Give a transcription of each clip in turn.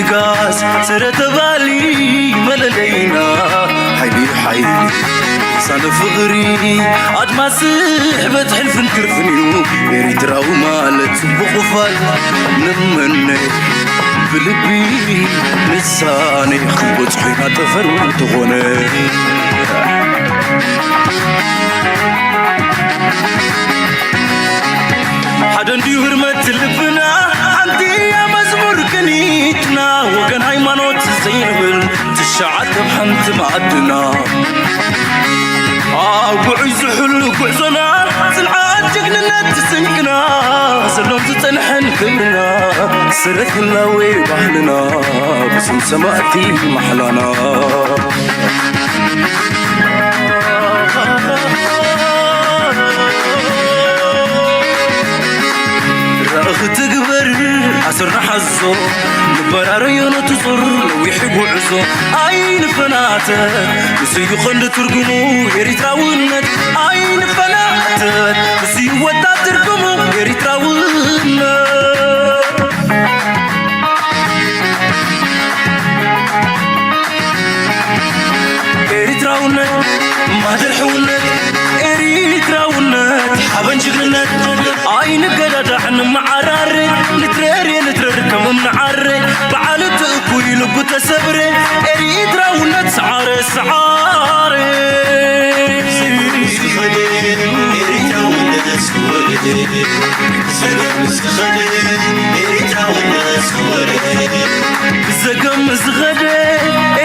ጋስ ስረ ተባሊ መለለይና ሓይሊ ሓይሊ ሳነ ፍቕሪ ኣድማስ ስሕበት ሕልፍን ክርፍን እዩ ኤሪትራዊ ማለት ጽቡቕ ፋል ንመነ ብልቢ ንሳነ ክንበጽሖ ኢና ጠፈር እንተኾነ ሓደ እንድዩ ህርመት ልብና ሓንቲ እያ መዝሙር ቅኒትና ወገን ሃይማኖት ዘይንብል ትሽዓተ ኣብ ሓንቲ ማዕድና ኣብ ጉዑይ ዝሕሉ ጉዕዞና ጽንዓት ጅግንነት ስንቅና ዘሎን ዝጸንሐን ክብርና ስረት ህላዌ ባህልና ብስም ሰማእቲ ማሕላና ራእኺ ትግበር ኣስርና ሓዞ ንበራረዮ ነቲ ዙር ነዊሕ ጉዕዞ ኣይንፈናተ ምስዩ ቐንዲ ትርጉሙ ኤሪትራውነት ኣይንፈናተ ምስዩ ወጣት ትርጉሙ ኤሪትራውነት ኤሪትራውነት ማህደር ሕውነት ኤሪትራውነት ሓበን ጅግንነት ኣይንገዳዳዕ ንመዓራረ ንትረር ንትረር ከም እምንዓረ በዓል እቲ እኩይ ልቡ ተሰብረ ኤሪትራውነት ሰዓረ ሰዓረ ብዘገም ዝኸደ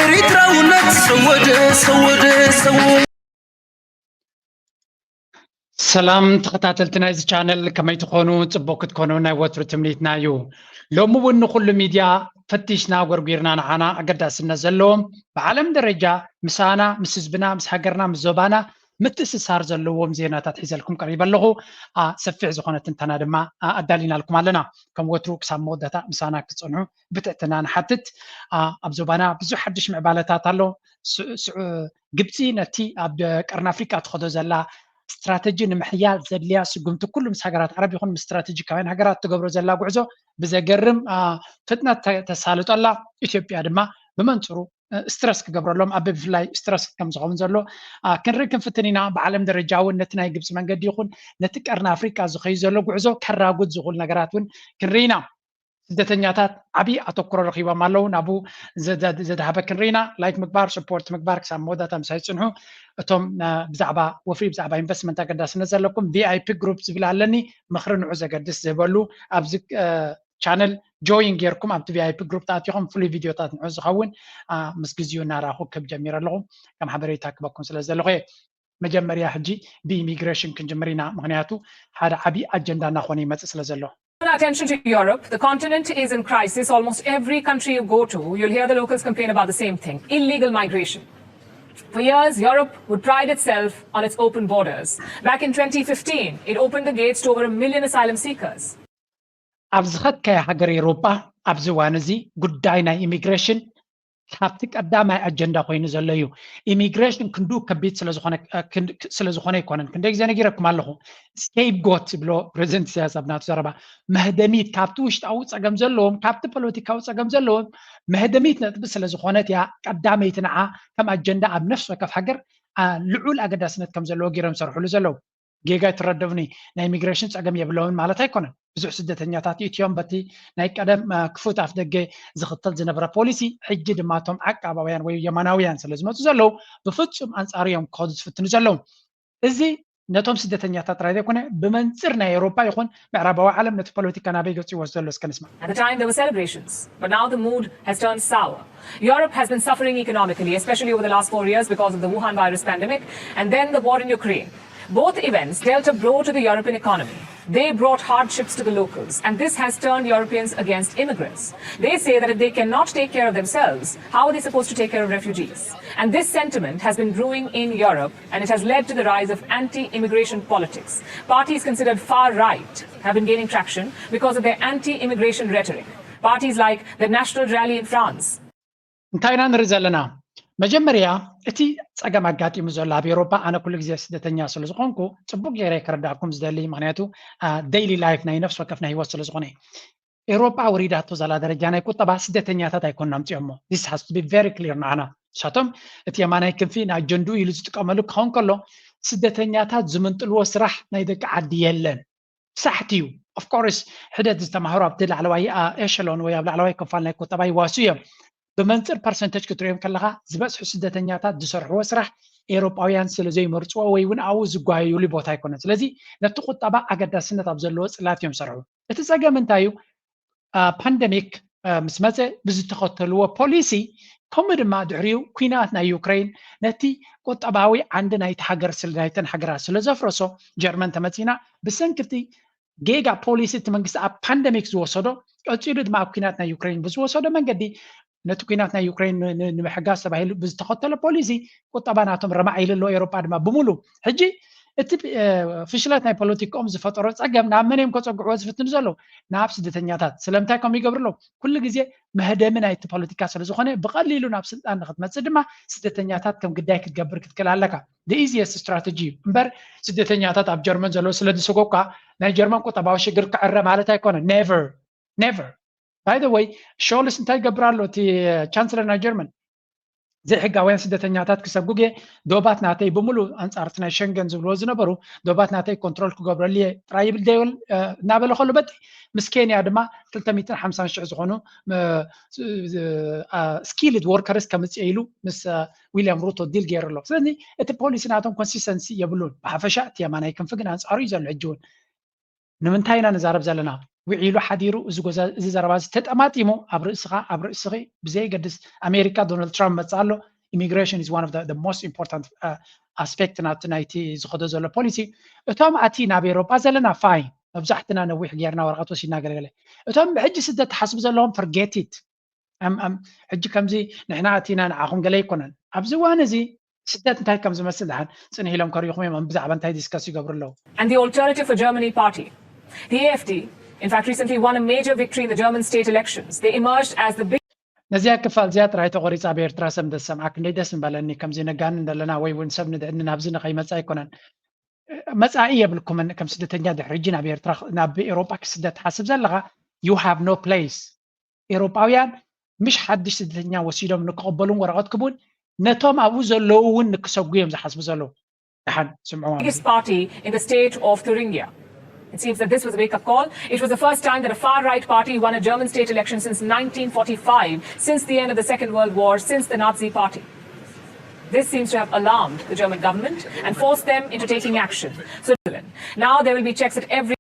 ኤሪትራውነት ሰወደ ሰወደ ሰወደ ሰላም ተኸታተልቲ ናይዚ ቻነል ከመይ ትኾኑ? ጽቡቅ ክትኮኑ ናይ ወትሩ ትምኒትና እዩ። ሎሚ እውን ንኹሉ ሚድያ ፈቲሽና ጎርጒርና ንዓና ኣገዳስነት ዘለዎም ብዓለም ደረጃ ምሳና ምስ ህዝብና ምስ ሃገርና ምስ ዞባና ምትእስሳር ዘለዎም ዜናታት ሒዘልኩም ቀሪበ ኣለኹ። ሰፊሕ ዝኾነ ትንተና ድማ ኣዳሊናልኩም ኣለና። ከም ወትሩ ክሳብ መወዳእታ ምሳና ክትጸንሑ ብትሕትና ንሓትት። ኣብ ዞባና ብዙሕ ሓድሽ ምዕባለታት ኣሎ። ግብፂ ነቲ ኣብ ቀርኒ ኣፍሪቃ ትኸዶ ዘላ ስትራተጂ ንምሕያል ዘድልያ ስጉምቲ ኩሉ ምስ ሃገራት ዓረብ ይኹን ምስ ስትራተጂካውያን ሃገራት ትገብሮ ዘላ ጉዕዞ ብዘገርም ፍጥነት ተሳልጦ ኣላ። ኢትዮጵያ ድማ ብመንፅሩ ስትረስ ክገብረሎም ኣብ ብፍላይ ስትረስ ከም ዝኸውን ዘሎ ክንርኢ ክንፍትን ኢና። ብዓለም ደረጃ እውን ነቲ ናይ ግብፂ መንገዲ ይኹን ነቲ ቀርኒ ኣፍሪቃ ዝኸዩ ዘሎ ጉዕዞ ከራጉድ ዝኽእሉ ነገራት እውን ክንርኢ ኢና። ስደተኛታት ዓብዪ ኣተኩሮ ረኺቦም ኣለዉ። ናብኡ ዘድሃበ ክንርኢና ላይክ ምግባር ሰፖርት ምግባር ክሳብ መወዳእታ ምሳይ ጽንሑ። እቶም ብዛዕባ ወፍሪ ብዛዕባ ኢንቨስትመንት ኣገዳስነት ዘለኩም ቪኣይፒ ግሩፕ ዝብል ኣለኒ ምኽሪ ንዑ ዘገድስ ዝህበሉ ኣብዚ ቻነል ጆይን ጌርኩም ኣብቲ ቪኣይፒ ግሩፕ ተኣቲኹም ፍሉይ ቪድዮታት ንዑ ዝኸውን ምስ ግዜኡ እናረኣኹ ክብ ጀሚረ ኣለኹ። ከም ሓበሬታ ክበኩም ስለ ዘለኹ እየ። መጀመርያ ሕጂ ብኢሚግሬሽን ክንጅምር ኢና፣ ምክንያቱ ሓደ ዓብዪ ኣጀንዳ እናኾነ ይመጽእ ስለ ዘሎ። Attention to Europe. The continent is in crisis. Almost every country you go to, you'll hear the locals complain about the same thing, illegal migration. For years, Europe would pride itself on its open borders. Back in twenty fifteen, it opened the gates to over a million asylum seekers. ኣብ ዝኸድካዮ ሃገር ኤሮጳ ኣብዚ እዋን እዚ ጉዳይ ናይ ኢሚግሬሽን ካብቲ ቀዳማይ ኣጀንዳ ኮይኑ ዘሎ እዩ። ኢሚግሬሽን ክንዱ ከቢድ ስለዝኾነ ኣይኮነን። ክንደይ ግዜ ነጊረኩም ኣለኹ። ስኬፕጎት ዝብሎ ፕሬዚደንት ኢሳያስ ኣብ ናቱ ዘረባ መህደሚት ካብቲ ውሽጣዊ ፀገም ዘለዎም ካብቲ ፖለቲካዊ ፀገም ዘለዎም መህደሚት ነጥቢ ስለዝኾነት እያ ቀዳመይቲ ንዓ ከም ኣጀንዳ ኣብ ነፍሲ ወከፍ ሃገር ልዑል ኣገዳስነት ከም ዘለዎ ገይሮም ዝሰርሕሉ ዘለዉ። ጌጋ ኣይትረደኡኒ። ናይ ኢሚግሬሽን ፀገም የብሎምን ማለት ኣይኮነን። ብዙሕ ስደተኛታት ይእትዮም በቲ ናይ ቀደም ክፉት ኣፍደገ ዝኽተል ዝነበረ ፖሊሲ፣ ሕጂ ድማ እቶም ዓቃባውያን ወይ የማናውያን ስለ ዝመፁ ዘለዉ ብፍፁም ኣንፃሩ እዮም ክኸዱ ዝፍትኑ ዘለዉ። እዚ ነቶም ስደተኛታት ጥራይ ዘይኮነ ብመንፅር ናይ ኤውሮጳ ይኹን ምዕራባዊ ዓለም ነቲ ፖለቲካ ናበይ ገፁ ይወስዶ ኣሎ እስከ ንስማዕ። At the time there were celebrations, but now the mood has turned sour. Europe has been suffering economically, especially over the last four years because of the Wuhan virus pandemic and then the war in Ukraine. Both events dealt a blow to the European economy. They brought hardships to the locals, and this has turned Europeans against immigrants. They say that if they cannot take care of themselves, how are they supposed to take care of refugees? And this sentiment has been brewing in Europe, and it has led to the rise of anti immigration politics. Parties considered far right have been gaining traction because of their anti immigration rhetoric. Parties like the National Rally in France, እንታይ ኢና ንርኢ ዘለና? መጀመርያ እቲ ፀገም ኣጋጢሙ ዘሎ ኣብ ኤውሮፓ ኣነ ኩሉ ግዜ ስደተኛ ስለ ዝኾንኩ ፅቡቅ ገይረ ክረዳእኩም ዝደሊ ምክንያቱ ዴይሊ ላይፍ ናይ ነፍሲ ወከፍ ናይ ህይወት ስለ ዝኾነ ኤውሮጳ ወሪዳቶ ዘላ ደረጃ ናይ ቁጠባ ስደተኛታት ኣይኮንና ኣምፂኦሞ። This has to be very clear ንዓና። ንሳቶም እቲ የማናይ ክንፊ ንኣጀንድኡ ኢሉ ዝጥቀመሉ ክኸውን ከሎ ስደተኛታት ዝምንጥልዎ ስራሕ ናይ ደቂ ዓዲ የለን። ሳሕቲ እዩ። Of course ሕደት ዝተማህሩ ኣብቲ ላዕለዋይ ኤሸሎን ወይ ኣብ ላዕለዋይ ክፋል ናይ ቁጠባ ይዋሱ እዮም። ብመንፅር ፐርሰንተጅ ክትሪኦም ከለካ ዝበዝሑ ስደተኛታት ዝሰርሕዎ ስራሕ ኤውሮጳውያን ስለ ዘይመርፅዎ ወይ እውን ኣብኡ ዝጓየዩሉ ቦታ ኣይኮነን። ስለዚ ነቲ ቁጠባ ኣገዳስነት ኣብ ዘለዎ ፅላት እዮም ዝሰርሑ። እቲ ፀገም እንታይ እዩ? ፓንደሚክ ምስ መፀ ብዝተኸተልዎ ፖሊሲ ከምኡ ድማ ድሕሪኡ ኲናት ናይ ዩክሬን ነቲ ቁጠባዊ ዓንዲ ናይቲ ሃገር ስለ ናይተን ሃገራት ስለ ዘፍረሶ ጀርመን ተመፂና ብሰንክቲ ጌጋ ፖሊሲ እቲ መንግስቲ ኣብ ፓንደሚክ ዝወሰዶ ቀፂሉ ድማ ኣብ ኲናት ናይ ዩክሬን ብዝወሰዶ መንገዲ ነቲ ኲናት ናይ ዩክሬን ንምሕጋዝ ተባሂሉ ብዝተኸተሎ ፖሊሲ ቁጠባ ናቶም ረማዕ ኢሉ ኣሎ። ኤውሮጳ ድማ ብምሉ ሕጂ እቲ ፍሽለት ናይ ፖለቲካኦም ዝፈጠሮ ፀገም ናብ መን እዮም ከፀግዕዎ ዝፍትኑ ዘለዉ? ናብ ስደተኛታት። ስለምንታይ ከምኡ ይገብሩ ኣለዉ? ኩሉ ግዜ መህደሚ ናይቲ ፖለቲካ ስለ ዝኾነ ብቐሊሉ ናብ ስልጣን ንክትመፅእ ድማ ስደተኛታት ከም ግዳይ ክትገብር ክትክእል ኣለካ። ኢዚየስት ስትራተጂ እዩ እምበር ስደተኛታት ኣብ ጀርመን ዘለዉ ስለ ዝሰጎካ ናይ ጀርመን ቁጠባዊ ሽግር ክዕረ ማለት ኣይኮነን። Never never። By the way ሾልስ እንታይ ይገብር ኣሎ? እቲ ቻንስለር ናይ ጀርመን ዘይሕጋውያን ስደተኛታት ክሰጉግ እየ፣ ዶባት ናተይ ብምሉ ኣንፃር እቲ ናይ ሸንገን ዝብልዎ ዝነበሩ ዶባት ናተይ ኮንትሮል ክገብረሉ እየ ጥራይ ይብል ደይብል እናበለ ከሎ በቲ ምስ ኬንያ ድማ ክልተ ሚእትን ሓምሳን ሽሕ ዝኾኑ ስኪልድ ወርከርስ ከምፅእ ኢሉ ምስ ዊልያም ሩቶ ዲል ገይሩ ኣሎ። ስለዚ እቲ ፖሊሲ ናቶም ኮንሲስተንሲ የብሉን። ብሓፈሻ እቲ የማናይ ክንፊ ግን ኣንፃሩ እዩ ዘሎ። ሕጂ እውን ንምንታይ ኢና ንዛረብ ዘለና? ውዒሉ ሓዲሩ እዚ ጎዛ እዚ ዘረባ እዚ ተጠማጢሙ ኣብ ርእስኻ ኣብ ርእስኺ ብዘየገድስ ኣሜሪካ ዶናልድ ትራምፕ መፅእ ኣሎ። Immigration is one of the most important aspect ናቲ ናይቲ ዝኸዶ ዘሎ ፖሊሲ። እቶም ኣቲ ናብ ኤሮጳ ዘለና ፋይን መብዛሕትና ነዊሕ ጌርና ወረቐት ወሲድና ገለገለ እቶም ብሕጂ ስደት ትሓስቡ ዘለዎም forget it። ሕጂ ከምዚ ንሕና ኣቲና ንዓኹም ገለ ኣይኮነን። ኣብዚ እዋን እዚ ስደት እንታይ ከም ዝመስል ድሓን ፅንሕ ኢሎም ከሪኹም እዮም ብዛዕባ እንታይ ዲስከስ ይገብሩ ኣለዉ። And the Alternative for Germany party, the A F D, in fact recently won a major victory in the German state elections. They emerged as the big ነዚኣ ክፋል እዚኣ ጥራይ ተቆሪፃ ኣብ ኤርትራ ሰብ እንተዝሰምዓ ክንደይ ደስ ምበለኒ። ከምዚ ነጋኒ እንደለና ወይ እውን ሰብ ንድዕኒ ናብዚ ንኸይመፃ ኣይኮነን። መፃኢ የብልኩምን ከም ስደተኛ ድሕሪ ሕጂ ናብ ኤርትራ ናብ ኤሮጳ ክስደት ትሓስብ ዘለኻ you have no place። ኤሮጳውያን ምሽ ሓድሽ ስደተኛ ወሲዶም ንክቕበሉን ወረቐት ክቡን ነቶም ኣብኡ ዘለዉ እውን ንክሰጉ እዮም ዝሓስቡ ዘለዉ። ደሓን ስምዕዋ biggest party in the state of Thuringia. It seems that this was a wake-up call. It was the first time that a far-right party won a German state election since nineteen forty-five, since the end of the Second World War, since the Nazi Party. This seems to have alarmed the German government and forced them into taking action. So now there will be checks at every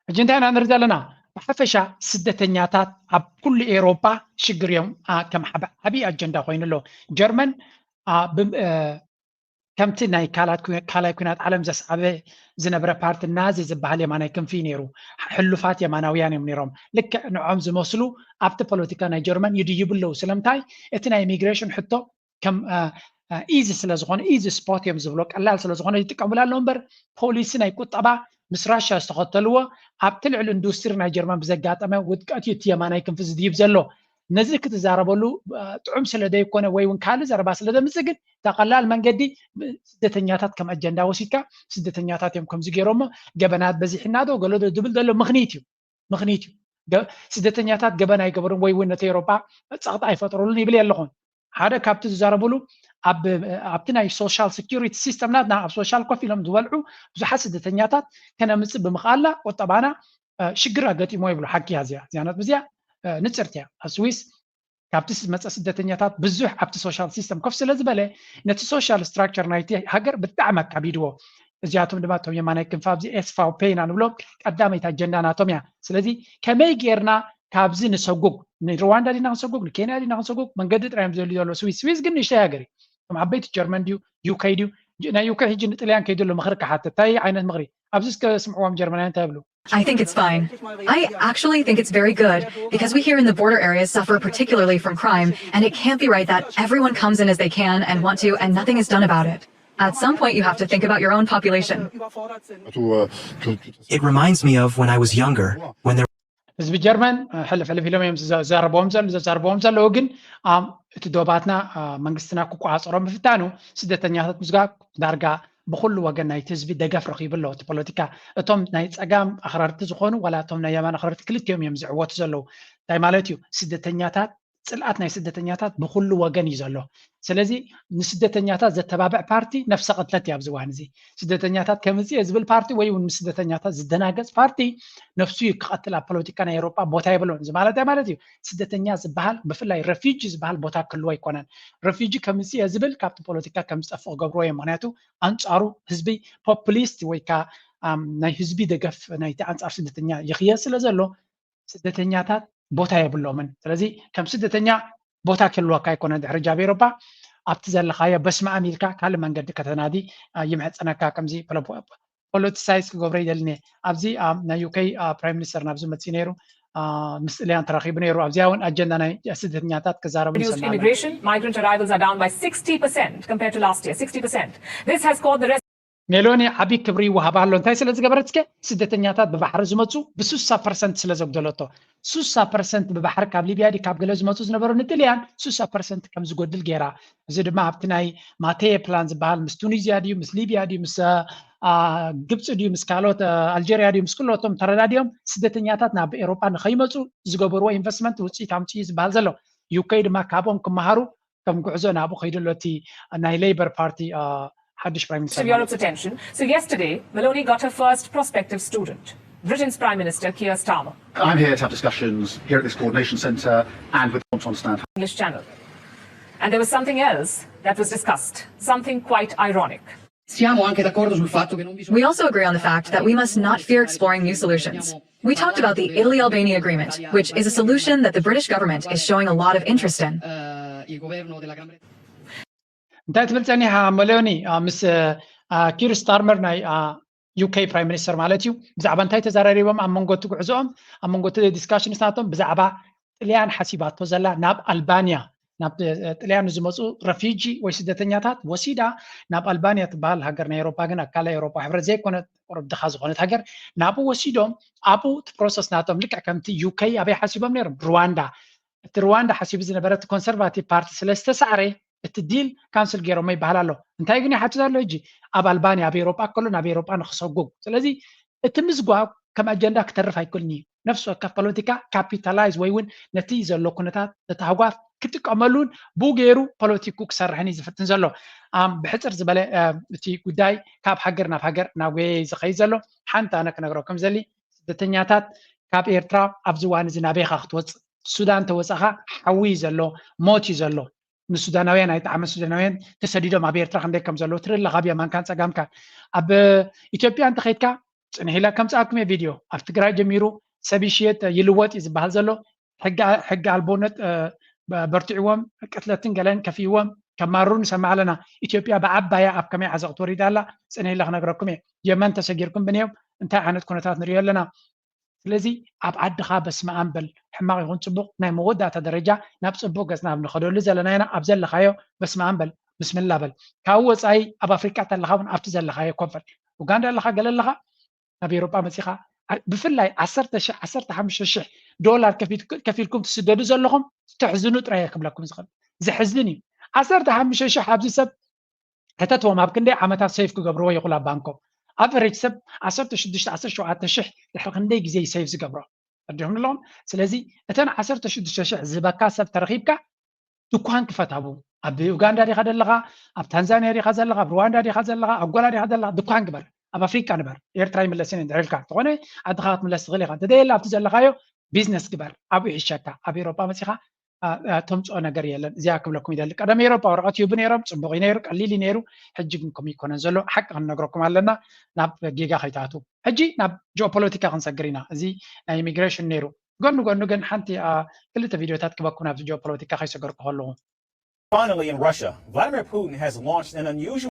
ሕጂ እንታይ ኢና ንርኢ ዘለና? ብሓፈሻ ስደተኛታት ኣብ ኩሉ ኤውሮጳ ሽግር እዮም ከም ዓብዪ ኣጀንዳ ኮይኑ ኣሎ። ጀርመን ከምቲ ናይ ካልኣይ ኩናት ዓለም ዘስዓበ ዝነበረ ፓርቲ ናዚ ዝበሃል የማናይ ክንፊ እዩ ነይሩ። ሕሉፋት የማናውያን እዮም ነይሮም። ልክዕ ንዖም ዝመስሉ ኣብቲ ፖለቲካ ናይ ጀርመን ይድይቡ ኣለዉ። ስለምንታይ? እቲ ናይ ኢሚግሬሽን ሕቶ ከም ኢዚ ስለ ዝኾነ ኢዚ ስፖት እዮም ዝብሎ ቀላል ስለ ዝኾነ ይጥቀሙሉ ኣለዉ እምበር ፖሊሲ ናይ ቁጠባ ምስ ራሻ ዝተኸተልዎ ኣብቲ ልዕሊ ኢንዱስትሪ ናይ ጀርመን ብዘጋጠመ ውድቀት እዩ እቲ የማናይ ክንፊ ዝድይብ ዘሎ። ነዚ ክትዛረበሉ ጥዑም ስለ ዘይኮነ ወይ እውን ካልእ ዘረባ ስለ ዘምፅእ ግን እታ ቀላል መንገዲ ስደተኛታት ከም ኣጀንዳ ወሲድካ ስደተኛታት እዮም ከምዚ ገይሮሞ ገበናት በዚሕና ዶ ገለ ዶ ዝብል ዘሎ ምኽንይት እዩ። ምኽንይት እዩ። ስደተኛታት ገበን ኣይገበሩን ወይ እውን ነቲ ኤውሮጳ ፀቕጢ ኣይፈጠሩሉን ይብል የለኹን። ሓደ ካብቲ ዝዛረብሉ ኣብቲ ናይ ሶሻል ሴኩሪቲ ሲስተም ናትና ኣብ ሶሻል ኮፍ ኢሎም ዝበልዑ ብዙሓት ስደተኛታት ከነምፅእ ብምኽኣልና ቁጠባና ሽግር ኣገጢሞ ይብሉ። ሓቂ እያ እዚኣ እዚኣ ነጥቢ እዚኣ ንፅርቲ እያ። ኣብ ስዊስ ካብቲ ዝመፀ ስደተኛታት ብዙሕ ኣብቲ ሶሻል ሲስተም ኮፍ ስለ ዝበለ ነቲ ሶሻል ስትራክቸር ናይቲ ሃገር ብጣዕሚ ኣካቢድዎ። እዚኣቶም ድማ እቶም የማናይ ክንፊ ኣብዚ ኤስፋውፔ ኢና ንብሎም ቀዳመይቲ ኣጀንዳ ናቶም እያ። ስለዚ ከመይ ጌርና ካብዚ ንሰጉግ ንሩዋንዳ ዲና ክንሰጉግ ንኬንያ ዲና ክንሰጉግ መንገዲ ጥራይ እዮም ዝደልዩ ዘሎ ስዊስ ስዊስ ግን ንእሽተይ ሃገር እዩ። እቶም ዓበይቲ ጀርመን ድዩ ዩኬ ድዩ ናይ ዩኬ ሕጂ ንጥልያን ከይዱ ኣሎ ምኽሪ ክሓትት እንታይ ዓይነት ምኽሪ ኣብዚ እስከ ስምዕዎም ጀርመናውያን እንታይ ይብሉ? I think it's fine. I actually think it's very good because we here in the border areas suffer particularly from crime, and it can't be right that everyone comes in as they can and want to, and nothing is done about it. At some point, you have to think about your own population. It reminds me of when I was younger, when there ህዝቢ ጀርመን ሕልፍ ሕልፍ ኢሎም እዮም ዝዛረብዎም ዘለዉ ዘዛረብዎም ዘለዉ ግን እቲ ዶባትና መንግስትና ክቆፃፀሮ ምፍታኑ ስደተኛታት ምስጋብ ዳርጋ ብኩሉ ወገን ናይቲ ህዝቢ ደገፍ ረኺቡ ኣሎ። እቲ ፖለቲካ እቶም ናይ ጸጋም ኣኽረርቲ ዝኾኑ ዋላ እቶም ናይ የማን ኣኽረርቲ ክልቲኦም እዮም ዝዕወቱ ዘለዉ። እንታይ ማለት እዩ? ስደተኛታት፣ ጽልኣት ናይ ስደተኛታት ብኩሉ ወገን እዩ ዘሎ። ስለዚ ንስደተኛታት ዘተባብዕ ፓርቲ ነፍሰ ቅትለት እዩ ኣብዚ እዋን እዚ። ስደተኛታት ከምጽእ እየ ዝብል ፓርቲ ወይ እውን ንስደተኛታት ዝደናገጽ ፓርቲ ነፍሱ እዩ ክቐትል። ኣብ ፖለቲካ ናይ ኤውሮጳ ቦታ የብሉን። እዚ ማለት እንታይ ማለት እዩ? ስደተኛ ዝበሃል ብፍላይ ረፊጂ ዝበሃል ቦታ ክህልዎ ኣይኮነን። ረፊጂ ከምጽእ እየ ዝብል ካብቲ ፖለቲካ ከም ዝጠፍእ ክገብርዎ እዮም። ምክንያቱ ኣንጻሩ ህዝቢ ፖፕሊስት ወይ ከዓ ናይ ህዝቢ ደገፍ ናይቲ ኣንጻር ስደተኛ ይኽየድ ስለ ዘሎ ስደተኛታት ቦታ የብሎምን። ስለዚ ከም ስደተኛ ቦታ ክህልወካ ኣይኮነን ድሕሪ ጃብ ኤሮፓ ኣብቲ ዘለኻዮ በስመ ኣም ኢልካ ካልእ መንገዲ ከተናዲ ይምሕፀነካ። ከምዚ ፖለቲሳይዝ ክገብሮ ይደልኒ ኣብዚ ናይ ዩኬ ፕራይም ሚኒስተር ናብዚ መፅኡ ነይሩ ምስ ጥልያን ተራኺቡ ነይሩ ኣብዚኣ እውን ኣጀንዳ ናይ ስደተኛታት ክዛረቡ Reduced immigration, migrant arrivals are down by sixty percent compared to last year. Sixty percent. This has caused the rest ሜሎኒ ዓብዪ ክብሪ ይወሃባ ኣሎ። እንታይ ስለ ዝገበረት እስከ ስደተኛታት ብባሕሪ ዝመፁ ብስሳ ፐርሰንት ስለ ዘጉደለቶ። ስሳ ፐርሰንት ብባሕሪ ካብ ሊብያ ድዩ ካብ ገለ ዝመፁ ዝነበሩ ንጥልያን ስሳ ፐርሰንት ከም ዝጎድል ገይራ። እዚ ድማ ኣብቲ ናይ ማቴ ፕላን ዝበሃል ምስ ቱኒዝያ ድዩ ምስ ሊብያ ድዩ ምስ ግብፂ ድዩ ምስ ካልኦት ኣልጀርያ ድዩ ምስ ኩሎቶም ተረዳዲኦም ስደተኛታት ናብ ኤውሮጳ ንኸይመፁ ዝገበርዎ ኢንቨስትመንት ውፅኢት ኣምፅኡ ዝበሃል ዘሎ። ዩኬ ድማ ካብኦም ክመሃሩ ከም ጉዕዞ ናብኡ ከይዱ ኣሎ እቲ ናይ ሌበር ፓርቲ ሓድሽ ፕራይም to ሚኒስተር Europe ማለት እዩ። Attention. So yesterday, Meloni got her first prospective student, Britain's Prime Minister Keir Starmer, I'm here to have discussions here at this coordination centre and with want to understand how English Channel. And there was something else that was discussed, something quite ironic. Siamo anche d'accordo sul fatto che non bisogna We also agree on the fact that we must not fear exploring new solutions. We talked about the Italy Albania agreement, which is a solution that the British government is showing a lot of interest in. Eh, il governo della Gran Bretagna. እንታይ ትብል ጸኒሓ መሎኒ ምስ ኪር ስታርመር ናይ ዩኬ ፕራይም ሚኒስተር ማለት እዩ። ብዛዕባ እንታይ ተዘራሪቦም ኣብ መንጎ እቲ ጉዕዞኦም ኣብ መንጎ እቲ ዲስካሽንስ ናቶም ብዛዕባ ጥልያን ሓሲባቶ ዘላ ናብ ኣልባንያ ናብ ጥልያን ንዝመፁ ረፊጂ ወይ ስደተኛታት ወሲዳ ናብ ኣልባንያ ትበሃል ሃገር ናይ ኤሮፓ ግን ኣካል ኤሮፓ ሕብረት ዘይኮነት ቁሩብ ድኻ ዝኾነት ሃገር ናብኡ ወሲዶም ኣብኡ እቲ ፕሮሰስ ናቶም ልክዕ ከምቲ ዩኬ ኣበይ ሓሲቦም ነይሮም ሩዋንዳ እቲ ሩዋንዳ ሓሲቡ ዝነበረ እቲ ኮንሰርቫቲቭ ፓርቲ ስለ ዝተሳዕረ እቲ ዲል ካንስል ገይሮሞ ይበሃል ኣሎ። እንታይ ግን ይሓትት ኣሎ ሕጂ ኣብ ኣልባንያ ኣብ ኤሮጳ ከሎ ናብ ኤሮጳ ንክሰጉም። ስለዚ እቲ ምዝጓብ ከም ኣጀንዳ ክተርፍ ኣይክእልን እዩ። ነፍሲ ወከፍ ፖለቲካ ካፒታላይዝ ወይ እውን ነቲ ዘሎ ኩነታት ነቲ ሃጓፍ ክጥቀመሉን ብኡ ገይሩ ፖለቲኩ ክሰርሕን እዩ ዝፍትን ዘሎ። ኣም ብሕፅር ዝበለ እቲ ጉዳይ ካብ ሃገር ናብ ሃገር እናጎየ እዩ ዝኸይድ ዘሎ። ሓንቲ ኣነ ክነግረኩም ዘሊ ስደተኛታት ካብ ኤርትራ ኣብዚ እዋን እዚ ናበይኻ ክትወፅእ ሱዳን ተወፃኻ ሓዊ እዩ ዘሎ ሞት እዩ ዘሎ ንሱዳናውያን ኣይጠዓመ ሱዳናውያን ተሰዲዶም ኣብ ኤርትራ ክንደይ ከም ዘለዉ ትርኢ ኣለኻ ብየማንካን ፀጋምካን ኣብ ኢትዮጵያ እንተኸይድካ ፅንሕ ኢላ ከምፅኣኩም እየ ቪድዮ ኣብ ትግራይ ጀሚሩ ሰብ ይሽየጥ ይልወጥ እዩ ዝበሃል ዘሎ ሕጊ ኣልቦነት በርቲዕዎም ቅትለትን ገለን ከፊእዎም ከማርሩ ንሰምዕ ኣለና ኢትዮጵያ ብዓባያ ኣብ ከመይ ዓዘቕቲ ወሪዳ ኣላ ፅንሕ ኢለ ክነግረኩም እየ የመን ተሰጊርኩም ብንዮም እንታይ ዓይነት ኩነታት ንሪኦ ኣለና ስለዚ ኣብ ዓድኻ በስመኣም በል ሕማቕ ይኹን ፅቡቕ ናይ መወዳእታ ደረጃ ናብ ፅቡቕ ገፅና ኣብ ንኸደሉ ዘለና ኢና ኣብ ዘለኻዮ በስመኣም በል ብስምላ በል ካብ ወፃኢ ኣብ ኣፍሪቃ ተለኻ እውን ኣብቲ ዘለኻዮ ኮፈል ኡጋንዳ ኣለኻ ገለ ኣለኻ ናብ ኤሮጳ መፂኻ ብፍላይ ዓሰርተ ሽሕ ዓሰርተ ሓሙሽተ ሽሕ ዶላር ከፊልኩም ትስደዱ ዘለኹም ተሕዝኑ ጥራይ ክብለኩም ዝኽእል ዘሕዝን እዩ ዓሰርተ ሓሙሽተ ሽሕ ኣብዚ ሰብ ሕተትዎም ኣብ ክንደይ ዓመታት ሰይፍ ክገብርዎ ይኽእሉ ኣብ ባንኮም ኣቨሬጅ ሰብ ዓሰርተ ሽዱሽተ ዓሰርተ ሸውዓተ ሽሕ ድሕሪ ክንደይ ግዜ እዩ ሰይፍ ዝገብሮ ፈዲኹም ኣለኹም ስለዚ እተን ዓሰርተ ሽዱሽተ ሽሕ ዝህበካ ሰብ ተረኺብካ ድኳን ክፈት ኣብኡ ኣብ ኡጋንዳ ዲኻ ዘለኻ ኣብ ታንዛንያ ዲኻ ዘለኻ ኣብ ሩዋንዳ ዲኻ ዘለኻ ኣንጎላ ዲኻ ዘለኻ ድኳን ግበር ኣብ ኣፍሪቃ ንበር ኤርትራ ይምለስን ድሕሪልካ እንተኾነ ዓድኻ ክትምለስ ትኽእል ኢኻ እንተደየለ ኣብቲ ዘለኻዮ ቢዝነስ ግበር ኣብኡ ይሕሸካ ኣብ ኤሮጳ መፂኻ ተምፅኦ ነገር የለን እዚኣ ክብለኩም ይደሊ ቀደም ኤሮፓ ወረቀት ይህቡ ነይሮም ፅቡቅ እዩ ነይሩ ቀሊል እዩ ነይሩ ሕጂ ግን ከምኡ ይኮነን ዘሎ ሓቂ ክንነግረኩም ኣለና ናብ ጌጋ ከይትኣትዉ ሕጂ ናብ ጂኦፖለቲካ ክንሰግር ኢና እዚ ናይ ኢሚግሬሽን ነይሩ ጎኒ ጎኒ ግን ሓንቲ ክልተ ቪድዮታት ክበኩም ናብዚ ጂኦፖለቲካ ከይሰገርኩ ከለኹ Finally, in Russia, Vladimir Putin has launched an unusual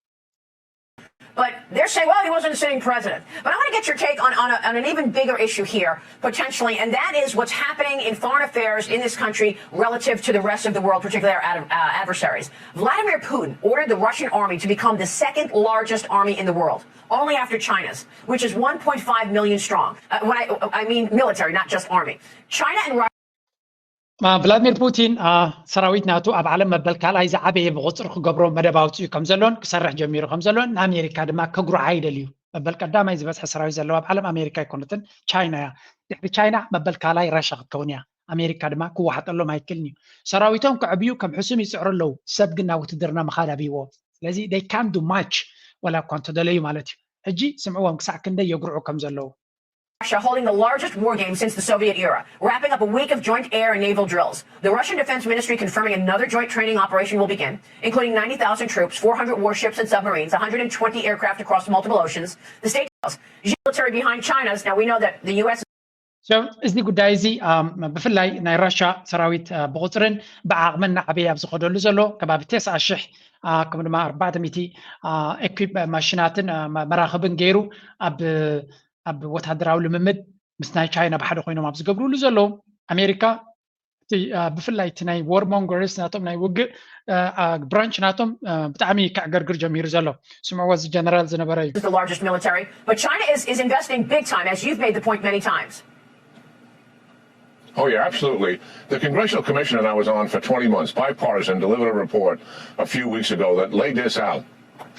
But they're saying, well, he wasn't a sitting president. But I want to get your take on, on, a, on an even bigger issue here, potentially, and that is what's happening in foreign affairs in this country relative to the rest of the world, particularly our ad, uh, adversaries. Vladimir Putin ordered the Russian army to become the second largest army in the world, only after China's, which is one point five million strong. Uh, when I, I mean military, not just army. China and Russia. ቭላድሚር ፑቲን ሰራዊት ናቱ ኣብ ዓለም መበል ካልኣይ ዝዓበየ ብቁፅሪ ክገብሮ መደብ ኣውፅኡ ከም ዘሎን ክሰርሕ ጀሚሩ ከም ዘሎን ንኣሜሪካ ድማ ከጉርዓ ይደልዩ። መበል ቀዳማይ ዝበዝሐ ሰራዊት ዘለዋ ኣብ ዓለም ኣሜሪካ ኣይኮነትን፣ ቻይና እያ። ድሕሪ ቻይና መበል ካልኣይ ራሻ ክትከውን እያ። ኣሜሪካ ድማ ክወሓጠሎም ኣይክእልን እዩ። ሰራዊቶም ከዕብዩ ከም ሕሱም ይፅዕሩ ኣለዉ። ሰብ ግን ናብ ውትድርና ምኻድ ኣብይዎ። ስለዚ they can't do much፣ ዋላ እኳ እንተደለዩ ማለት እዩ። ሕጂ ስምዕዎም ክሳዕ ክንደይ የጉርዑ ከም ዘለዉ። Russia holding the largest war game since the Soviet era, wrapping up a week of joint air and naval drills. The Russian Defense Ministry confirming another joint training operation will begin, including ninety thousand troops, four hundred warships and submarines, one hundred twenty aircraft across multiple oceans. The State House, military behind China's. Now we know that the U S እዚ ጉዳይ እዚ ብፍላይ ናይ ራሻ ሰራዊት ብቁፅርን ብዓቕምን ናዕበይ ኣብ ዝኸደሉ ዘሎ ከባቢ ተስዓ ሽሕ ከምኡ ድማ ኣርባዕተ ሚእቲ ኤኩፕ ማሽናትን መራኽብን ገይሩ ኣብ ኣብ ወታደራዊ ልምምድ ምስ ናይ ቻይና ብሓደ ኮይኖም ኣብ ዝገብርሉ ዘለዉ ኣሜሪካ ብፍላይ እቲ ናይ ወርሞንገርስ ናቶም ናይ ውግእ ብራንች ናቶም ብጣዕሚ ከዕገርግር ጀሚሩ ዘሎ። ስምዕዎ፣ እዚ ጀነራል ዝነበረ እዩ። Largest military, but China is, is investing big time, as you've made the point many times. Oh, yeah, absolutely. The congressional commission that I was on for twenty months, bipartisan, delivered a report a few weeks ago that laid this out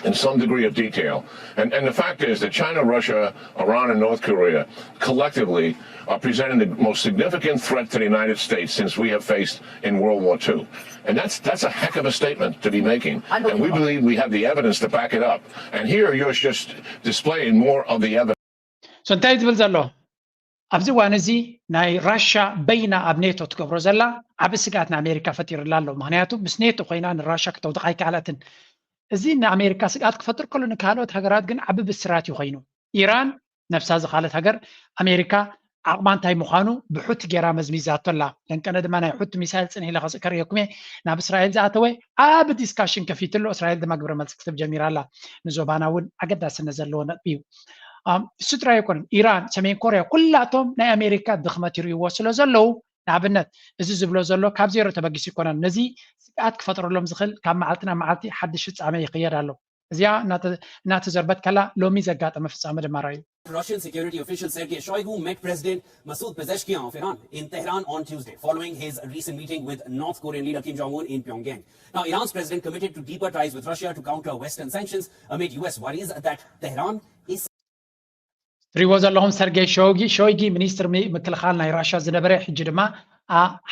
in some degree of detail. And, and the fact is that China, Russia, Iran, and North Korea collectively are presenting the most significant threat to the United States since we have faced in World War Two. And that's, that's a heck of a statement to be making. And we believe we have the evidence to back it up. And here you're just displaying more of the evidence. So እንታይ ዝብል ዘሎ ኣብዚ እዋን እዚ ናይ ራሻ በይና ኣብ ኔቶ ትገብሮ ዘላ ዓቢ ስግኣት ንኣሜሪካ ፈጢሩላ ኣሎ። ምክንያቱ ምስ ኔቶ ኮይና ንራሻ ክተውድቕ ኣይከኣለትን። እዚ ንኣሜሪካ ስግኣት ክፈጥር ከሎ ንካልኦት ሃገራት ግን ዓቢ ብስራት እዩ ኮይኑ። ኢራን ነብሳ ዝኻለት ሃገር ኣሜሪካ ዓቕማ እንታይ ምዃኑ ብሑቲ ገይራ መዝሚዛቶ ኣላ። ለንቀነ ድማ ናይ ሑቲ ሚሳይል ጽንሕ ኢለ ከርእየኩም እየ ናብ እስራኤል ዝኣተወ ዓቢ ዲስካሽን ከፊትሎ፣ እስራኤል ድማ ግብረ መልሲ ክትህብ ጀሚራ ኣላ። ንዞባና እውን ኣገዳስነት ዘለዎ ነጥቢ እዩ። እሱ ጥራይ ኣይኮነን፣ ኢራን፣ ሰሜን ኮርያ ኩላቶም ናይ ኣሜሪካ ድኽመት ይርእይዎ ስለ ዘለዉ ንኣብነት እዚ ዝብሎ ዘሎ ካብ ዜሮ ተበጊሱ ኣይኮነን። ነዚ ስግኣት ክፈጥረሎም ዝኽእል ካብ መዓልቲ ናብ መዓልቲ ሓድሽ ፍጻመ ይኽየድ ኣሎ። እዚኣ እናተዘርበት ከላ ሎሚ ዘጋጠመ ፍጻመ ድማ ራእዩ። Russian security official Sergei Shoigu met President Masoud Pezeshkian of Iran in Tehran on Tuesday, following his recent meeting with North Korean leader Kim Jong-un in Pyongyang. Now, Iran's president committed to deeper ties with Russia to counter Western sanctions amid U S worries that Tehran is ትሪዎ ዘለኹም ሰርጌይ ሾይጊ ሾይጊ ሚኒስትር ምክልኻል ናይ ራሻ ዝነበረ ሕጂ ድማ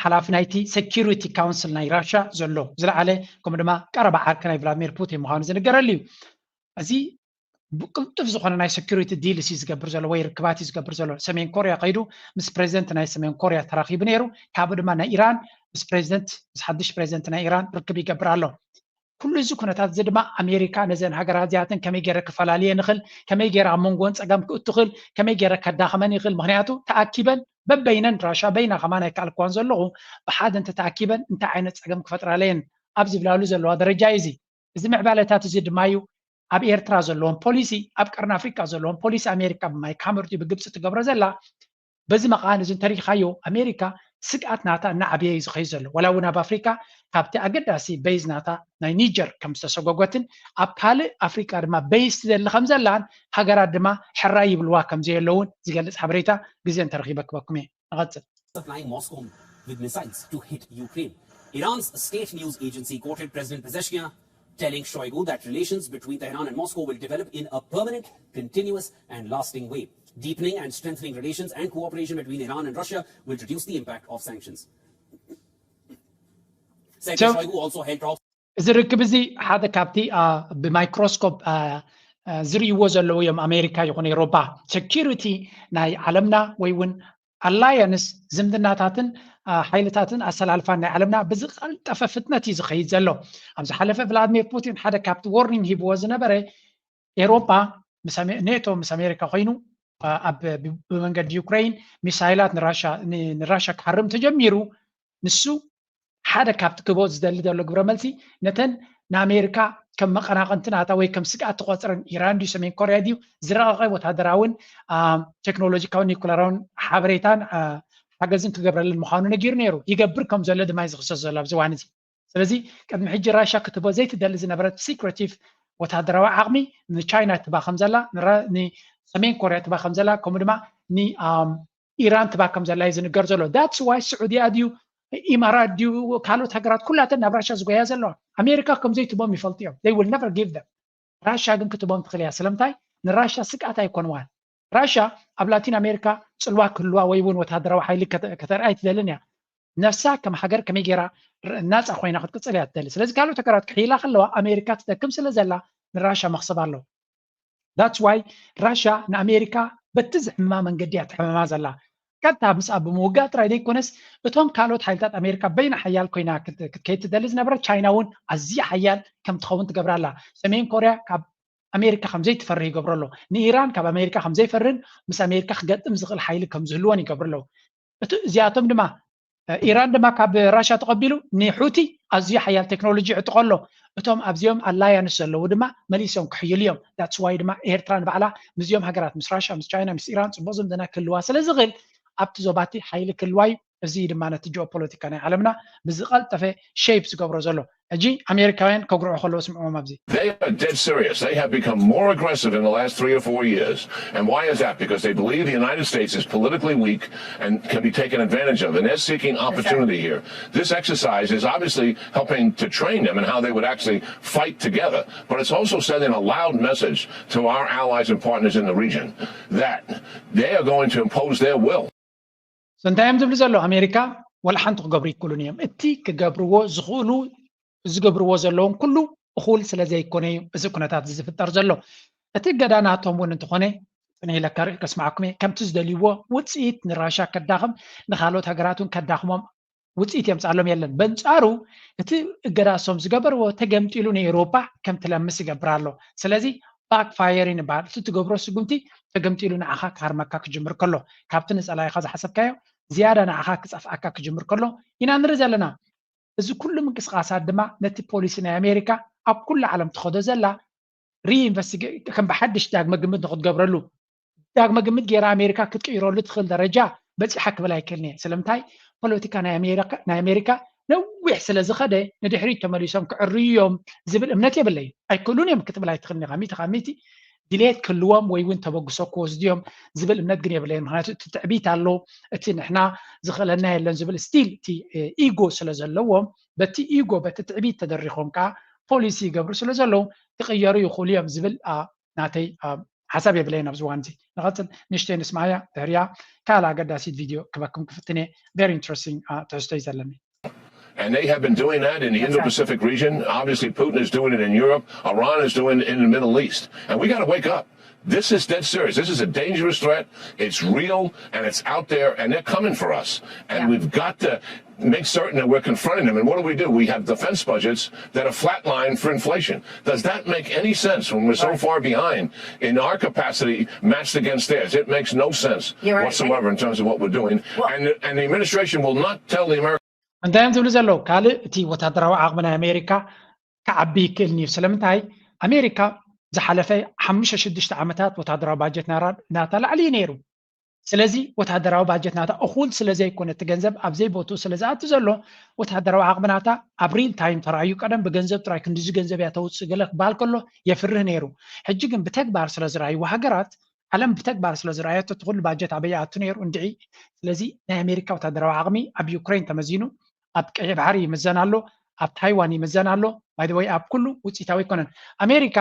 ሓላፊ ናይቲ ሴኪሪቲ ካውንስል ናይ ራሻ ዘሎ ዝለዓለ ከምኡ ድማ ቀረባ ዓርኪ ናይ ቭላድሚር ፑቲን ምዃኑ ዝንገረሉ እዩ። እዚ ብቅልጡፍ ዝኾነ ናይ ሴኪሪቲ ዲልስ እዩ ዝገብር ዘሎ ወይ ርክባት እዩ ዝገብር ዘሎ። ሰሜን ኮርያ ከይዱ ምስ ፕሬዚደንት ናይ ሰሜን ኮርያ ተራኺቡ ነይሩ። ካብኡ ድማ ናይ ኢራን ምስ ፕሬዚደንት ምስ ሓድሽ ፕሬዚደንት ናይ ኢራን ርክብ ይገብር ኣሎ። ኩሉ እዚ ኩነታት እዚ ድማ ኣሜሪካ ነዘን ሃገራት እዚኣተን ከመይ ገይረ ክፈላልየ ንኽእል፣ ከመይ ገይረ ኣብ መንጎን ፀገም ክእቱ ክእል፣ ከመይ ገይረ ከዳኸመን ይኽእል። ምክንያቱ ተኣኪበን በበይነን ራሻ በይና ከማን ኣይከኣልክዋን ዘለኹ ብሓደ እንተተኣኪበን እንታይ ዓይነት ፀገም ክፈጥራለየን ኣብ ዝብላሉ ዘለዋ ደረጃ እዩ እዚ። እዚ ምዕባለታት እዚ ድማ እዩ ኣብ ኤርትራ ዘለዎም ፖሊሲ ኣብ ቀርኒ ኣፍሪካ ዘለዎም ፖሊሲ ኣሜሪካ ብማይክ ሃመር ድዩ ብግብፂ ትገብሮ ዘላ በዚ መቃን እዚ እንተሪኢኻዮ ኣሜሪካ ስግኣት ናታ እናዓበየ እዩ ዝኸይድ ዘሎ። ዋላ እውን ኣብ ኣፍሪካ ካብቲ ኣገዳሲ በይዝ ናታ ናይ ኒጀር ከም ዝተሰጎጎትን ኣብ ካልእ ኣፍሪካ ድማ በይዝ ትደሊ ከም ዘላን ሃገራት ድማ ሕራይ ይብልዋ ከም ዘየለውን ዝገልፅ ሓበሬታ ግዜ እንተረኺበ ክበኩም እየ። ንቐፅል። Supplying Moscow with missiles to hit Ukraine. Iran's state news agency quoted President Pezeshkian telling Shoigu that relations between Tehran and Moscow will develop in a permanent, continuous, and lasting way. Deepening and strengthening relations and cooperation between Iran and Russia will reduce the impact of sanctions. Secretary Shoigu also held talks. እዚ ርክብ እዚ ሓደ ካብቲ ብማይክሮስኮፕ ዝርእይዎ ዘለዉ እዮም። ኣሜሪካ ይኹን ኤሮፓ ሴኪሪቲ ናይ ዓለምና ወይ እውን ኣላያንስ ዝምድናታትን ሓይልታትን ኣሰላልፋን ናይ ዓለምና ብዝቀልጠፈ ፍጥነት እዩ ዝኸይድ ዘሎ። ኣብ ዝሓለፈ ቭላድሚር ፑቲን ሓደ ካብቲ ዎርኒንግ ሂብዎ ዝነበረ ኤሮፓ ኔቶ ምስ ኣሜሪካ ኮይኑ ኣብ ብመንገዲ ዩክሬን ሚሳይላት ንራሻ ክሃርም ተጀሚሩ ንሱ ሓደ ካብቲ ክቦ ዝደሊ ዘሎ ግብረ መልሲ ነተን ንኣሜሪካ ከም መቐናቐንቲ ናታ ወይ ከም ስግኣት ትቆፅረን ኢራን ድዩ ሰሜን ኮርያ ድዩ ዝረቐቐ ወታደራውን ቴክኖሎጂካውን ኒኩለራውን ሓበሬታን ሓገዝን ክገብረለን ምዃኑ ነጊሩ ነይሩ። ይገብር ከም ዘሎ ድማ እዩ ዝኽሰስ ዘሎ ኣብዚ እዋን እዚ። ስለዚ ቅድሚ ሕጂ ራሻ ክትቦ ዘይትደሊ ዝነበረት ሲክሬቲቭ ወታደራዊ ዓቕሚ ንቻይና ትባ ከም ዘላ ንሰሜን ኮርያ ትባ ከም ዘላ ከምኡ ድማ ኢራን ትባ ከም ዘላ እዩ ዝንገር ዘሎ። ዳትስ ዋይ ስዑድያ ድዩ ኢማራት ድዩ ካልኦት ሃገራት ኩላተን ናብ ራሻ ዝጎያ ዘለዋ። ኣሜሪካ ከም ዘይትቦም ይፈልጡ እዮም። They will never give them። ራሻ ግን ክትቦም ትኽእል እያ። ስለምንታይ? ንራሻ ስግኣት ኣይኮንዋን። ራሻ ኣብ ላቲን ኣሜሪካ ጽልዋ ክህልዋ ወይ እውን ወታደራዊ ሓይሊ ከተ- ከተርኣይ ትደልን እያ። ነፍሳ ከም ሃገር ከመይ ገይራ ር- ናጻ ኮይና ክትቅጽል እያ ትደሊ። ስለዚ ካልኦት ሃገራት ክሕይላ ከለዋ ኣሜሪካ ትጠቅም ስለ ዘላ ንራሻ መኽሰብ ኣለዎ። That's why ራሻ ንኣሜሪካ በቲ ዝሕምማ መንገዲ እያ ትሕምማ ዘላ። ቀጥታ ምስኣ ብምውጋእ ጥራይ ዘይኮነስ እቶም ካልኦት ሓይልታት ኣሜሪካ በይና ሓያል ኮይና ክት- ክትከይድ ትደሊ ዝነበረት ቻይና እውን ኣዝያ ሓያል ከም ትኸውን ትገብራ ኣላ። ሰሜን ኮርያ ካብ ኣሜሪካ ከም ዘይትፈርህ ይገብሮ ኣሎ። ንኢራን ካብ ኣሜሪካ ከም ዘይፈርን ምስ ኣሜሪካ ክገጥም ዝኽእል ሓይሊ ከም ዝህልዎን ይገብሩ ኣለዉ። እቲ እዚኣቶም ድማ እ፣ ኢራን ድማ ካብ ራሻ ተቐቢሉ ንሑቲ ኣዝዩ ሓያል ቴክኖሎጂ ይዕጥቆ ኣሎ። እቶም ኣብዚኦም ኣላያንስ ዘለዉ ድማ መሊሶም ክሕይሉ እዮም። That's why ድማ ኤርትራ ንባዕላ ምስዚኦም ሃገራት ምስ ራሻ ምስ ቻይና ምስ ኢራን ጽቡቕ ዝምድና ክህልዋ ስለ ዝኽእል ኣብቲ ዞባቲ ሓይሊ ክህልዋ እዩ። እዚ ድማ ነቲ ጂኦፖለቲካ ናይ ዓለምና ብዝቐልጠፈ ሼፕ ዝገብሮ ዘሎ። ሕጂ ኣሜሪካውያን ከጉርዑ ከለዉ ስምዕዎም ኣብዚ። They are dead serious. They have become more aggressive in the last three or four years. And why is that? Because they believe the United States is politically weak and can be taken advantage of. And they're seeking opportunity here. This exercise is obviously helping to train them in how they would actually fight together. But it's also sending a loud message to our allies and partners in the region that they are going to impose their will. So እንታይ እዮም ዝብሉ ዘለዉ? ኣሜሪካ ወላ ሓንቲ ክገብሩ ይክእሉን እዮም። እቲ ክገብርዎ ዝኽእሉ ዝገብርዎ ዘለዎም ኩሉ እኹል ስለ ዘይኮነ እዩ እዚ ኩነታት እዚ ዝፍጠር ዘሎ። እቲ እገዳ ናቶም እውን እንተኾነ ጽንሕ ኢለ ከር- ከስምዓኩም እየ። ከምቲ ዝደልይዎ ውጽኢት ንራሻ ከዳኽም ንካልኦት ሃገራት እውን ከዳኽሞም ውፅኢት የምፅኣሎም የለን። በንፃሩ እቲ እገዳ እሶም ዝገበርዎ ተገምጢሉ ንኤውሮጳ ከም ትለምስ ይገብር ኣሎ። ስለዚ ባክፋየሪን ይበሃል። እቲ ትገብሮ ስጉምቲ ተገምጢሉ ንዓኻ ክሃርመካ ክጅምር ከሎ፣ ካብቲ ንፀላኢኻ ዝሓሰብካዮ ዝያዳ ንዓኻ ክፀፍኣካ ክጅምር ከሎ ኢና ንርኢ ዘለና። እዚ ኩሉ ምንቅስቃሳት ድማ ነቲ ፖሊሲ ናይ ኣሜሪካ ኣብ ኩሉ ዓለም ትኸዶ ዘላ ሪኢንቨስቲጌ ከም ብሓድሽ ዳግመ ግምት ንክትገብረሉ ዳግመ ግምት ገይራ ኣሜሪካ ክትቅይረሉ ትኽእል ደረጃ በፂሓ ክብል ኣይክእልን እየ። ስለምንታይ ፖለቲካ ናይ ኣሜሪካ ናይ ኣሜሪካ ነዊሕ ስለ ዝኸደ ንድሕሪት ተመሊሶም ክዕርዩ እዮም ዝብል እምነት የብለይን። ኣይክእሉን እዮም ክትብል ኣይትኽእልን ኢኻ። ሚእቲ ካብ ሚእቲ ድሌት ክህልዎም ወይ እውን ተበግሶ ክወስዱ እዮም ዝብል እምነት ግን የብለይን። ምክንያቱ እቲ ትዕቢት ኣሎ፣ እቲ ንሕና ዝኽእለና የለን ዝብል ስቲል እቲ ኢጎ ስለ ዘለዎም በቲ ኢጎ በቲ ትዕቢት ተደሪኾም ከዓ ፖሊሲ ይገብሩ ስለ ዘለዉ ክቕየሩ ይኽእሉ እዮም ዝብል ናተይ ሓሳብ የብለይን ኣብዚ እዋን እዚ። ንቐፅል ንእሽተይ ንስማያ ድሕሪያ ካልእ ኣገዳሲት ቪድዮ ክበኩም ክፍትን እየ። Very interesting ትሕዝቶ እዩ ዘለኒ። And they have been doing that in the Indo-Pacific region. Obviously, Putin is doing it in Europe. Iran is doing it in the Middle East. And we got to wake up. This is dead serious. This is a dangerous threat. It's real and it's out there, and they're coming for us. And we've got to make certain that we're confronting them. And what do we do? We have defense budgets that are flatlined for inflation. Does that make any sense when we're so far behind in our capacity matched against theirs? It makes no sense whatsoever in terms of what we're doing. And, and the administration will not tell the American እንታይ እዮም ዝብሉ ዘለዉ? ካልእ እቲ ወታደራዊ ዓቕሚ ናይ ኣሜሪካ ክዓቢ ይክእል እዩ። ስለምንታይ ኣሜሪካ ዝሓለፈ ሓሙሽተ ሽዱሽተ ዓመታት ወታደራዊ ባጀት ናታ ላዕሊ እዩ ነይሩ። ስለዚ ወታደራዊ ባጀት ናታ እኹል ስለ ዘይኮነ እቲ ገንዘብ ኣብ ዘይቦትኡ ስለ ዝኣቱ ዘሎ ወታደራዊ ዓቕሚ ናታ ኣብ ሪል ታይም ተራእዩ ቀደም ብገንዘብ ጥራይ ክንድዚ ገንዘብ እያ ተውፅእ ገለ ክበሃል ከሎ የፍርህ ነይሩ። ሕጂ ግን ብተግባር ስለ ዝረኣይዎ ሃገራት ዓለም ብተግባር ስለ ዝረኣየቶ እቲ ኩሉ ባጀት ኣበይ ኣቱ ነይሩ እንድዒ። ስለዚ ናይ ኣሜሪካ ወታደራዊ ዓቕሚ ኣብ ዩክሬን ተመዚኑ ኣብ ቀይሕ ባሕሪ ይምዘን ኣሎ፣ ኣብ ታይዋን ይምዘን ኣሎ። ባይደወይ ኣብ ኩሉ ውፅኢታዊ ኣይኮነን። ኣሜሪካ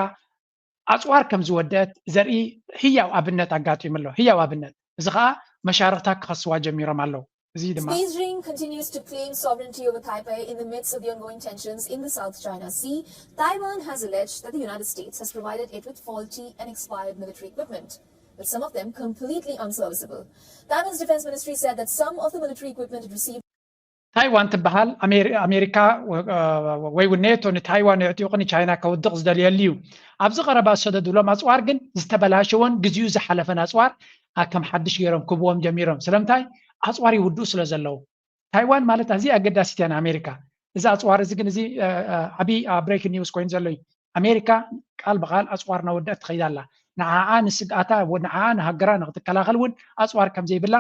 ኣፅዋር ከም ዝወደአት ዘርኢ ህያው ኣብነት ኣጋጢሙ ኣሎ። ህያው ኣብነት እዚ ከዓ መሻርክታ ክኸስዋ ጀሚሮም ኣለዉ። እዚ ድማ Beijing continues to claim sovereignty over Taipei in the midst of the ongoing tensions in the South China Sea. Taiwan has alleged that the United States has provided it with faulty and expired military equipment, with some of them completely unserviceable. Taiwan's defense ministry said that some of the military equipment it received ታይዋን ትበሃል ኣሜሪካ ወይ እውን ኔቶ ንታይዋን የዕጢቑ ንቻይና ከውድቕ ዝደልየሉ እዩ። ኣብዚ ቀረባ ዝሰደዱሎም ኣፅዋር ግን ዝተበላሸወን ግዚኡ ዝሓለፈን ኣፅዋር ከም ሓድሽ ገይሮም ክብዎም ጀሚሮም። ስለምንታይ ኣፅዋር ይውድኡ ስለ ዘለዉ። ታይዋን ማለት ኣዝያ ኣገዳሲት እያ ንኣሜሪካ። እዚ ኣፅዋር እዚ ግን እዚ ዓብዪ ብሬኪንግ ኒውስ ኮይኑ ዘሎ እዩ። ኣሜሪካ ቃል ብቃል ኣፅዋር ናወደአት ትኸይድ ኣላ። ንዓኣ ንስግኣታ ንዓኣ ንሃገራ ንክትከላኸል እውን ኣፅዋር ከም ዘይብላ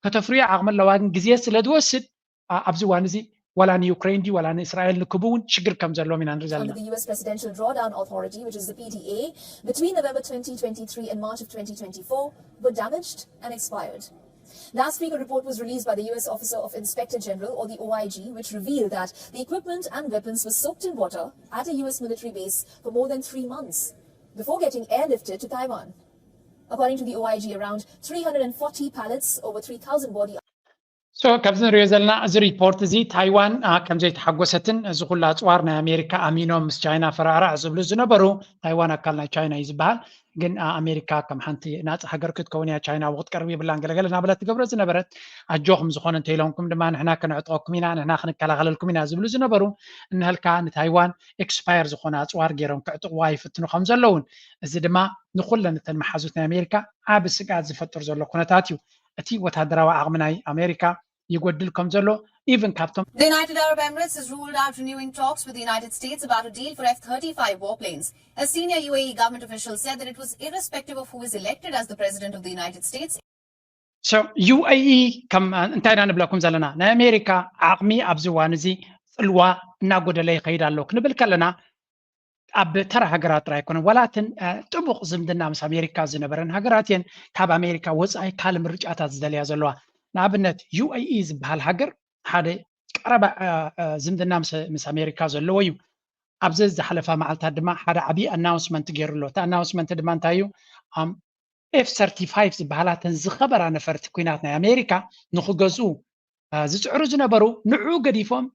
ከተፍርዮ ዓቕሚ ኣለዋ። ግን ግዜ ስለ ዝወስድ ኣብዚ እዋን እዚ ዋላ ንዩክሬን ድዩ ዋላ ንእስራኤል ንክቡ እውን ሽግር ከም ዘለዎም ኢና ንርኢ ዘለና። Under the U S presidential drawdown authority, which is the P D A, between November twenty twenty-three and March of twenty twenty-four, were damaged and expired. Last week, a report was released by the U S Office of Inspector General, or the O I G, which revealed that the equipment and weapons were soaked in water at a U S military base for more than three months before getting airlifted to Taiwan. According to the O I G, around three hundred forty pallets, over three thousand body So ካብዚ ንሪኦ ዘለና እዚ ሪፖርት እዚ ታይዋን ከም ዘይተሓጎሰትን እዚ ኩሉ ኣፅዋር ናይ ኣሜሪካ ኣሚኖም ምስ ቻይና ፈራዕራዕ ዝብሉ ዝነበሩ፣ ታይዋን ኣካል ናይ ቻይና እዩ ዝበሃል። ግን ኣሜሪካ ከም ሓንቲ ናፃ ሃገር ክትከውን እያ ቻይና ክትቀርብ የብላን ገለገለ እናበለት ትገብሮ ዝነበረት፣ ኣጆኹም ዝኾነ እንተኢሎምኩም ድማ ንሕና ከነዕጥቐኩም ኢና፣ ንሕና ክንከላኸለልኩም ኢና ዝብሉ ዝነበሩ፣ እንሀልካ ንታይዋን ኤክስፓየር ዝኾነ ኣፅዋር ገይሮም ክዕጥቕዋ ይፍትኑ ከም ዘለውን፣ እዚ ድማ ንኩለን እተን መሓዙት ናይ ኣሜሪካ ዓቢ ስግኣት ዝፈጥር ዘሎ ኩነታት እዩ። እቲ ወታደራዊ ዓቕሚ ናይ ኣሜሪካ ይጎድል ከም ዘሎ ኢቭን ካብቶም The United Arab Emirates has ruled out renewing talks with the United States about a deal for F thirty-five warplanes. A senior U A E government official said that it was irrespective of who is elected as the president of the United States. So U A E ከም እንታይ ኢና ንብለኩም ዘለና? ናይ ኣሜሪካ ዓቕሚ ኣብዚ እዋን እዚ ጽልዋ እናጎደለ ይኸይድ ኣሎ ክንብል ከለና ኣብ ተራ ሃገራት ጥራይ ኣይኮነን። ዋላ እተን ጥቡቕ ዝምድና ምስ ኣሜሪካ ዝነበረን ሃገራት እየን ካብ ኣሜሪካ ወፃኢ ካልእ ምርጫታት ዝደልያ ዘለዋ። ንኣብነት U A E ዝበሃል ሃገር ሓደ ቀረባ ዝምድና ምስ ኣሜሪካ ዘለዎ እዩ። ኣብዚ ዝሓለፋ መዓልታት ድማ ሓደ ዓብዪ ኣናውንስመንት ገይሩ ኣሎ። እቲ ኣናውንስመንት ድማ እንታይ እዩ? F thirty-five ዝበሃላ እተን ዝኸበራ ነፈርቲ ኲናት ናይ ኣሜሪካ ንኽገዝኡ ዝፅዕሩ ዝነበሩ ንዕኡ ገዲፎም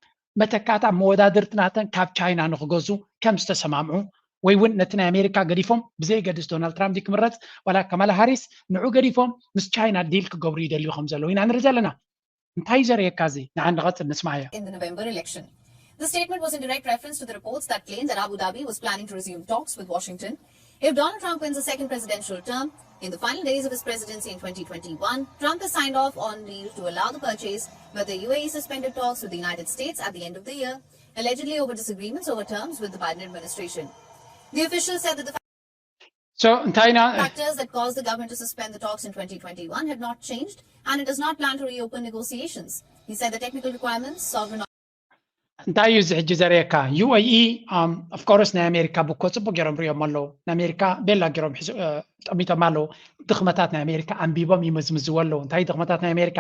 መተካእታ መወዳድርቲ ናተን ካብ ቻይና ንኽገዝኡ ከም ዝተሰማምዑ ወይ እውን ነቲ ናይ ኣሜሪካ ገዲፎም ብዘየገድስ ዶናልድ ትራምፕ ክምረፅ ዋላ ካማላ ሃሪስ ንዕኡ ገዲፎም ምስ ቻይና ዲል ክገብሩ ይደልዩ ከም ዘለዉ ኢና ንርኢ ዘለና። እንታይ ዘርእየካ እዚ ንዓ ንቐፅል ንስማዓዮ። In the November election. The statement was in direct reference to the reports that claimed that Abu Dhabi was planning to resume talks with Washington if Donald Trump wins a second presidential term. In the final days of his presidency in twenty twenty-one, Trump has signed off on deal to allow the purchase, but the U A E suspended talks with the United States at the end of the year, allegedly over disagreements over terms with the Biden administration. The official said that the So እንታይ ኢና factors that caused the government to suspend the talks in twenty twenty-one have not changed, and it does not plan to reopen negotiations. He said the technical requirements, sovereign እንታይ እዩ እዚ ሕጂ ዘርእየካ? U A E of course ናይ ኣሜሪካ ብኮ ፅቡቅ ገይሮም ሪኦም ኣለዉ። ናይ ኣሜሪካ ቤላ ገይሮም ጠሚቶም ኣለዉ። ድኽመታት ናይ ኣሜሪካ ኣንቢቦም ይምዝምዝዎ ኣለዉ። እንታይ ድኽመታት ናይ ኣሜሪካ?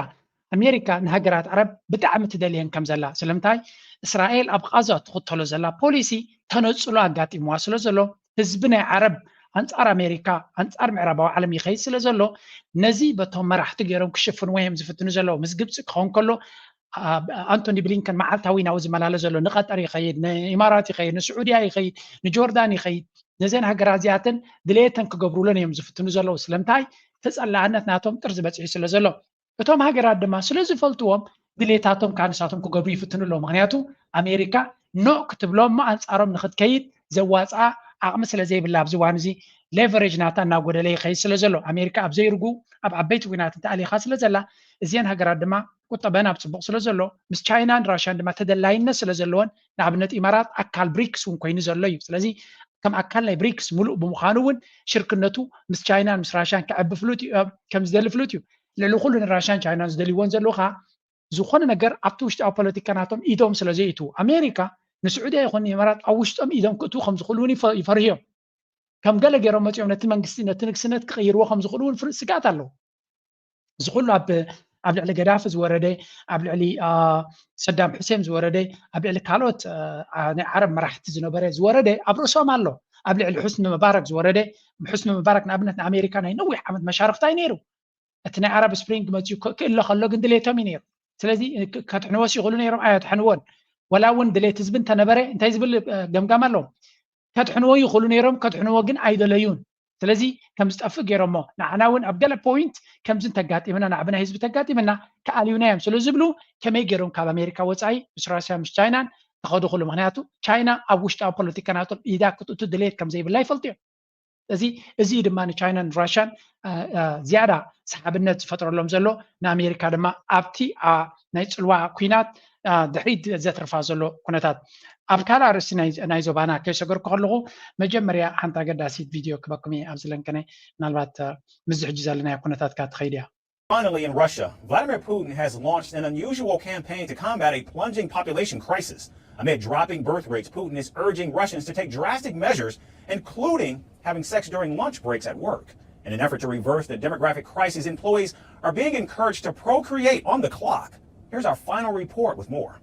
ኣሜሪካ ንሃገራት ዓረብ ብጣዕሚ ትደልየን ከም ዘላ፣ ስለምንታይ እስራኤል ኣብ ቃዛ ትኽተሎ ዘላ ፖሊሲ ተነፅሎ ኣጋጢምዋ ስለ ዘሎ፣ ህዝቢ ናይ ዓረብ ኣንፃር ኣሜሪካ ኣንፃር ምዕራባዊ ዓለም ይኸይድ ስለ ዘሎ፣ ነዚ በቶም መራሕቲ ገይሮም ክሽፍንዎ እዮም ዝፍትኑ ዘለዉ። ምስ ግብፂ ክኸውን ከሎ ኣንቶኒ ብሊንከን መዓልታዊ ናብኡ ዝመላለስ ዘሎ፣ ንቀጠር ይኸይድ፣ ንኢማራት ይኸይድ፣ ንስዑድያ ይኸይድ፣ ንጆርዳን ይኸይድ። ነዘን ሃገራት እዚኣተን ድሌተን ክገብሩለን እዮም ዝፍትኑ ዘለዉ። ስለምንታይ? ተፀላእነት ናቶም ጥርዚ በፂሑ ስለ ዘሎ። እቶም ሃገራት ድማ ስለ ዝፈልጥዎም ድሌታቶም ከዓ ንሳቶም ክገብሩ ይፍትኑ ኣለዉ። ምክንያቱ ኣሜሪካ ኖእ ክትብሎ እሞ ኣንፃሮም ንክትከይድ ዘዋፅኣ ዓቕሚ ስለ ዘይብላ ኣብዚ እዋን እዚ ሌቨሬጅ ናታ እናጎደለ ይኸይድ ስለ ዘሎ ኣሜሪካ ኣብ ዘይርጉ ኣብ ዓበይቲ ኲናት እንተኣሊኻ ስለ ዘላ እዚአን ሃገራት ድማ ቁጠበን ኣብ ፅቡቕ ስለ ዘሎ ምስ ቻይናን ራሽያን ድማ ተደላይነት ስለ ዘለዎን ንኣብነት ኢማራት ኣካል ብሪክስ እውን ኮይኑ ዘሎ እዩ። ስለዚ ከም ኣካል ናይ ብሪክስ ሙሉእ ብምዃኑ እውን ሽርክነቱ ምስ ቻይናን ምስ ራሽያን ክዕቢ ፍሉጥ እዩ ከም ዝደሊ ፍሉጥ እዩ። ልዕሊ ኩሉ ንራሽያን ቻይናን ዝደልይዎን ዘለዉ ከዓ ዝኾነ ነገር ኣብቲ ውሽጣዊ ፖለቲካ ናቶም ኢዶም ስለ ዘይእትዉ ኣሜሪካ ንስዑድያ ይኹን ንኢማራት ኣብ ውሽጦም ኢዶም ክእትዉ ከም ዝኽእሉ እውን ይፈርህዮም። ከም ገለ ገይሮም መፂኦም ነቲ መንግስቲ ነቲ ንግስነት ክቕይርዎ ከም ዝኽእሉ እውን ስግኣት ኣለዉ። እዚ ኩሉ ኣብ ኣብ ልዕሊ ገዳፊ ዝወረደ ኣብ ልዕሊ ሰዳም ሑሴን ዝወረደ ኣብ ልዕሊ ካልኦት ናይ ዓረብ መራሕቲ ዝነበረ ዝወረደ ኣብ ርእሶም ኣሎ። ኣብ ልዕሊ ሑስኒ መባረክ ዝወረደ ሑስኒ መባረክ ንኣብነት ንኣሜሪካ ናይ ነዊሕ ዓመት መሻርክታ እዩ ነይሩ። እቲ ናይ ዓረብ ስፕሪንግ መፅኡ ክእለ ከሎ ግን ድሌቶም እዩ ነይሩ። ስለዚ ከድሕንዎስ ይኽእሉ ነይሮም ኣየድሐንዎን። ወላ እውን ድሌት ህዝቢ እንተነበረ እንታይ ዝብል ገምጋም ኣለዎም? ከድሕንዎ ይኽእሉ ነይሮም፣ ከድሕንዎ ግን ኣይደለዩን። ስለዚ ከም ዝጠፍእ ገይሮሞ ንዓና እውን ኣብ ገለ ፖይንት ከምዚ እንተጋጢምና ንዓብና ህዝቢ ተጋጢምና ክኣልዩና እዮም ስለ ዝብሉ ከመይ ገይሮም ካብ ኣሜሪካ ወፃኢ ምስ ራሽያ ምስ ቻይናን ተኸዱ ክሉ ምክንያቱ ቻይና ኣብ ውሽጣዊ ፖለቲካ ናቶም ኢዳ ክትእቱ ድሌት ከም ዘይብላ ይፈልጡ እዮም። እዚ እዚ ድማ ንቻይናን ራሽያን ዝያዳ ሰሓብነት ዝፈጥረሎም ዘሎ ንኣሜሪካ ድማ ኣብቲ ናይ ፅልዋ ኩናት ድሕሪት ዘትርፋ ዘሎ ኩነታት ኣብ ካልእ ኣርእስቲ ናይ ዞባና ከይሰገርኩ ከለኹ መጀመርያ ሓንቲ ኣገዳሲት ቪድዮ ክበኩም እየ ኣብዚ ለንቅነ ምናልባት ምስዚ ሕጂ ዘለናዮ ኩነታት ካ ትኸይድ እያ Finally, in Russia, Vladimir Putin has launched an unusual campaign to combat a plunging population crisis. Amid dropping birth rates, Putin is urging Russians to take drastic measures, including having sex during lunch breaks at work. In an effort to reverse the demographic crisis, employees are being encouraged to procreate on the clock. Here's our final report with more.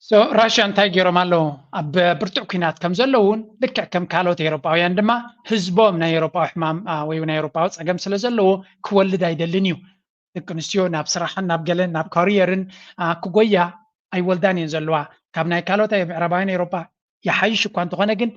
So ራሽያ እንታይ ገይሮም ኣለዉ? ኣብ ብርቱዕ ኲናት ከም ዘለዉ እውን ልክዕ ከም ካልኦት ኤውሮጳውያን ድማ ህዝቦም ናይ ኤውሮጳዊ ሕማም ወይ ናይ ኤውሮጳዊ ጸገም ስለ ዘለዎ ክወልድ ኣይደልን እዩ። ደቂ ኣንስትዮ ናብ ስራሕን ናብ ገለን ናብ ካሪየርን ክጎያ ኣይወልዳን እየን ዘለዋ። ካብ ናይ ካልኦት ምዕራባውያን ኤውሮጳ ይሓይሽ እኳ እንተኾነ ግን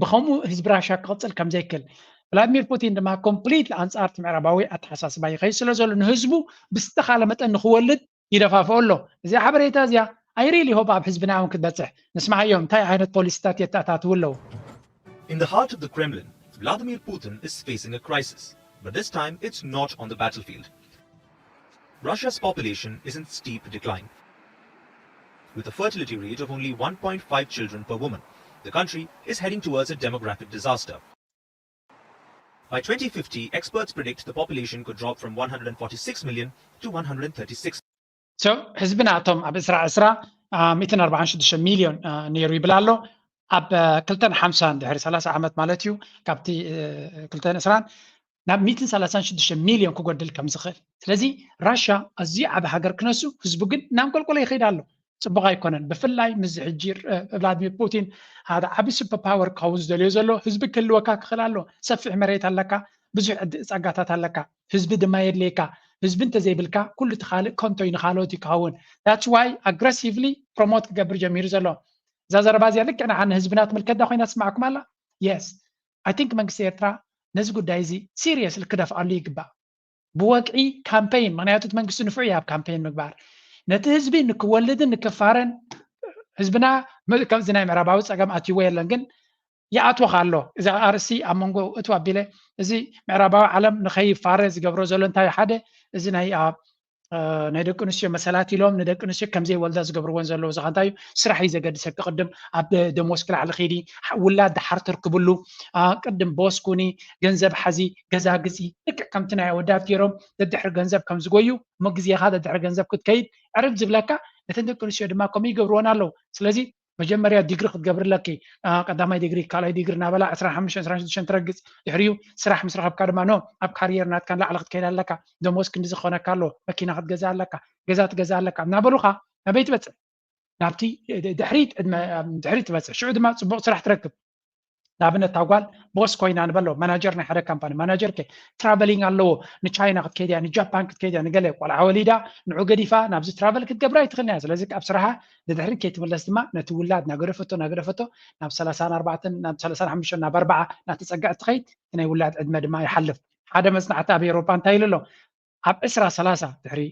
ብኸምኡ ህዝቢ ራሽያ ክቕጽል ከም ዘይክእል ቭላድሚር ፑቲን ድማ ኮምፕሊት ኣንጻር እቲ ምዕራባዊ ኣተሓሳስባ ይኸይድ ስለ ዘሎ ንህዝቡ ብዝተኻለ መጠን ንኽወልድ ይደፋፍኦ ኣሎ። እዚኣ ሓበሬታ እዚኣ I really hope ኣብ ህዝብና እውን ክትበጽሕ። ንስምዓዮም እንታይ ዓይነት ፖሊሲታት የተኣታትዉ ኣለዉ። In the heart of the Kremlin, Vladimir Putin is facing a crisis, but this time it's not on the battlefield. Russia's population is in steep decline. With a fertility rate of only one point five children per woman, the country is heading towards a demographic disaster. By twenty fifty, experts predict the population could drop from one hundred forty-six million to one hundred thirty-six. So ህዝብና እቶም ኣብ ዕስራ ዕስራ ሚእትን ኣርባዓን ሽዱሽተ ሚልዮን ነይሩ ይብል ኣሎ። ኣብ ክልተን ሓምሳን ድሕሪ ሰላሳ ዓመት ማለት እዩ ካብቲ ክልተን ዕስራን ናብ ሚእትን ሰላሳን ሽዱሽተ ሚልዮን ክጎድል ከም ዝኽእል። ስለዚ ራሽያ ኣዝዩ ዓቢ ሃገር ክነሱ ህዝቡ ግን እናንቆልቆለ ይኸይድ ኣሎ። ጽቡቕ ኣይኮነን። ብፍላይ ምስዚ ሕጂ ቭላድሚር ፑቲን ሓደ ዓቢ ሱፐር ፓወር ክኸውን ዝደልዮ ዘሎ ህዝቢ ክህልወካ ክኽእል ኣሎ። ሰፊሕ መሬት ኣለካ፣ ብዙሕ ዕድ- ጸጋታት ኣለካ። ህዝቢ ድማ የድልየካ። ህዝቢ እንተዘይብልካ ኩሉ እቲ ካልእ ከንቶ እዩ ንኻልኦት እዩ ክኸውን። That's why aggressively promote ክገብር ጀሚሩ ዘሎ። እዛ ዘረባ እዚኣ ልክዕ ንዓ ንህዝብና ትምልከት ዳ ኮይና ትስማዕኩም ኣላ? Yes. I think መንግስቲ ኤርትራ ነዚ ጉዳይ እዚ ሲሪየስሊ ክደፍኣሉ ይግባእ። ብወግዒ ካምፔይን ምክንያቱ እቲ መንግስቲ ንፉዕ እዩ ኣብ ካምፔይን ምግባር ነቲ ህዝቢ ንክወልድን ንክፋረን ህዝብና ከምዚ ናይ ምዕራባዊ ፀገም ኣትይዎ የለን ግን ይኣትወካ ኣሎ እዚ ኣርሲ ኣብ መንጎ እቱ ኣቢለ እዚ ምዕራባዊ ዓለም ንከይፋረ ዝገብሮ ዘሎ እንታይ ሓደ እዚ ናይ ናይ ደቂ ኣንስትዮ መሰላት ኢሎም ንደቂ ኣንስትዮ ከምዘይወልዳ ዝገብርዎን ዘለዉ ዝካ እንታይ እዩ ስራሕ እዩ ዘገድሰ ክቅድም ኣብ ደሞዝ ክላዕሊ ኪዲ ውላድ ድሓር ትርክብሉ ቅድም ቦስ ኩኒ ገንዘብ ሓዚ ገዛ ግዚ ልክዕ ከምቲ ናይ ኣወዳት ገይሮም ደድሕሪ ገንዘብ ከም ዝጎዩ እሞ ግዜኻ ደድሕሪ ገንዘብ ክትከይድ ዕርብ ዝብለካ ነተን ደቂ ኣንስትዮ ድማ ከምኡ ይገብርዎን ኣለዉ ስለዚ መጀመርያ ዲግሪ ክትገብሪ ኣለኪ ቀዳማይ ዲግሪ ካልኣይ ዲግሪ እናበላ ዕስራን ሓሙሽተን ዕስራን ሽዱሽተን ትረግፅ ድሕሪኡ ስራሕ ምስ ረኸብካ ድማ ኖ ኣብ ካሪየር ናትካ ንላዕሊ ክትከይድ ኣለካ ደሞዝ ክንዲ ዝኮነካ ኣለዎ መኪና ክትገዛ ኣለካ ገዛ ትገዛ ኣለካ እናበሉካ ናበይ ትበፅሕ ናብቲ ድሕሪት ዕድመ ድሕሪት ትበፅሕ ሽዑ ድማ ፅቡቅ ስራሕ ትረክብ ንኣብነት እታ ጓል ቦስ ኮይና ንበሎ ማናጀር ናይ ሓደ ካምፓኒ ማናጀር ከ ትራቨሊንግ ኣለዎ ንቻይና ክትከይድ እያ ንጃፓን ክትከይድ እያ ንገለ ቆልዓ ወሊዳ ንዑ ገዲፋ ናብዚ ትራቨል ክትገብራ ኣይትኽእልን እያ ስለዚ ኣብ ስራሓ ንድሕሪት ከይትምለስ ድማ ነቲ ውላድ ናገደፈቶ ናገደፈቶ ናብ ሰላሳን ኣርባዕተን ናብ ሰላሳን ሓሙሽተን ናብ ኣርባዓ እናተፀግዐት ትኸይድ እቲ ናይ ውላድ ዕድመ ድማ ይሓልፍ ሓደ መፅናዕቲ ኣብ ኤውሮፓ እንታይ ኢሉ ኣሎ ኣብ ዕስራ ሰላሳ ድሕሪ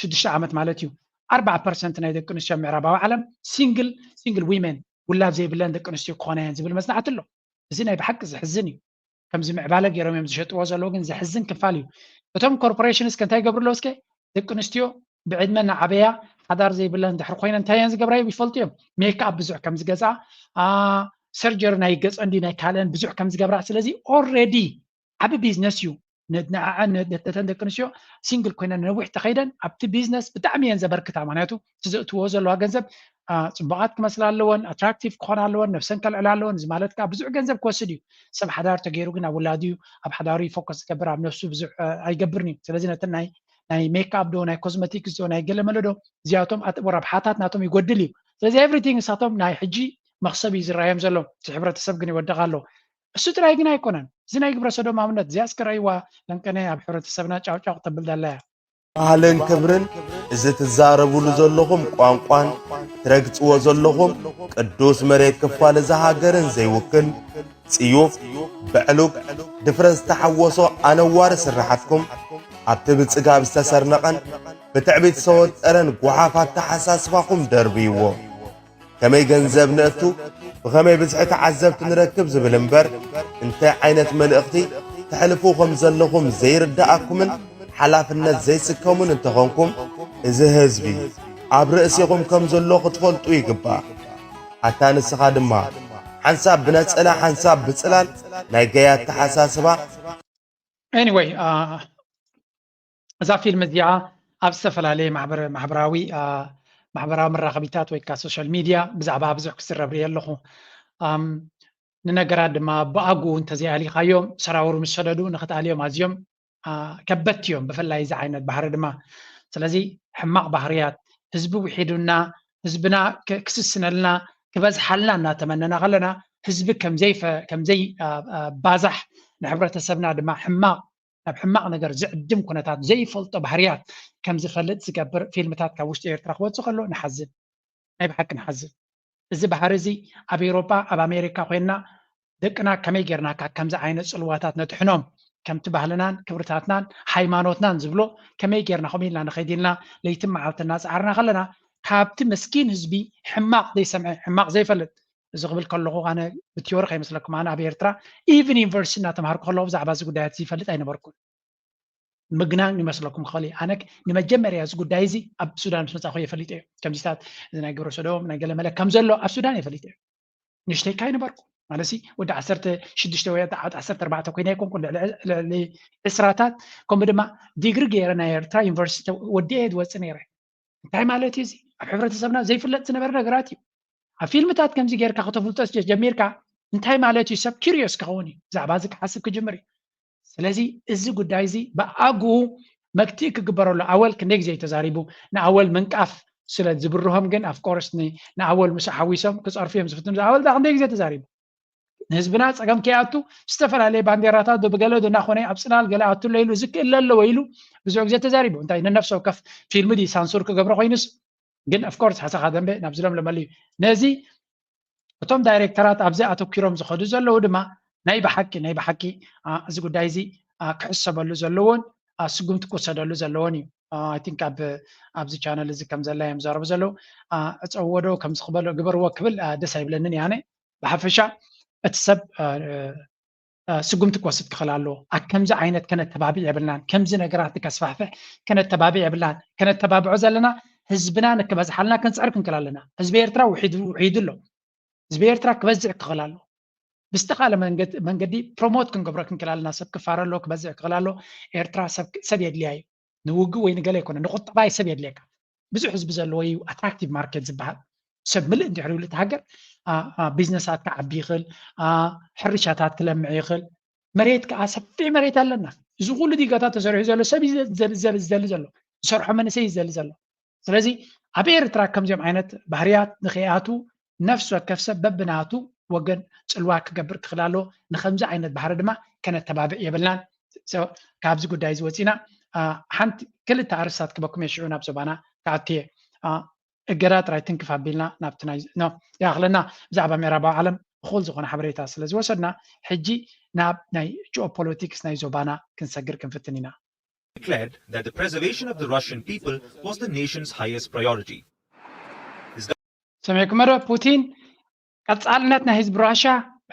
ሽዱሽተ ዓመት ማለት እዩ ኣርባዓ ፐርሰንት ናይ ደቂ ኣንስትዮ ምዕራባዊ ዓለም ሲንግል ሲንግል ዊመን ውላድ ዘይብለን ደቂ ኣንስትዮ ክኾና እየን ዝብል መፅናዕቲ ኣሎ እዚ ናይ ብሓቂ ዘሕዝን እዩ ከምዚ ምዕባለ ገይሮም እዮም ዝሸጥዎ ዘለዉ ግን ዘሕዝን ክፋል እዩ እቶም ኮርፖሬሽንስ ከ እንታይ ይገብሩ ኣለዉ እስከ ደቂ ኣንስትዮ ብዕድመ ናዓበያ ሓዳር ዘይብለን ድሕሪ ኮይነ እንታይ እየን ዝገብራ ይፈልጡ እዮም ሜክኣፕ ብዙሕ ከም ዝገዝኣ ሰርጀሪ ናይ ገፀ እንዲ ናይ ካልአን ብዙሕ ከም ዝገብራ ስለዚ ኦረዲ ዓቢ ቢዝነስ እዩ ንዓዐን ነተን ደቂ ኣንስትዮ ሲንግል ኮይነን ነዊሕ ተኸይደን ኣብቲ ቢዝነስ ብጣዕሚ እየን ዘበርክታ ምክንያቱ እቲ ዘእትዎ ዘለዋ ገንዘብ ፅቡቃት ክመስላ ኣለወን ኣትራክቲቭ ክኾና ኣለወን ነብሰን ከልዕላ ኣለወን እዚ ማለት ከዓ ብዙሕ ገንዘብ ክወስድ እዩ ሰብ ሓዳር ተገይሩ ግን ኣብ ውላድ እዩ ኣብ ሓዳሩ ፎከስ ዝገብር ኣብ ነብሱ ብዙሕ ኣይገብርን እዩ ስለዚ ነተን ናይ ናይ ሜክኣፕ ዶ ናይ ኮስመቲክስ ዶ ናይ ገለመለ ዶ እዚኣቶም ወራብሓታት ናቶም ይጎድል እዩ ስለዚ ኤቭሪቲንግ ንሳቶም ናይ ሕጂ መክሰብ እዩ ዝረኣዮም ዘሎ እቲ ሕብረተሰብ ግን ይወድቕ ኣሎ እሱ ጥራይ ግን ኣይኮነን እዚ ናይ ግብረ ሰዶማውነት እዚኣ እስከ ረእይዋ ለንቀነ ኣብ ሕብረተሰብና ጫውጫው ክተብል ደላ እያ ባህልን ክብርን እዚ ትዛረብሉ ዘለኹም ቋንቋን ትረግፅዎ ዘለኹም ቅዱስ መሬት ክፋል እዛ ሃገርን ዘይውክል ፅዩፍ ብዕሉግ ድፍረት ዝተሓወሶ ኣነዋሪ ስራሓትኩም ኣብቲ ብፅጋብ ዝተሰርነቐን ብትዕቢት ዝተወጠረን ጓሓፍ ኣተሓሳስባኹም ደርብይዎ ከመይ ገንዘብ ነእቱ ብኸመይ ብዝሒ ተዓዘብቲ ንረክብ ዝብል እምበር እንታይ ዓይነት መልእኽቲ ተሕልፉ ከም ዘለኹም ዘይርድኣኩምን ሓላፍነት ዘይስከሙን እንተኾንኩም እዚ ህዝቢ ኣብ ርእሲኹም ከም ዘሎ ክትፈልጡ ይግባእ ኣታ ንስኻ ድማ ሓንሳብ ብነጸላ ሓንሳብ ብጽላል ናይ ገያ ኣተሓሳስባ anyway እዛ ፊልም እዚኣ ኣብ ዝተፈላለየ ማሕበራዊ ማሕበራዊ መራኸቢታት ወይ ከዓ ሶሻል ሚድያ ብዛዕባ ብዙሕ ክዝረብ ርየ ኣለኹ ንነገራት ድማ ብኣግኡ እንተዘይኣሊኻዮም፣ ሰራውሩ ምስ ሰደዱ ንኽትኣልዮም ኣዝዮም ከበድቲ እዮም፣ ብፍላይ እዚ ዓይነት ባህሪ ድማ። ስለዚ ሕማቕ ባህርያት፣ ህዝቢ ውሒዱና፣ ህዝብና ክስስነልና፣ ክበዝሓልና እናተመነና ከለና፣ ህዝቢ ከምዘይባዛሕ፣ ንሕብረተሰብና ድማ ሕማቕ፣ ናብ ሕማቕ ነገር ዝዕድም ኩነታት፣ ዘይፈልጦ ባህርያት ከም ዝፈልጥ ዝገብር ፊልምታት ካብ ውሽጢ ኤርትራ ክወጽእ ከሎ ንሓዝን። ናይ ብሓቂ ንሓዝን። እዚ ባህሪ እዚ ኣብ ኤውሮጳ፣ ኣብ ኣሜሪካ ኮይንና ደቅና ከመይ ጌርና ካብ ከምዚ ዓይነት ጽልዋታት ነድሕኖም፣ ከምቲ ባህልናን ክብርታትናን ሃይማኖትናን ዝብሎ ከመይ ጌርና ከምኡ ኢልና ንኸይድ ኢልና ለይትን መዓልትን እናጸዓርና ከለና፣ ካብቲ መስኪን ህዝቢ ሕማቕ ዘይሰምዐ፣ ሕማቕ ዘይፈልጥ፣ እዚ ክብል ከለኹ ኣነ ብቲዮሪ ከይመስለኩም፣ ኣነ ኣብ ኤርትራ ኢቭን ዩኒቨርሲቲ እናተምሃርኩ ከለኹ ብዛዕባ እዚ ጉዳያት እዚ ይፈልጥ ኣይነበርኩን። ምግናን ይመስለኩም ክኽእል እዩ። ኣነ ንመጀመርያ እዚ ጉዳይ እዚ ኣብ ሱዳን ምስ መጻኹ እየ ፈሊጠዮ። ከምዚታት እዚ ናይ ግብረ ሰዶም ናይ ገለመለ ከም ዘሎ ኣብ ሱዳን እየ ፈሊጠዮ። ንእሽተይ እካ ኣይነበርኩ ማለት ሲ ወዲ ዓሰርተ ሽዱሽተ ወይ ዓሰርተ ኣርባዕተ ኮይነ ኣይኮንኩን፣ ልዕሊ ዕስራታት። ከምኡ ድማ ዲግሪ ገይረ ናይ ኤርትራ ዩኒቨርሲቲ ወዲኤ እየ ዝወፅእ ነይረ። እንታይ ማለት እዩ እዚ? ኣብ ሕብረተሰብና ዘይፍለጥ ዝነበረ ነገራት እዩ። ኣብ ፊልምታት ከምዚ ጌርካ ከተፍልጦ ጀሚርካ እንታይ ማለት እዩ? ሰብ ኪሪዮስ ክኸውን እዩ፣ ብዛዕባ እዚ ክሓስብ ክጅምር እዩ። ስለዚ እዚ ጉዳይ እዚ ብኣግኡ መግትኢ ክግበረሉ፣ ኣወል ክንደይ ግዜ እዩ ተዛሪቡ። ንኣወል ምንቃፍ ስለ ዝብርሆም ግን ኣፍኮርስ ንኣወል ምስ ሓዊሶም ክፀርፉ እዮም ዝፍትኑ። ኣወል ዳ ክንደይ ግዜ ተዛሪቡ። ንህዝብና ፀገም ከይኣቱ ዝተፈላለየ ባንዴራታት ብገለ ዶ እናኾነ ኣብ ፅላል ገለ ኣቱ ኣሎ ኢሉ ዝክእል ኣለዎ ኢሉ ብዙሕ ግዜ ተዛሪቡ። እንታይ ነነፍሲ ወከፍ ፊልም ድዩ ሳንሱር ክገብሮ ኮይኑስ? ግን ኣፍኮርስ ሓሳኻ ደንበ ናብ ዝለምለመሉ እዩ። ነዚ እቶም ዳይሬክተራት ኣብዚ ኣተኪሮም ዝኸዱ ዘለዉ ድማ ናይ ብሓቂ ናይ ብሓቂ እዚ ጉዳይ እዚ ክሕሰበሉ ዘለዎን ስጉምቲ ክወሰደሉ ዘለዎን እዩ። ኣይ ቲንክ ኣብዚ ቻነል እዚ ከም ዘላ እዮም ዘረቡ ዘለዉ። እፀውዎ ዶ ከምዚ ክበሎ ግበርዎ ክብል ደስ ኣይብለንን እየ ኣነ። ብሓፈሻ እቲ ሰብ ስጉምቲ ክወስድ ክኽእል ኣለዎ። ኣብ ከምዚ ዓይነት ከነተባብዕ የብልናን። ከምዚ ነገራት ከስፋሕፍሕ ከነተባብዕ የብልናን። ከነተባብዖ ዘለና ህዝብና ንክበዝሓልና ክንፅዕር ክንክእል ኣለና። ህዝቢ ኤርትራ ውሒዱ ኣሎ። ህዝቢ ኤርትራ ክበዝሕ ክኽእል ኣሎ። ብዝተኻለ መንገዲ ፕሮሞት ክንገብሮ ክንክእል ኣለና። ሰብ ክፋረ ኣሎ፣ ክበዝሕ ክኽእል ኣሎ። ኤርትራ ሰብ የድልያ እዩ። ንውግእ ወይ ንገለ ኣይኮነ፣ ንቁጠባ እዩ ሰብ የድልየካ። ብዙሕ ህዝቢ ዘለዎ እዩ ኣትራክቲቭ ማርኬት ዝበሃል። ሰብ ምልእ እንድሕር ይብሉ እቲ ሃገር ቢዝነሳት ክዓቢ ይኽእል፣ ሕርሻታት ክለምዕ ይኽእል። መሬት ከዓ ሰፊሕ መሬት ኣለና። እዚ ኩሉ ዲጋታት ተሰሪሑ ዘሎ ሰብ ዝደሊ ዘሎ፣ ዝሰርሖ መንእሰይ ዝደሊ ዘሎ። ስለዚ ኣብ ኤርትራ ከምዚኦም ዓይነት ባህርያት ንኸይኣቱ ነፍሲ ወከፍ ሰብ በብናቱ ወገን ፅልዋ ክገብር ክኽእል ኣለዎ። ንከምዚ ዓይነት ባህሪ ድማ ከነተባብዕ የብልናን። ካብዚ ጉዳይ እዚ ወፂና ሓንቲ ክልተ ኣርስታት ክበኩም እየ ሽዑ ናብ ዞባና ክኣቱ እየ። እገዳ ጥራይ ትንክፍ ኣቢልና ናብቲ ናይ ይኣኽለና ብዛዕባ ምዕራባዊ ዓለም እኹል ዝኾነ ሓበሬታ ስለ ዝወሰድና ሕጂ ናብ ናይ ጂኦፖለቲክስ ናይ ዞባና ክንሰግር ክንፍትን ኢና። declared that the preservation of the Russian people was the nation's highest priority. ሰሚዕኩም ዶ? ፑቲን ቀፃልነት ናይ ህዝቢ ራሻ፣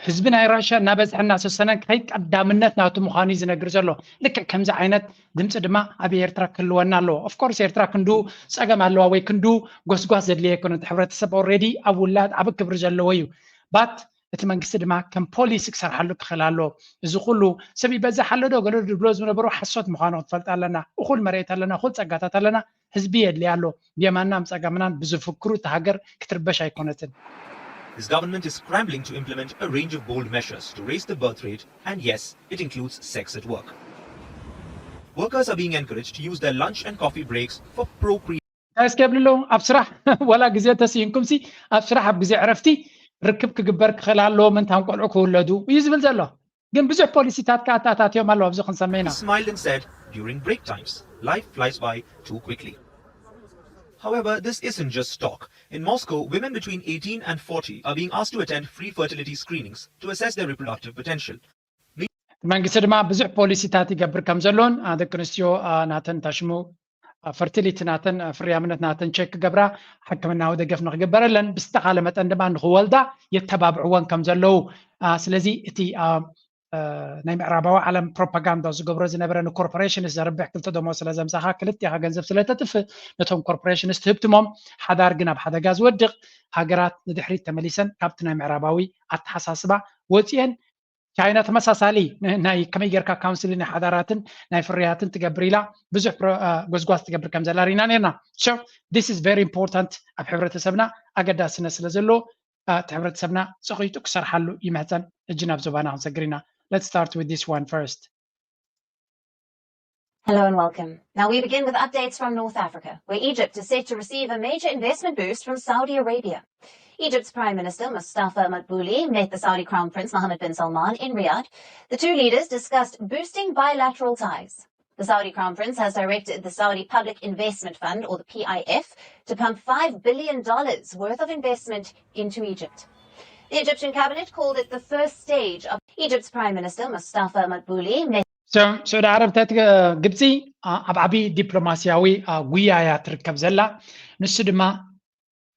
ህዝቢ ናይ ራሻ እናበዝሐ እናሰሰነን ክኸይድ ቀዳምነት ናቱ ምዃኑ እዩ ዝነግር ዘሎ። ልክዕ ከምዚ ዓይነት ድምፂ ድማ ኣብ ኤርትራ ክህልወና ኣለዎ። ኦፍኮርስ ኤርትራ ክንዱ ፀገም ኣለዋ ወይ ክንዱ ጎስጓስ ዘድልየ ኣይኮነን። እቲ ሕብረተሰብ ኦልሬዲ ኣብ ውላድ ዓብ ክብሪ ዘለዎ እዩ። ባት እቲ መንግስቲ ድማ ከም ፖሊሲ ክሰርሓሉ ክኽእል ኣለዎ። እዚ ኩሉ ሰብ ይበዝሕ ኣሎ ዶ ገለ ድብሎ ዝነበሩ ሓሶት ምዃኑ ክትፈልጥ ኣለና። እኹል መሬት ኣለና፣ እኹል ፀጋታት ኣለና። ህዝቢ የድልያ ኣሎ። ብየማንናን ብፀጋምናን ብዝፍክሩ እታ ሃገር ክትርበሽ ኣይኮነትን። His government is scrambling to implement a range of bold measures to raise the birth rate, and yes, it includes sex at work. Workers are being encouraged to use their lunch and coffee breaks for procreation. እንታይ እስከ የብልሎ ኣብ ስራሕ ወላ ግዜ ተስኢንኩም ሲ ኣብ ስራሕ ኣብ ግዜ ዕረፍቲ ርክብ ክግበር ክኽእል ኣለዎ። ምንታን ቆልዑ ክውለዱ እዩ ዝብል ዘሎ። ግን ብዙሕ ፖሊሲታት ከኣ ተኣታትዮም ኣለዉ። ኣብዚ ክንሰምዕ ኢና። He smiled and said, during break times, life flies by too quickly. However, this isn't just talk. In Moscow, women between eighteen and forty are being asked to attend free fertility screenings to assess their reproductive potential. መንግስቲ ድማ ብዙሕ ፖሊሲታት ይገብር ከም ዘሎን ደቂ ኣንስትዮ ናተን ታሽሙ ፈርቲሊቲ ናተን ፍርያምነት ናተን ቸክ ክገብራ ሕክምናዊ ደገፍ ንክግበረለን ብዝተኻለ መጠን ድማ ንክወልዳ የተባብዕወን ከም ዘለዉ። ስለዚ እቲ ናይ ምዕራባዊ ዓለም ፕሮፓጋንዳ ዝገብሮ ዝነበረ ንኮርፖሬሽንስ ዘርብሕ ክልተ ደሞ ስለ ዘምሳኻ ክልቲኻ ገንዘብ ስለ ተጥፍእ ነቶም ኮርፖሬሽንስ ትህብትሞም ሓዳር ግን ኣብ ሓደጋ ዝወድቕ ሃገራት ንድሕሪት ተመሊሰን ካብቲ ናይ ምዕራባዊ ኣተሓሳስባ ወፂአን። ቻይና ተመሳሳሊ ናይ ከመይ ጌርካ ካውንስሊ ናይ ሓዳራትን ናይ ፍርያትን ትገብር ኢላ ብዙሕ ጎስጓስ ትገብር ከም ዘላ ርኢና ነርና። So this is very important ኣብ ሕብረተሰብና ኣገዳስነት ስለ ዘለዎ እቲ ሕብረተሰብና ፀቂጡ ክሰርሓሉ ይምሕፀን። እጂ ናብ ዞባና ክንሰግር ኢና። Let's start with this one first. Hello and welcome. Now we begin with updates from North Africa, where Egypt is set to receive a major investment boost from Saudi Arabia. Egypt's Prime Minister Mustafa Madbouli met the Saudi Crown Prince Mohammed bin Salman in Riyadh. The two leaders discussed boosting bilateral ties. The Saudi Crown Prince has directed the Saudi Public Investment Fund, or the P I F, to pump five billion dollars worth of investment into Egypt. The Egyptian cabinet called it the first stage of Egypt's Prime Minister Mustafa Madbouli met ስዑዲ ዓረብ እንታይ ግብፂ ኣብ ዓብዪ ዲፕሎማሲያዊ ጉያ እያ ትርከብ ዘላ። ንሱ ድማ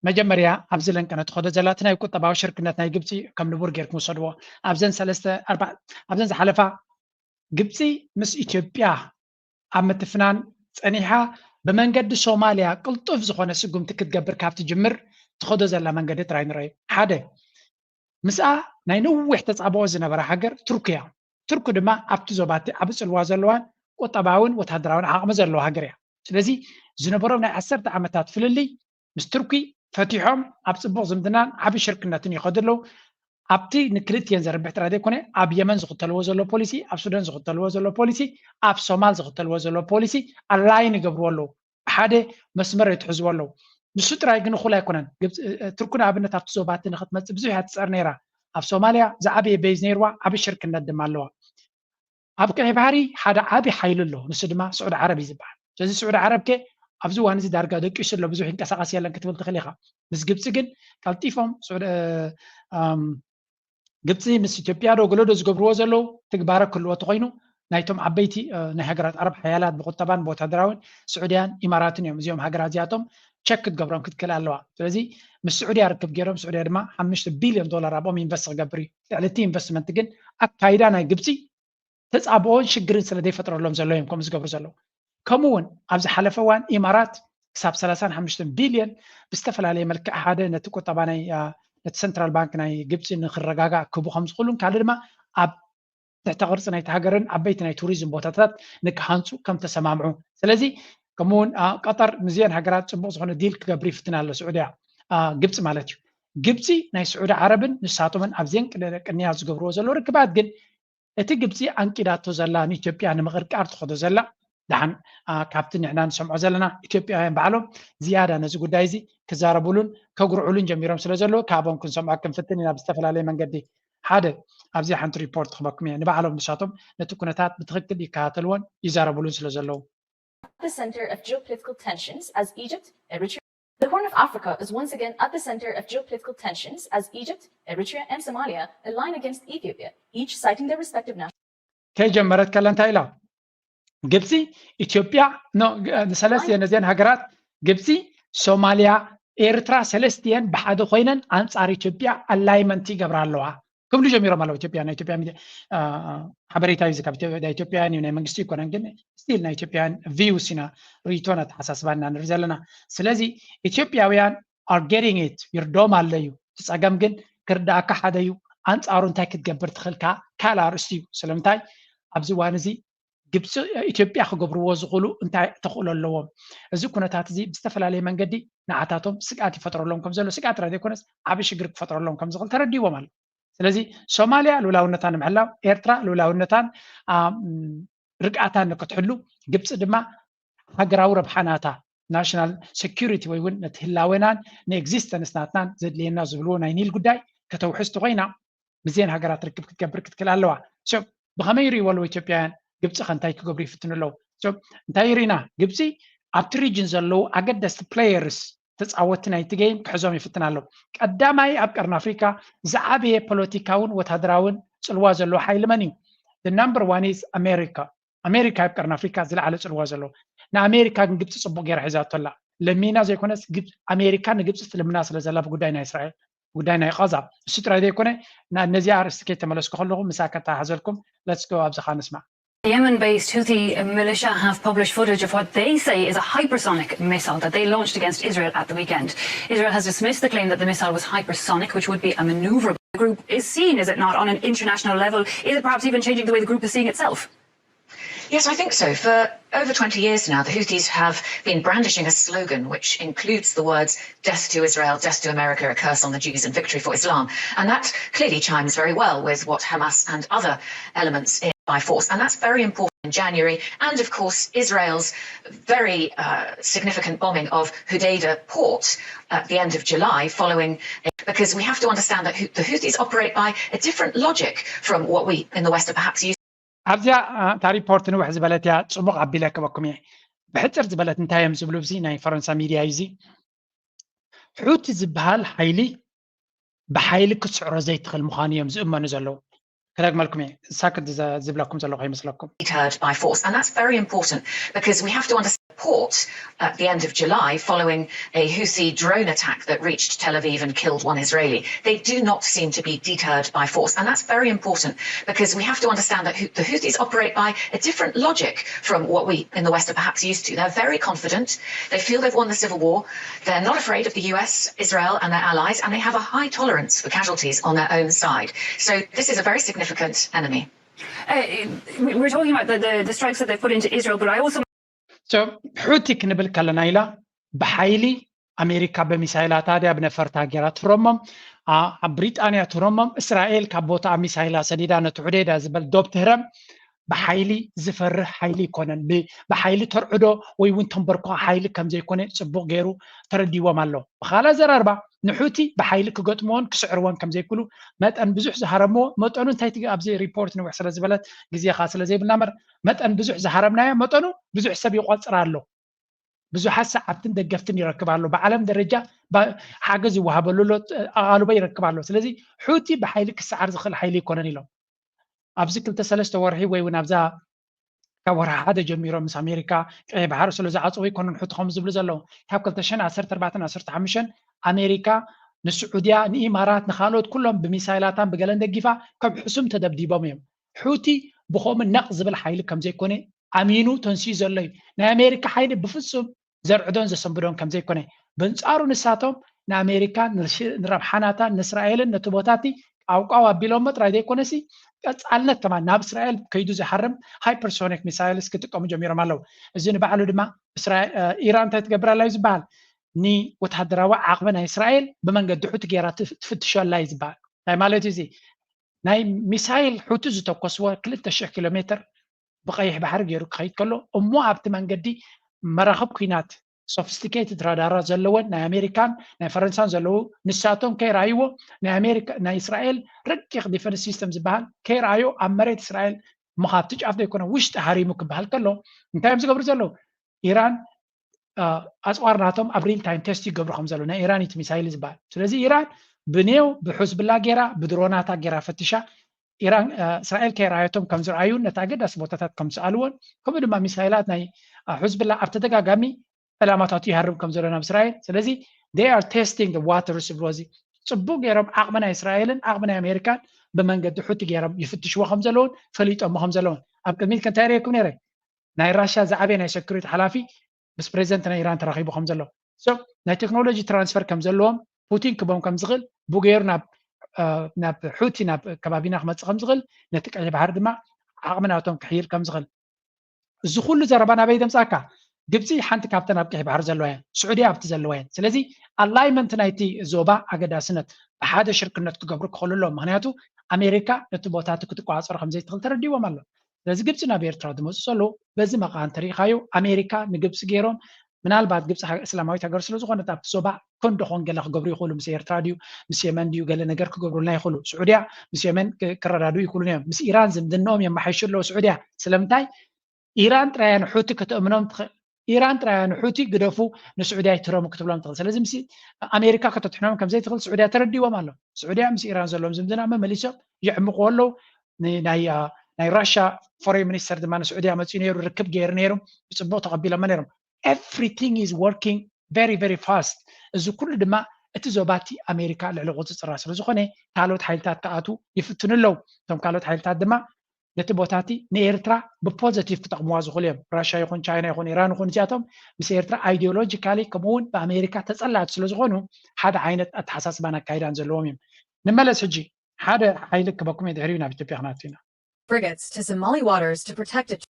መጀመርያ ኣብዚ ለንቀነ ትኸዶ ዘላ እቲ ናይ ቁጠባዊ ሽርክነት ናይ ግብፂ ከም ንቡር ጌርኩም ውሰድዎ። ኣብዘን ሰለስተ ኣርባ ኣብዘን ዝሓለፋ ግብፂ ምስ ኢትዮጵያ ኣብ ምትፍናን ፀኒሓ ብመንገዲ ሶማልያ ቅልጡፍ ዝኾነ ስጉምቲ ክትገብር ካብ ትጅምር ትኸዶ ዘላ መንገዲ ጥራይ ንረዩ። ሓደ ምስኣ ናይ ነዊሕ ተፃብኦ ዝነበራ ሃገር ቱርኪ እያ። ቱርኪ ድማ ኣብቲ ዞባ እቲ ዓቢ ፅልዋ ዘለዋን ቁጠባውን ወታደራውን ዓቕሚ ዘለዋ ሃገር እያ። ስለዚ ዝነበሮም ናይ ዓሰርተ ዓመታት ፍልልይ ምስ ቱርኪ ፈቲሖም ኣብ ፅቡቕ ዝምድናን ዓቢ ሽርክነትን ይኸዱ ኣለዉ። ኣብቲ ንክልቲኤን ዘርብሕ ጥራይ ዘይኮነ ኣብ የመን ዝኽተልዎ ዘሎ ፖሊሲ፣ ኣብ ሱዳን ዝኽተልዎ ዘሎ ፖሊሲ፣ ኣብ ሶማል ዝኽተልዎ ዘሎ ፖሊሲ ኣላይን ይገብርዎ ኣለዉ። ሓደ መስመር የትሕዝዎ ኣለዉ። ንሱ ጥራይ ግን እኹል ኣይኮነን። ቱርኪ ንኣብነት ኣብቲ ዞባ እቲ ንክትመፅእ ብዙሕ እያ ትፀር ነይራ። ኣብ ሶማልያ ዝዓበየ ቤዝ ነይርዋ፣ ዓቢ ሽርክነት ድማ ኣለዋ። ኣብ ቀይ ባሕሪ ሓደ ዓቢ ሓይሊ ኣሎ፣ ንሱ ድማ ስዑዲ ዓረብ እዩ ዝበሃል። ስለዚ ስዑዲ ዓረብ ከ ኣብዚ እዋን እዚ ዳርጋ ደቂሱ ኣሎ፣ ብዙሕ ይንቀሳቐስ የለን ክትብል ትኽእል ኢኻ። ምስ ግብፂ ግን ቀልጢፎም ግብፂ ምስ ኢትዮጵያ ዶ ገለ ዶ ዝገብርዎ ዘለዉ ትግባረ ክህልዎ ተኮይኑ ናይቶም ዓበይቲ ናይ ሃገራት ዓረብ ሓያላት ብቁጠባን ብወታደራውን ስዑድያን ኢማራትን እዮም። እዚኦም ሃገራት እዚኣቶም ቸክ ክትገብሮም ክትክእል ኣለዋ። ስለዚ ምስ ስዑድያ ርክብ ገይሮም ስዑድያ ድማ ሓሙሽተ ቢልዮን ዶላር ኣብኦም ኢንቨስት ክገብር እዩ። ልዕሊ እቲ ኢንቨስትመንት ግን ኣካይዳ ናይ ግብፂ ተፃብኦን ሽግርን ስለ ዘይፈጥረሎም ዘሎ እዮም ከምኡ ዝገብሩ ዘለዉ። ከምኡ እውን ኣብ ዝሓለፈ እዋን ኢማራት ክሳብ ሰላሳን ሓሙሽተን ቢልዮን ብዝተፈላለየ መልክዕ ሓደ ነቲ ቁጠባ ናይ ነቲ ሰንትራል ባንክ ናይ ግብፂ ንክረጋጋእ ክህቡ ከም ዝኽእሉን ካልእ ድማ ኣብ ትሕተ ቅርፂ ናይቲ ሃገርን ዓበይቲ ናይ ቱሪዝም ቦታታት ንክሃንፁ ከም ተሰማምዑ። ስለዚ ከምኡውን ቀጠር ምስዚአን ሃገራት ፅቡቅ ዝኾነ ዲል ክገብር ይፍትን ኣሎ ስዑድያ ግብፂ ማለት እዩ። ግብፂ ናይ ስዑዲ ዓረብን ንሳቶምን ኣብዚአን ቅንያ ዝገብርዎ ዘለዉ ርክባት ግን እቲ ግብፂ ኣንቂዳቶ ዘላ ንኢትዮጵያ ንምቕርቃር ትኸዶ ዘላ ደሓን ካብቲ ንሕና ንሰምዖ ዘለና ኢትዮጵያውያን ባዕሎም ዝያዳ ነዚ ጉዳይ እዚ ክዛረቡሉን ከጉርዕሉን ጀሚሮም ስለ ዘለዉ ካብኦም ክንሰምዖ ክንፍትን ኢና ብዝተፈላለየ መንገዲ። ሓደ ኣብዚ ሓንቲ ሪፖርት ክበኩም እየ ንባዕሎም ንሳቶም ነቲ ኩነታት ብትኽክል ይከታተልዎን ይዛረቡሉን ስለ ዘለዉ። At the center of geopolitical tensions as Egypt, Eritrea. The Horn of Africa is once again at the center of geopolitical tensions as Egypt, Eritrea, and Somalia align against Ethiopia, each citing their respective national. ከይጀመረት ከላ እንታይ ኢላ ግብፂ ኢትዮጵያ ንሰለስተ ነዚአን ሃገራት ግብፂ ሶማልያ ኤርትራ ሰለስቲአን ብሓደ ኮይነን ኣንፃር ኢትዮጵያ ኣላይመንት ይገብራ ኣለዋ ክብሉ ጀሚሮም ኣለዉ። ኢትዮጵያ ናይ ኢትዮጵያ ሓበሬታ እዩ ካብ ኢትዮጵያውያን እዩ ናይ መንግስቲ ይኮነን ግን ስቲል ናይ ኢትዮጵያውያን ቪውስ ኢና ርእይቶን ኣተሓሳስባን ኢና ንርኢ ዘለና። ስለዚ ኢትዮጵያውያን are getting it ይርዶም ኣለዩ። እቲ ፀገም ግን ክርዳእካ ሓደ እዩ። ኣንፃሩ እንታይ ክትገብር ትኽእልካ ካልእ ኣርእስቲ እዩ። ስለምንታይ ኣብዚ እዋን እዚ ግብፂ ኢትዮጵያ ክገብርዎ ዝኽእሉ እንታይ ተኽእሎ ኣለዎም? እዚ ኩነታት እዚ ብዝተፈላለየ መንገዲ ንዓታቶም ስግኣት ይፈጥረሎም ከም ዘሎ ስግኣት ጥራይ ዘይኮነስ ዓብዪ ሽግር ክፈጥረሎም ከም ዝኽእል ተረዲዎም ኣሎ። ስለዚ ሶማልያ ልኡላውነታ ንምሕላው ኤርትራ ልኡላውነታን ርግኣታን ንክትሕሉ ግብፂ ድማ ሃገራዊ ረብሓ ናታ ናሽናል ሴኩሪቲ ወይ እውን ነቲ ህላዌናን ንኤግዚስተንስ ናትናን ዘድልየና ዝብልዎ ናይ ኒል ጉዳይ ከተውሕዝ ተኮይና ምስዘን ሃገራት ርክብ ክትገብር ክትክእል ኣለዋ። ብከመይ ይርእይዎ ኣለዉ ኢትዮጵያውያን ግብፂ ከ እንታይ ክገብሩ ይፍትኑ ኣለዉ? እንታይ ርኢና ግብፂ ኣብቲ ሪጅን ዘለዉ ኣገደስቲ ፕሌየርስ ተፃወትቲ ናይቲ ጌም ክሕዞም ይፍትን ኣለዉ። ቀዳማይ ኣብ ቀርኒ ኣፍሪካ ዝዓበየ ፖለቲካውን ወታደራውን ፅልዋ ዘለዎ ሓይሊ መን እዩ? ናምበር ዋን ኢዝ ኣሜሪካ። ኣሜሪካ ኣብ ቀርኒ ኣፍሪካ ዝለዓለ ፅልዋ ዘለዎ ንኣሜሪካ ግን ግብፂ ፅቡቅ ገይራ ሒዛቶ ኣላ። ለሚና ዘይኮነስ ኣሜሪካ ንግብፂ ትልምና ስለ ዘላ ብጉዳይ ናይ እስራኤል ጉዳይ ናይ ቃዛ እሱ ጥራይ ዘይኮነ ነዚኣ ኣርእስቲ ከይተመለስኩ ከለኹ ምሳ ከተሓዘልኩም። ለትስ ጎ ኣብዚኻ ንስማዕ። Yemen based Houthi militia have published footage of what they say is a hypersonic missile that they launched against Israel at the weekend. Israel has dismissed the claim that the missile was hypersonic, which would be a maneuver. The group is seen, is it not, on an international level? Is it perhaps even changing the way the group is seeing itself? Yes, I think so. For over twenty years now, the Houthis have been brandishing a slogan which includes the words "Death to Israel, death to America, a curse on the Jews, and victory for Islam." And that clearly chimes very well with what Hamas and other elements in by force. And that's very important in January. And of course, Israel's very uh, significant bombing of Hodeidah port at the end of July following, because we have to understand that the Houthis operate by a different logic from what we in the West are perhaps used ኣብዚኣ እታ ሪፖርት ንውሕ ዝበለት እያ። ፅቡቕ ኣቢለ ክበኩም እየ። ብሕፅር ዝበለት እንታይ እዮም ዝብሉ? እዚ ናይ ፈረንሳ ሚድያ እዩ። እዚ ሑቲ ዝበሃል ሓይሊ ብሓይሊ ክትስዕሮ ዘይትኽእል ምዃኑ እዮም ዝእመኑ ዘለዉ። ክደግመልኩም እየ። ሳክት ዝብለኩም ዘለኹ ይመስለኩም። Deterred by force. And that's very important because we have to understand the port at the end of July following a Houthi drone attack that reached Tel Aviv and killed one Israeli. They do not seem to be deterred by force. And that's very important because we have to understand that the Houthis operate by a different logic from what we in the West are perhaps used to. They're very confident. They feel they've won the civil war. They're not afraid of the U S, Israel, and their allies, and they have a high tolerance for casualties on their own side. So this is a very significant enemy. Uh, we're talking about the, the, the strikes that they put into Israel, but I also ሑቲ ክንብል ከለና ኢላ ብሓይሊ ኣሜሪካ ብሚሳይላታ ድያ ብነፈርታ ገይራ ትህረሞም፣ ኣብ ብሪጣንያ ትህረሞም፣ እስራኤል ካብ ቦታ ሚሳይላ ሰዲዳ ነቲ ሑዴዳ ዝበል ዶብ ትህረም። ብሓይሊ ዝፈርህ ሓይሊ ይኮነን። ብሓይሊ ተርዕዶ ወይ እውን ተንበርኮ ሓይሊ ከምዘይኮነ ፅቡቅ ገይሩ ተረዲዎም ኣሎ። ብካላ ዘራርባ ንሑቲ ብሓይሊ ክገጥምዎን ክስዕርዎን ከምዘይክሉ መጠን ብዙሕ ዝሃረምዎ መጠኑ እንታይ ትግ ኣብዚ ሪፖርት ንውሕ ስለ ዝበለት ግዜኻ ስለ ዘይብልና እምበር መጠን ብዙሕ ዝሃረምናዮ መጠኑ ብዙሕ ሰብ ይቆፅር ኣሎ። ብዙሓት ሰዓብትን ደገፍትን ይረክብ ኣሎ። ብዓለም ደረጃ ሓገዝ ይወሃበሉ ኣሎ፣ ኣቓልቦ ይረክብ ኣሎ። ስለዚ ሑቲ ብሓይሊ ክሰዓር ዝኽእል ሓይሊ ይኮነን ኢሎም ኣብዚ ክልተ ሰለስተ ወርሒ ወይ እውን ኣብዛ ካብ ወርሒ ሓደ ጀሚሮም ምስ ኣሜሪካ ቀይ ባሕሪ ስለ ዝዓፀው ይኮነን ሑቲ ከም ዝብሉ ዘለዉ ካብ ክልተ ሽሕን ዓሰርተ ኣርባዕተን ዓሰርተ ሓሙሽተን ኣሜሪካ ንስዑድያ ንኢማራት ንካልኦት ኩሎም ብሚሳይላታን ብገለን ደጊፋ ከም ሕሱም ተደብዲቦም እዮም። ሑቲ ብኸምኡ ነቕ ዝብል ሓይሊ ከምዘይኮነ ኣሚኑ ተንስኡ ዘሎ እዩ። ናይ ኣሜሪካ ሓይሊ ብፍፁም ዘርዕዶን ዘሰንብዶን ከምዘይኮነ ብንፃሩ ንሳቶም ንኣሜሪካ ንረብሓናታ ንእስራኤልን ነቲ ቦታቲ ቃውቃው ኣቢሎሞ ጥራይ ዘይኮነሲ ቀፃልነት ከማን ናብ እስራኤል ከይዱ ዝሃርም ሃይፐርሶኒክ ሚሳይልስ ክጥቀሙ ጀሚሮም ኣለዉ። እዚ ንባዕሉ ድማ ኢራን እንታይ ትገብር ኣላ እዩ ዝበሃል። ንወታደራዊ ዓቕሚ ናይ እስራኤል ብመንገዲ ሑቲ ገይራ ትፍትሾ ኣላ እዩ ዝበሃል። እንታይ ማለት እዩ እዚ? ናይ ሚሳይል ሑቲ ዝተኮስዎ ክልተ ሽሕ ኪሎ ሜትር ብቀይሕ ባሕሪ ገይሩ ክኸይድ ከሎ እሞ ኣብቲ መንገዲ መራኽብ ኩናት ሶፊስቲኬትድ ራዳራ ዘለወን ናይ ኣሜሪካን ናይ ፈረንሳን ዘለዉ ንሳቶም ከይረኣይዎ ናይ ኣሜሪካ ናይ እስራኤል ረቂቕ ዲፈንስ ሲስተም ዝበሃል ከይረኣዮ ኣብ መሬት እስራኤል እሞ ካብቲ ጫፍ ዘይኮነ ውሽጢ ሃሪሙ ክበሃል ከሎ እንታይ እዮም ዝገብሩ ዘለዉ? ኢራን ኣፅዋር ናቶም ኣብ ሪል ታይም ቴስት ይገብሩ ከም ዘሎ ናይ ኢራን እቲ ሚሳይል ዝበሃል። ስለዚ ኢራን ብኔው ብሑዝብላ ገይራ ብድሮናታ ገይራ ፈትሻ ኢራን እስራኤል ከይረኣየቶም ከም ዝረኣዩን ነቲ ኣገዳሲ ቦታታት ከም ዝሰኣልዎን ከምኡ ድማ ሚሳይላት ናይ ሑዝብላ ኣብ ተደጋጋሚ ዕላማታቱ ይሃርም ከም ዘሎ ናብ እስራኤል። ስለዚ they are testing the waters ዝብልዎ እዚ ፅቡቅ ገይሮም ዓቕሚ ናይ እስራኤልን ዓቕሚ ናይ ኣሜሪካን ብመንገዲ ሑቲ ገይሮም ይፍትሽዎ ከም ዘለውን ፈሊጦሞ ከም ዘለውን ኣብ ቅድሚት ከ እንታይ ርየኩም ነይረ ናይ ራሽያ ዝዓበየ ናይ ሰኩሪቲ ሓላፊ ምስ ፕሬዚደንት ናይ ኢራን ተራኺቡ ከም ዘሎ ናይ ቴክኖሎጂ ትራንስፈር ከም ዘለዎም ፑቲን ክቦም ከም ዝኽእል ብገይሩ ናብ ሑቲ ናብ ከባቢና ክመፅእ ከም ዝኽእል ነቲ ቀይሕ ባሕሪ ድማ ዓቕሚ ናቶም ክሕይል ከም ዝኽእል እዚ ኩሉ ዘረባ ናበይ ደምፃካ? ግብፂ ሓንቲ ካብተን ኣብ ቀይሕ ባሕሪ ዘለዋ እየን። ስዑድያ ኣብቲ ዘለዋ እየን። ስለዚ ኣላይመንት ናይቲ ዞባ ኣገዳስነት ብሓደ ሽርክነት ክገብሩ ክኽእሉ ኣለዎም። ምክንያቱ ኣሜሪካ ነቲ ቦታ እቲ ክትቆፃፀሮ ከምዘይትኽእል ተረዲዎም ኣሎ። ስለዚ ግብፂ ናብ ኤርትራ ዝመፁ ዘለዉ በዚ መቃን ተሪኢኻዮ ኣሜሪካ ንግብፂ ገይሮም ምናልባት ግብፂ እስላማዊት ሃገር ስለዝኾነት ኣብቲ ዞባ ኮንዶ ኮን ገለ ክገብሩ ይኽእሉ ምስ ኤርትራ ድዩ ምስ የመን ድዩ ገለ ነገር ክገብሩልና ይኽእሉ። ስዑድያ ምስ የመን ክረዳድኡ ይኽእሉ እዮም። ምስ ኢራን ዝምድንኦም የመሓይሹ ኣለዉ። ስዑድያ ስለምንታይ ኢራን ጥራያ ንሑቲ ከተእምኖም ትኽእል። ኢራን ጥራያ ንሑቲ ግደፉ ንስዑድያ ይትረሙ ክትብሎም ትኽእል። ስለዚ ምስ ኣሜሪካ ከተትሕኖም ከምዘይትኽእል ስዑድያ ተረዲዎም ኣሎ። ስዑድያ ምስ ኢራን ዘለዎም ዝምድና መመሊሶም የዕምቑ ኣለዉ። ናይ ራሻ ፎሬን ሚኒስተር ድማ ንስዑድያ መፅኡ ነይሩ ርክብ ገይሩ ነይሩ ብፅቡቅ ተቐቢሎሞ ነይሮም። Everything is working very very fast። እዚ ኩሉ ድማ እቲ ዞባቲ ኣሜሪካ ልዕሊ ቁፅፅራ ስለዝኾነ ካልኦት ሓይልታት ክኣትዉ ይፍትኑ ኣለዉ። እቶም ካልኦት ሓይልታት ድማ ነቲ ቦታቲ ንኤርትራ ብፖዘቲቭ ክጠቕምዋ ዝኽእሉ እዮም። ራሽያ ይኹን ቻይና ይኹን ኢራን ይኹን እዚኣቶም ምስ ኤርትራ ኣይዲዮሎጂካሊ ከምኡውን ብኣሜሪካ ተፀላእቲ ስለዝኾኑ ሓደ ዓይነት ኣተሓሳስባን ኣካይዳን ዘለዎም እዮም። ንመለስ ሕጂ ሓደ ሓይሊ ክበኩም እየ ድሕሪኡ ናብ ኢትዮጵያ ክናቱ ኢና። frigates to Somali waters to protect its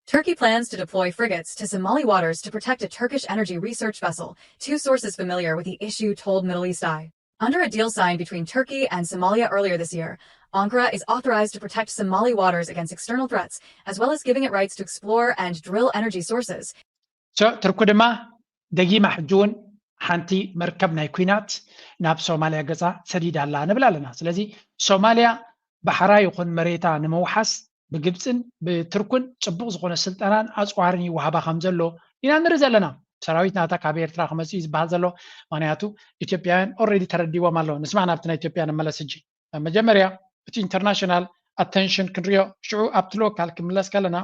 Turkey plans to deploy frigates to Somali waters to protect a Turkish energy research vessel, two sources familiar with the issue told Middle East Eye. Under a deal signed between Turkey and Somalia earlier this year, Ankara is authorized to protect Somali waters against external threats, as well as giving it rights to explore and drill energy sources. ሶ ትርኩ ድማ ደጊማ ሕጂ እውን ሓንቲ መርከብ ናይ ኲናት ናብ ሶማልያ ገጻ ሰዲዳ ኣላ ንብል ኣለና። ስለዚ ሶማልያ ባሕራ ይኹን መሬታ ንምውሓስ ብግብፅን ብትርኩን ፅቡቕ ዝኾነ ስልጠናን ኣፅዋርን ይወሃባ ከም ዘሎ ኢና ንርኢ ዘለና። ሰራዊት ናታ ካብ ኤርትራ ክመፅእ እዩ ዝበሃል ዘሎ። ምክንያቱ ኢትዮጵያውያን ኦልሬዲ ተረዲዎም ኣለዉ። ንስማዕ ናብቲ ናይ ኢትዮጵያ ንመለስ ሕጂ። መጀመርያ እቲ ኢንተርናሽናል ኣተንሽን ክንሪኦ፣ ሽዑ ኣብቲ ሎካል ክምለስ ከለና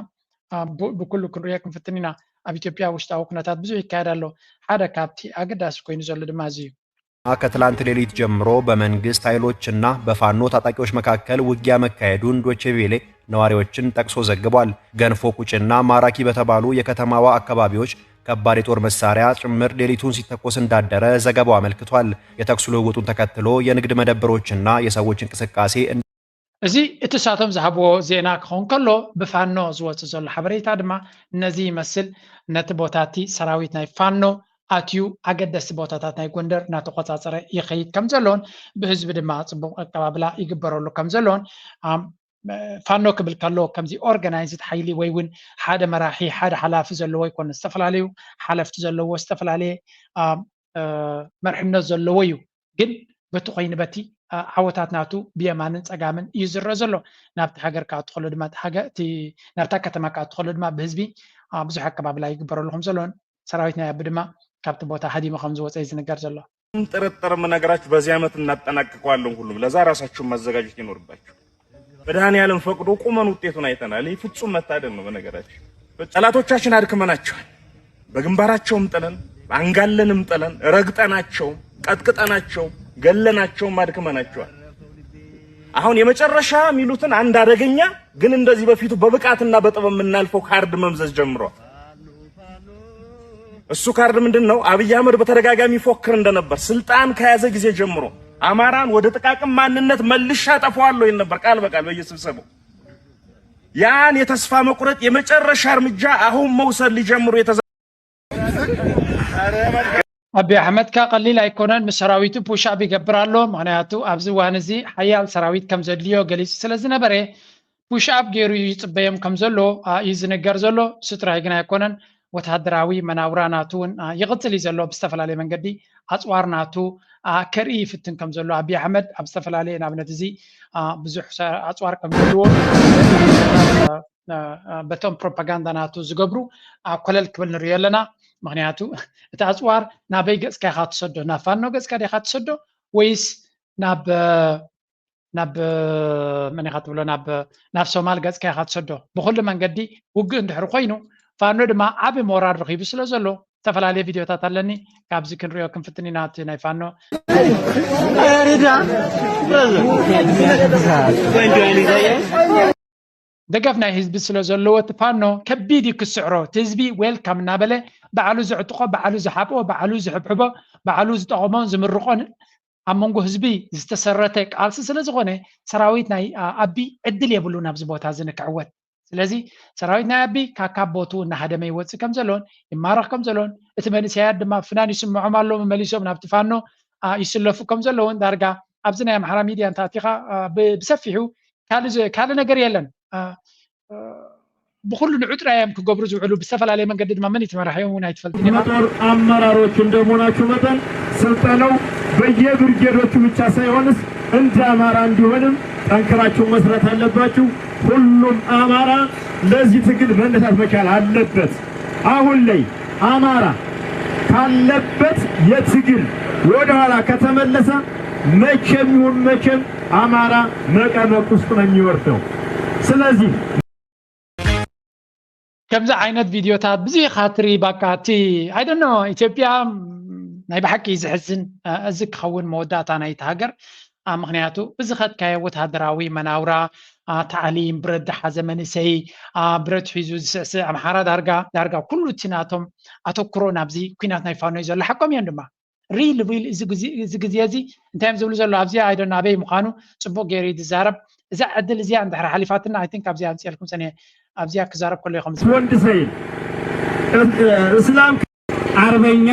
ብኩሉ ክንሪኦ ክንፍትን ኢና። ኣብ ኢትዮጵያ ውሽጣዊ ኩነታት ብዙሕ ይካየድ ኣሎ። ሓደ ካብቲ ኣገዳሲ ኮይኑ ዘሎ ድማ እዚ እዩ። ከትላንት ሌሊት ጀምሮ በመንግስት ኃይሎችና በፋኖ ታጣቂዎች መካከል ውጊያ መካሄዱን ዶቼ ቬሌ ነዋሪዎችን ጠቅሶ ዘግቧል። ገንፎ ቁጭና ማራኪ በተባሉ የከተማዋ አካባቢዎች ከባድ የጦር መሳሪያ ጭምር ሌሊቱን ሲተኮስ እንዳደረ ዘገባው አመልክቷል። የተኩስ ልውውጡን ተከትሎ የንግድ መደብሮችና የሰዎች እንቅስቃሴ እዚ እቲ ሳቶም ዝሃብዎ ዜና ክኸውን ከሎ፣ ብፋኖ ዝወጽእ ዘሎ ሓበሬታ ድማ ነዚ ይመስል። ነቲ ቦታ እቲ ሰራዊት ናይ ፋኖ ኣትዩ ኣገደስቲ ቦታታት ናይ ጎንደር እናተቆጻጸረ ይኸይድ ከም ዘሎን ብህዝቢ ድማ ጽቡቕ ኣቀባብላ ይግበረሉ ከም ዘሎን ፋኖ ክብል ከሎ ከምዚ ኦርጋናይዝድ ሓይሊ ወይ እውን ሓደ መራሒ ሓደ ሓላፊ ዘለዎ ኣይኮነ፣ ዝተፈላለዩ ሓለፍቲ ዘለዎ ዝተፈላለየ መርሕነት ዘለዎ እዩ። ግን በቲ ኮይኑ በቲ ዓወታት ናቱ ብየማንን ጸጋምን እዩ ዝረአ ዘሎ። ናብቲ ሃገር ክኣቱ ከሎ ድማ ናብታ ከተማ ክኣቱ ከሎ ድማ ብህዝቢ ብዙሕ ኣቀባብላ ይግበረሉ ከም ዘሎን ሰራዊት ናይ ኣቢ ድማ ካብቲ ቦታ ሃዲሙ ከም ዝወፀ እዩ ዝንገር ዘሎ። ጥርጥር የምነግራችሁ በዚህ ዓመት እናጠናቅቀዋለን። ሁሉም ለዛ ራሳችሁን ማዘጋጀት ይኖርባችሁ። መድኃኔዓለም ፈቅዶ ቁመን ውጤቱን አይተናል። ይህ ፍጹም መታደል ነው። በነገራችን ጠላቶቻችን አድክመናቸዋል። በግንባራቸውም ጥለን አንጋለንም ጥለን ረግጠናቸው ቀጥቅጠናቸው ገለናቸውም አድክመናቸዋል። አሁን የመጨረሻ የሚሉትን አንድ አደገኛ ግን እንደዚህ በፊቱ በብቃትና በጥበብ የምናልፈው ካርድ መምዘዝ ጀምሯል። እሱ ካርድ ምንድን ነው? አብይ አህመድ በተደጋጋሚ ይፎክር እንደነበር ስልጣን ከያዘ ጊዜ ጀምሮ አማራን ወደ ጥቃቅን ማንነት መልሼ አጠፋዋለሁ ይል ነበር ቃል በቃል በየስብሰባው። ያን የተስፋ መቁረጥ የመጨረሻ እርምጃ አሁን መውሰድ ሊጀምሩ የተዘ ኣቢ ኣሕመድ ከ ቀሊል ኣይኮነን። ምስ ሰራዊቱ ፑሽ ኣፕ ይገብር ኣሎ። ምክንያቱ ኣብዚ እዋን እዚ ሓያል ሰራዊት ከም ዘድልዮ ገሊፁ ስለ ዝነበረ ፑሽ ኣፕ ገይሩ እዩ ይፅበዮም ከም ዘሎ እዩ ዝንገር ዘሎ። እሱ ጥራይ ግን ኣይኮነን። ወታደራዊ መናውራ ናቱ እውን ይቕፅል እዩ ዘሎ። ብዝተፈላለየ መንገዲ ኣፅዋር ናቱ ከርኢ ይፍትን ከም ዘሎ ኣቢ ኣሕመድ ኣብ ዝተፈላለየ ንኣብነት እዚ ብዙሕ ኣፅዋር ከም ዘለዎ በቶም ፕሮፓጋንዳ ናቱ ዝገብሩ ኮለል ክብል ንሪኦ ኣለና። ምክንያቱ እቲ ኣፅዋር ናበይ ገፅካ ኢካ ትሰዶ? ናብ ፋኖ ገፅካ ዲካ ትሰዶ ወይስ ናብ ናብ መን ኢካ ትብሎ ናብ ናብ ሶማል ገፅካ ኢካ ትሰዶ? ብኩሉ መንገዲ ውግእ እንድሕር ኮይኑ ፋኖ ድማ ዓቢ ሞራል ረኪቡ ስለ ዘሎ ዝተፈላለየ ቪድዮታት ኣለኒ፣ ካብዚ ክንሪኦ ክንፍትን ኢና። እቲ ናይ ፋኖ ደገፍ ናይ ህዝቢ ስለ ዘለዎ እቲ ፋኖ ከቢድ እዩ ክስዕሮ። እቲ ህዝቢ ዌልካም እናበለ ባዕሉ ዝዕጥቆ፣ ባዕሉ ዝሓብኦ፣ ባዕሉ ዝሕብሕቦ፣ ባዕሉ ዝጠቐሞን ዝምርቆን ኣብ መንጎ ህዝቢ ዝተሰረተ ቃልሲ ስለ ዝኾነ ሰራዊት ናይ ኣቢ ዕድል የብሉን ኣብዚ ቦታ እዚ ንክዕወት። ስለዚ ሰራዊት ናይ ኣቢ ካካብ ቦትኡ እናሃደመ ይወፅእ ከም ዘሎን ይማረኽ ከም ዘሎን እቲ መንእሰያት ድማ ፍናን ይስምዖም ኣሎ መመሊሶም ናብቲ ፋኖ ይስለፉ ከም ዘለውን ዳርጋ ኣብዚ ናይ ኣምሓራ ሚድያ እንተኣቲኻ ብሰፊሑ ካልእ ነገር የለን። ብኩሉ ንዑጥራይ እዮም ክገብሩ ዝውዕሉ። ብዝተፈላለየ መንገዲ ድማ መን እዩ ተመራሒ እውን ኣይትፈልጥን ኢኻ። የመጦር አመራሮች እንደመሆናችሁ መጠን ስልጠናው በየብርጌዶቹ ብቻ ሳይሆንስ እንደ አማራ እንዲሆንም ጠንክራችሁ መስራት አለባችሁ። ሁሉም አማራ ለዚህ ትግል መነሳት መቻል አለበት። አሁን ላይ አማራ ካለበት የትግል ወደኋላ ከተመለሰ መቼም ይሁን መቼም አማራ መቀመቅ ውስጥ ነው የሚወርደው። ስለዚህ ከምዚ ዓይነት ቪድዮታት ብዙ ኢኻ ትርኢ። ባቃ እቲ I don't know ኢትዮጵያ ናይ ብሓቂ ዘሕዝን እዚ ክኸውን መወዳእታ ናይቲ ሃገር። ምክንያቱ ብዝኸድካዮ ወታደራዊ መናውራ፣ ታዕሊም፣ ብረት ዝሓዘ መንእሰይ፣ ብረት ሒዙ ዝስዕስዕ ኣምሓራ ዳርጋ ዳርጋ ኩሉ እቲ ናቶም ኣተኩሮ ናብዚ ኲናት ናይ ፋኖ እዩ ዘሎ። ሓቆም እዮም ድማ ሪል ሪል እዚ ግዜ እዚ እንታይ እዮም ዝብሉ ዘለዉ ኣብዚኣ I don't know ኣበይ ምዃኑ ጽቡቕ ገይሩ እዩ ዝዛረብ። እዛ ዕድል እዚኣ እንድሕር ሓሊፋትና I think ኣብዚኣ ኣምፅኤልኩም ሰኒሐ ኣብዚኣ ክዛረብ ከሎ ይኸም ወንድ ሰይድ እስላም አርበኛ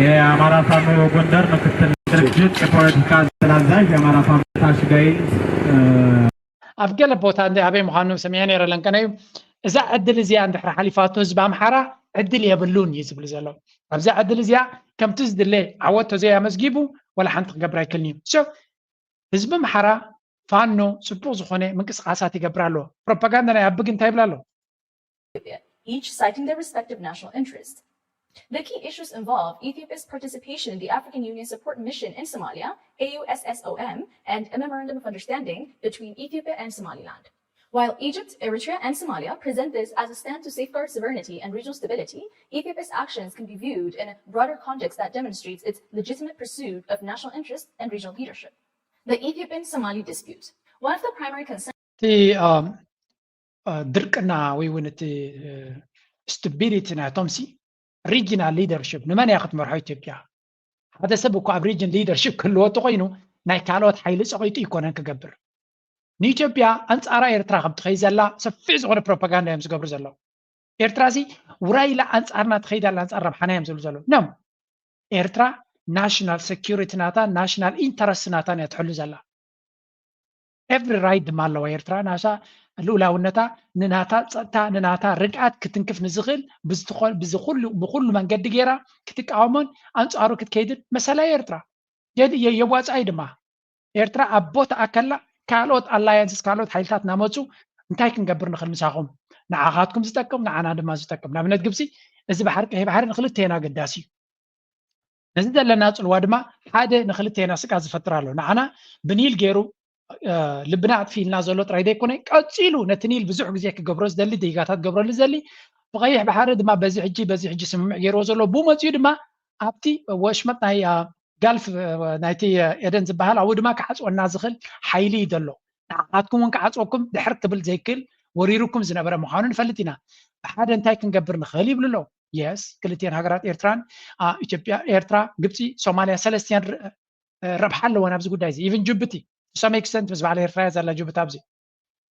የአማራ ፋኖ ጎንደር ምክትል ድርጅት የፖለቲካ ዘል አዛዥ የአማራ ፋኖ ታሽጋይ ኣብ ገለ ቦታ እንደ ኣበይ ምዃኑ ሰሚዐ ነይረ ለንቀነ እዩ። እዛ ዕድል እዚኣ እንድሕር ሓሊፋቶ ህዝቢ ኣምሓራ ዕድል የብሉን እዩ ዝብል ዘሎ። ኣብዛ ዕድል እዚኣ ከምቲ ዝድለ ዓወት ተዘይ ኣመዝጊቡ ዋላ ሓንቲ ክገብር ኣይክልን እዩ። So ህዝቢ ኣምሓራ ፋኖ ጽቡቕ ዝኾነ ምንቅስቃሳት ይገብር ኣሎ። ፕሮፓጋንዳ ናይ ኣቢ ግን እንታይ ይብል ኣሎ? Ethiopia, each citing their respective national interest. The key issues involve Ethiopia's participation in the African Union Support Mission in Somalia, AUSSOM, and a memorandum of understanding between Ethiopia and Somaliland. While Egypt, Eritrea, and Somalia present this as a stand to safeguard sovereignty and regional stability, Ethiopia's actions can be viewed in a broader context that demonstrates its legitimate pursuit of national interest and regional leadership. The Ethiopian Somali dispute. One of the primary concerns እቲ ድርቅና ወይ እውን እቲ ስቱቢዲቲ ናይቶም ሲ ሪጂናል ሊደርሽፕ ንመን እያ ክትመርሖ ኢትዮጵያ? ሓደ ሰብ እኮ ኣብ ሪጅን ሊደርሽፕ ክህልዎ እንተኮይኑ ናይ ካልኦት ሓይሊ ፀቂጡ ይኮነን ክገብር። ንኢትዮጵያ ኣንፃራ ኤርትራ ከም ትኸይድ ዘላ ሰፊሕ ዝኾነ ፕሮፓጋንዳ እዮም ዝገብሩ ዘለዉ። ኤርትራ ሲ ውራይ ኢላ ኣንፃርና ትኸይድ ኣላ፣ ኣንፃር ረብሓና እዮም ዝብሉ ዘለዉ። ኖ፣ ኤርትራ ናሽናል ሴኩሪቲ ናታ ናሽናል ኢንተረስት ናታን እያ ትሕሉ ዘላ። ኤቭሪ ራይት ድማ ኣለዋ ኤርትራ ናሳ ልኡላውነታ ንናታ ፀጥታ ንናታ ርግኣት ክትንክፍ ንዝኽእል ብዝኾ- ብዝኹሉ ብኹሉ መንገዲ ገይራ ክትቃወሞን ኣንፃሩ ክትከይድን መሰላ ኤርትራ የድ- የ- የዋፃኢ ድማ። ኤርትራ ኣብ ቦታ ኣከላ ካልኦት ኣላያንስስ ካልኦት ሓይልታት እናመፁ እንታይ ክንገብር ንኽእል ምሳኹም ንዓኻትኩም ዝጠቅም ንዓና ድማ ዝጠቅም። ንኣብነት ግብፂ እዚ ባሕሪ ቀይሕ ባሕሪ ንክልቴና ኣገዳሲ እዩ። ነዚ ዘለና ፅልዋ ድማ ሓደ ንክልቴና ስጋ ዝፈጥር ኣሎ። ንዓና ብኒል ገይሩ ልብና ኣጥፊልና ዘሎ ጥራይ ዘይኮነ ቀፂሉ ነቲ ኒል ብዙሕ ግዜ ክገብሮ ዝደሊ ዲጋታት ክገብረሉ ዝደሊ ብቀይሕ ባሕሪ ድማ በዚ ሕጂ በዚ ሕጂ ስምምዕ ገይርዎ ዘሎ ብኡ መፂኡ ድማ ኣብቲ ወሽመጥ ናይ ጋልፍ ናይቲ ኤደን ዝበሃል ኣብኡ ድማ ክዓፅወና ዝኽእል ሓይሊ እዩ ዘሎ። ንዓኻትኩም እውን ክዓፅወኩም ድሕር ክብል ዘይክእል ወሪሩኩም ዝነበረ ምዃኑ ንፈልጥ ኢና። ብሓደ እንታይ ክንገብር ንኽእል ይብሉ ኣለዉ። የስ ክልቲኤን ሃገራት ኤርትራን ኢትዮጵያ ኤርትራ ግብፂ ሶማልያ ሰለስቲያን ረብሓ ኣለወን ኣብዚ ጉዳይ እዚ። ኢቨን ጅቡቲ to some extent ምስ በዓል ኤርትራ እያ ዘላ ጅቡቲ ኣብዚ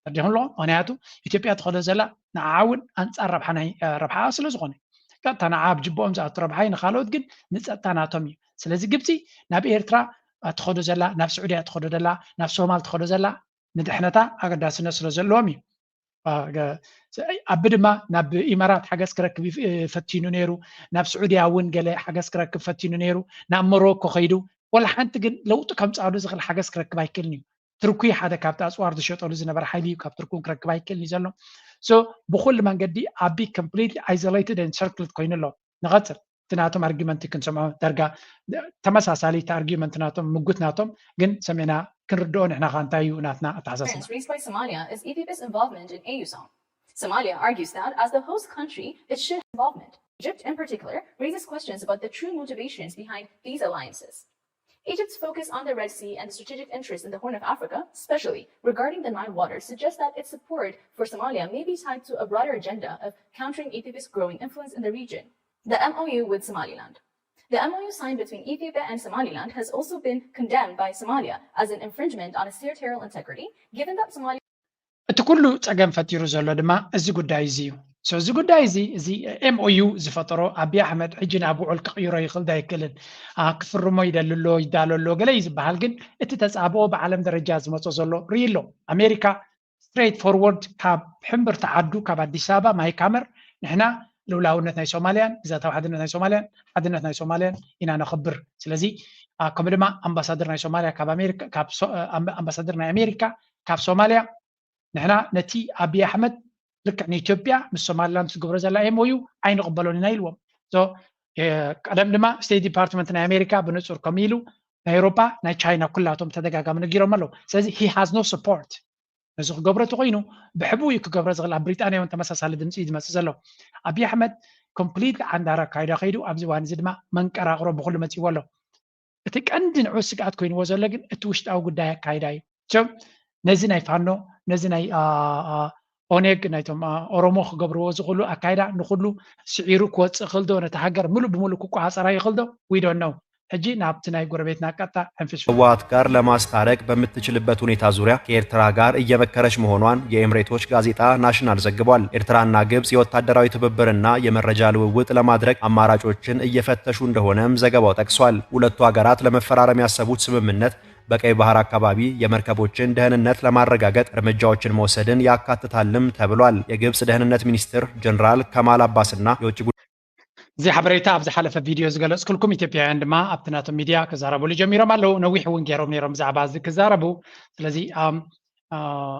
ተረዲኹም ኣለኹም። ምክንያቱ ኢትዮጵያ ትኸዶ ዘላ ንዓ እውን ኣንፃር ረብሓ ናይ ረብሓ ስለ ዝኾነ ቀጥታ ንዓ ኣብ ጅቦኦም ዝኣቱ ረብሓ እዩ፣ ንካልኦት ግን ንፀጥታ ናቶም እዩ። ስለዚ ግብፂ ናብ ኤርትራ ትኸዶ ዘላ ናብ ስዑድያ ትኸዶ ዘላ ናብ ሶማል ትኸዶ ዘላ ንድሕነታ ኣገዳስነት ስለ ዘለዎም እዩ። ኣቢ ድማ ናብ ኢማራት ሓገዝ ክረክብ ፈቲኑ ነይሩ፣ ናብ ስዑድያ እውን ገለ ሓገዝ ክረክብ ፈቲኑ ነይሩ፣ ናብ ሞሮኮ ከይዱ ወላ ሓንቲ ግን ለውጢ ከምፅኣሉ ዝኽእል ሓገዝ ክረክብ ኣይክእልን እዩ። ትርኩ ሓደ ካብቲ ኣፅዋር ዝሸጠሉ ዝነበረ ሓይሊ እዩ፣ ካብ ትርኩ ክረክብ ኣይክእልን እዩ ዘሎ። So ብኩሉ መንገዲ ኣቢ completely isolated and circled ኮይኑ ኣሎ። ንቐፅል እቲ ናቶም ኣርጊመንት ክንሰምዖ ዳርጋ ተመሳሳሊ እቲ ኣርጊመንት ናቶም ምጉት ናቶም ግን ሰሜና ክንርድኦ ንሕና ከ እንታይ እዩ ናትና ኣተሓሳስባ? Concerns raised by Somalia is Ethiopia's involvement in AUSOM. Somalia argues that as the host country, it should involvement. Egypt, in particular, raises questions about the true motivations behind these alliances. Egypt's focus on the Red Sea and the strategic interest in the Horn of Africa, especially regarding the Nile water, suggests that its support for Somalia may be tied to a broader agenda of countering Ethiopia's growing influence in the region. The MOU with Somaliland. The MOU signed between Ethiopia and Somaliland has also been condemned by Somalia as an infringement on its territorial integrity, given that Somalia እቲ ኩሉ ፀገም ፈጢሩ ዘሎ ድማ እዚ ጉዳይ እዚ እዩ። So እዚ ጉዳይ እዚ እዚ MOU ዝፈጠሮ ኣቢ ኣሕመድ ሕጂ ናብ ውዕል ክቕይሮ ይኽእል ዶ ኣይክእልን፣ ክፍርሞ ይደሊ ኣሎ ይዳሎ ኣሎ ገለ እዩ ዝበሃል። ግን እቲ ተፃብኦ ብዓለም ደረጃ ዝመፆ ዘሎ ርኢ ኣሎ። ኣሜሪካ ስትሬት ፎርወርድ ካብ ሕምብርቲ ዓዱ ካብ ኣዲስ ኣበባ ማይክ ሃመር ንሕና ልኡላውነት ናይ ሶማልያን ግዛታዊ ሓድነት ናይ ሶማልያን ሓድነት ናይ ሶማልያን ኢና ነኽብር። ስለዚ ከምኡ ድማ ኣምባሳደር ናይ ሶማልያ ካብ ኣሜሪካ ካብ ኣምባሳደር ናይ ኣሜሪካ ካብ ሶማልያ ንሕና ነቲ ኣቢ ኣሕመድ ልክዕ ንኢትዮጵያ ምስ ሶማሊላንድ ትገብሮ ዘላ MOU ኣይንቕበሎን ኢና ኢልዎም። ቀደም ድማ ስቴት ዲፓርትመንት ናይ ኣሜሪካ ብንፁር ከምኡ ኢሉ ናይ ኤውሮጳ ናይ ቻይና ኩላቶም ተደጋጋሚ ነጊሮም ኣለዉ። ስለዚ he has no support ነዚ ክገብሮ ተኮይኑ ብሕቡ እዩ ክገብሮ ዝኽእል። ኣብ ብሪጣንያ እውን ተመሳሳሊ ድምፂ እዩ ዝመፅእ ዘሎ። ኣቢ ኣሕመድ ኮምፕሊት ዓንዳር ኣካይዳ ከይዱ ኣብዚ እዋን እዚ ድማ መንቀራቕሮ ብኩሉ መፂዎ ኣሎ። እቲ ቀንዲ ንዑ ስግኣት ኮይንዎ ዘሎ ግን እቲ ውሽጣዊ ጉዳይ ኣካይዳ እዩ። ነዚ ናይ ፋኖ ነዚ ናይ ኦኔግ ናይቶም ኦሮሞ ክገብርዎ ዝኽእሉ ኣካይዳ ንኩሉ ስዒሩ ክወፅእ ክእል ዶ ነቲ ሃገር ምሉእ ብምሉእ ክቆፃፀራ ይኽእል ዶ? We don't know። ሕጂ ናብቲ ናይ ጎረቤትና ቀጥታ ሕንፍሽ ህወሓት ጋር ለማስታረቅ በምትችልበት ሁኔታ ዙሪያ ከኤርትራ ጋር እየመከረች መሆኗን የኤምሬቶች ጋዜጣ ናሽናል ዘግቧል። ኤርትራና ግብጽ የወታደራዊ ትብብርና የመረጃ ልውውጥ ለማድረግ አማራጮችን እየፈተሹ እንደሆነም ዘገባው ጠቅሷል። ሁለቱ ሀገራት ለመፈራረም ያሰቡት ስምምነት በቀይ ባህር አካባቢ የመርከቦችን ደህንነት ለማረጋገጥ እርምጃዎችን መውሰድን ያካትታልም ተብሏል። የግብጽ ደህንነት ሚኒስትር ጀነራል ከማል አባስና የውጭ እዚ ሓበሬታ ኣብ ዝሓለፈ ቪድዮ ዝገለጽኩልኩም፣ ኢትዮጵያውያን ድማ ኣብቲ ናቶም ሚድያ ክዛረብሉ ጀሚሮም ኣለዉ። ነዊሕ እውን ገይሮም ነይሮም ብዛዕባ እዚ ክዛረቡ። ስለዚ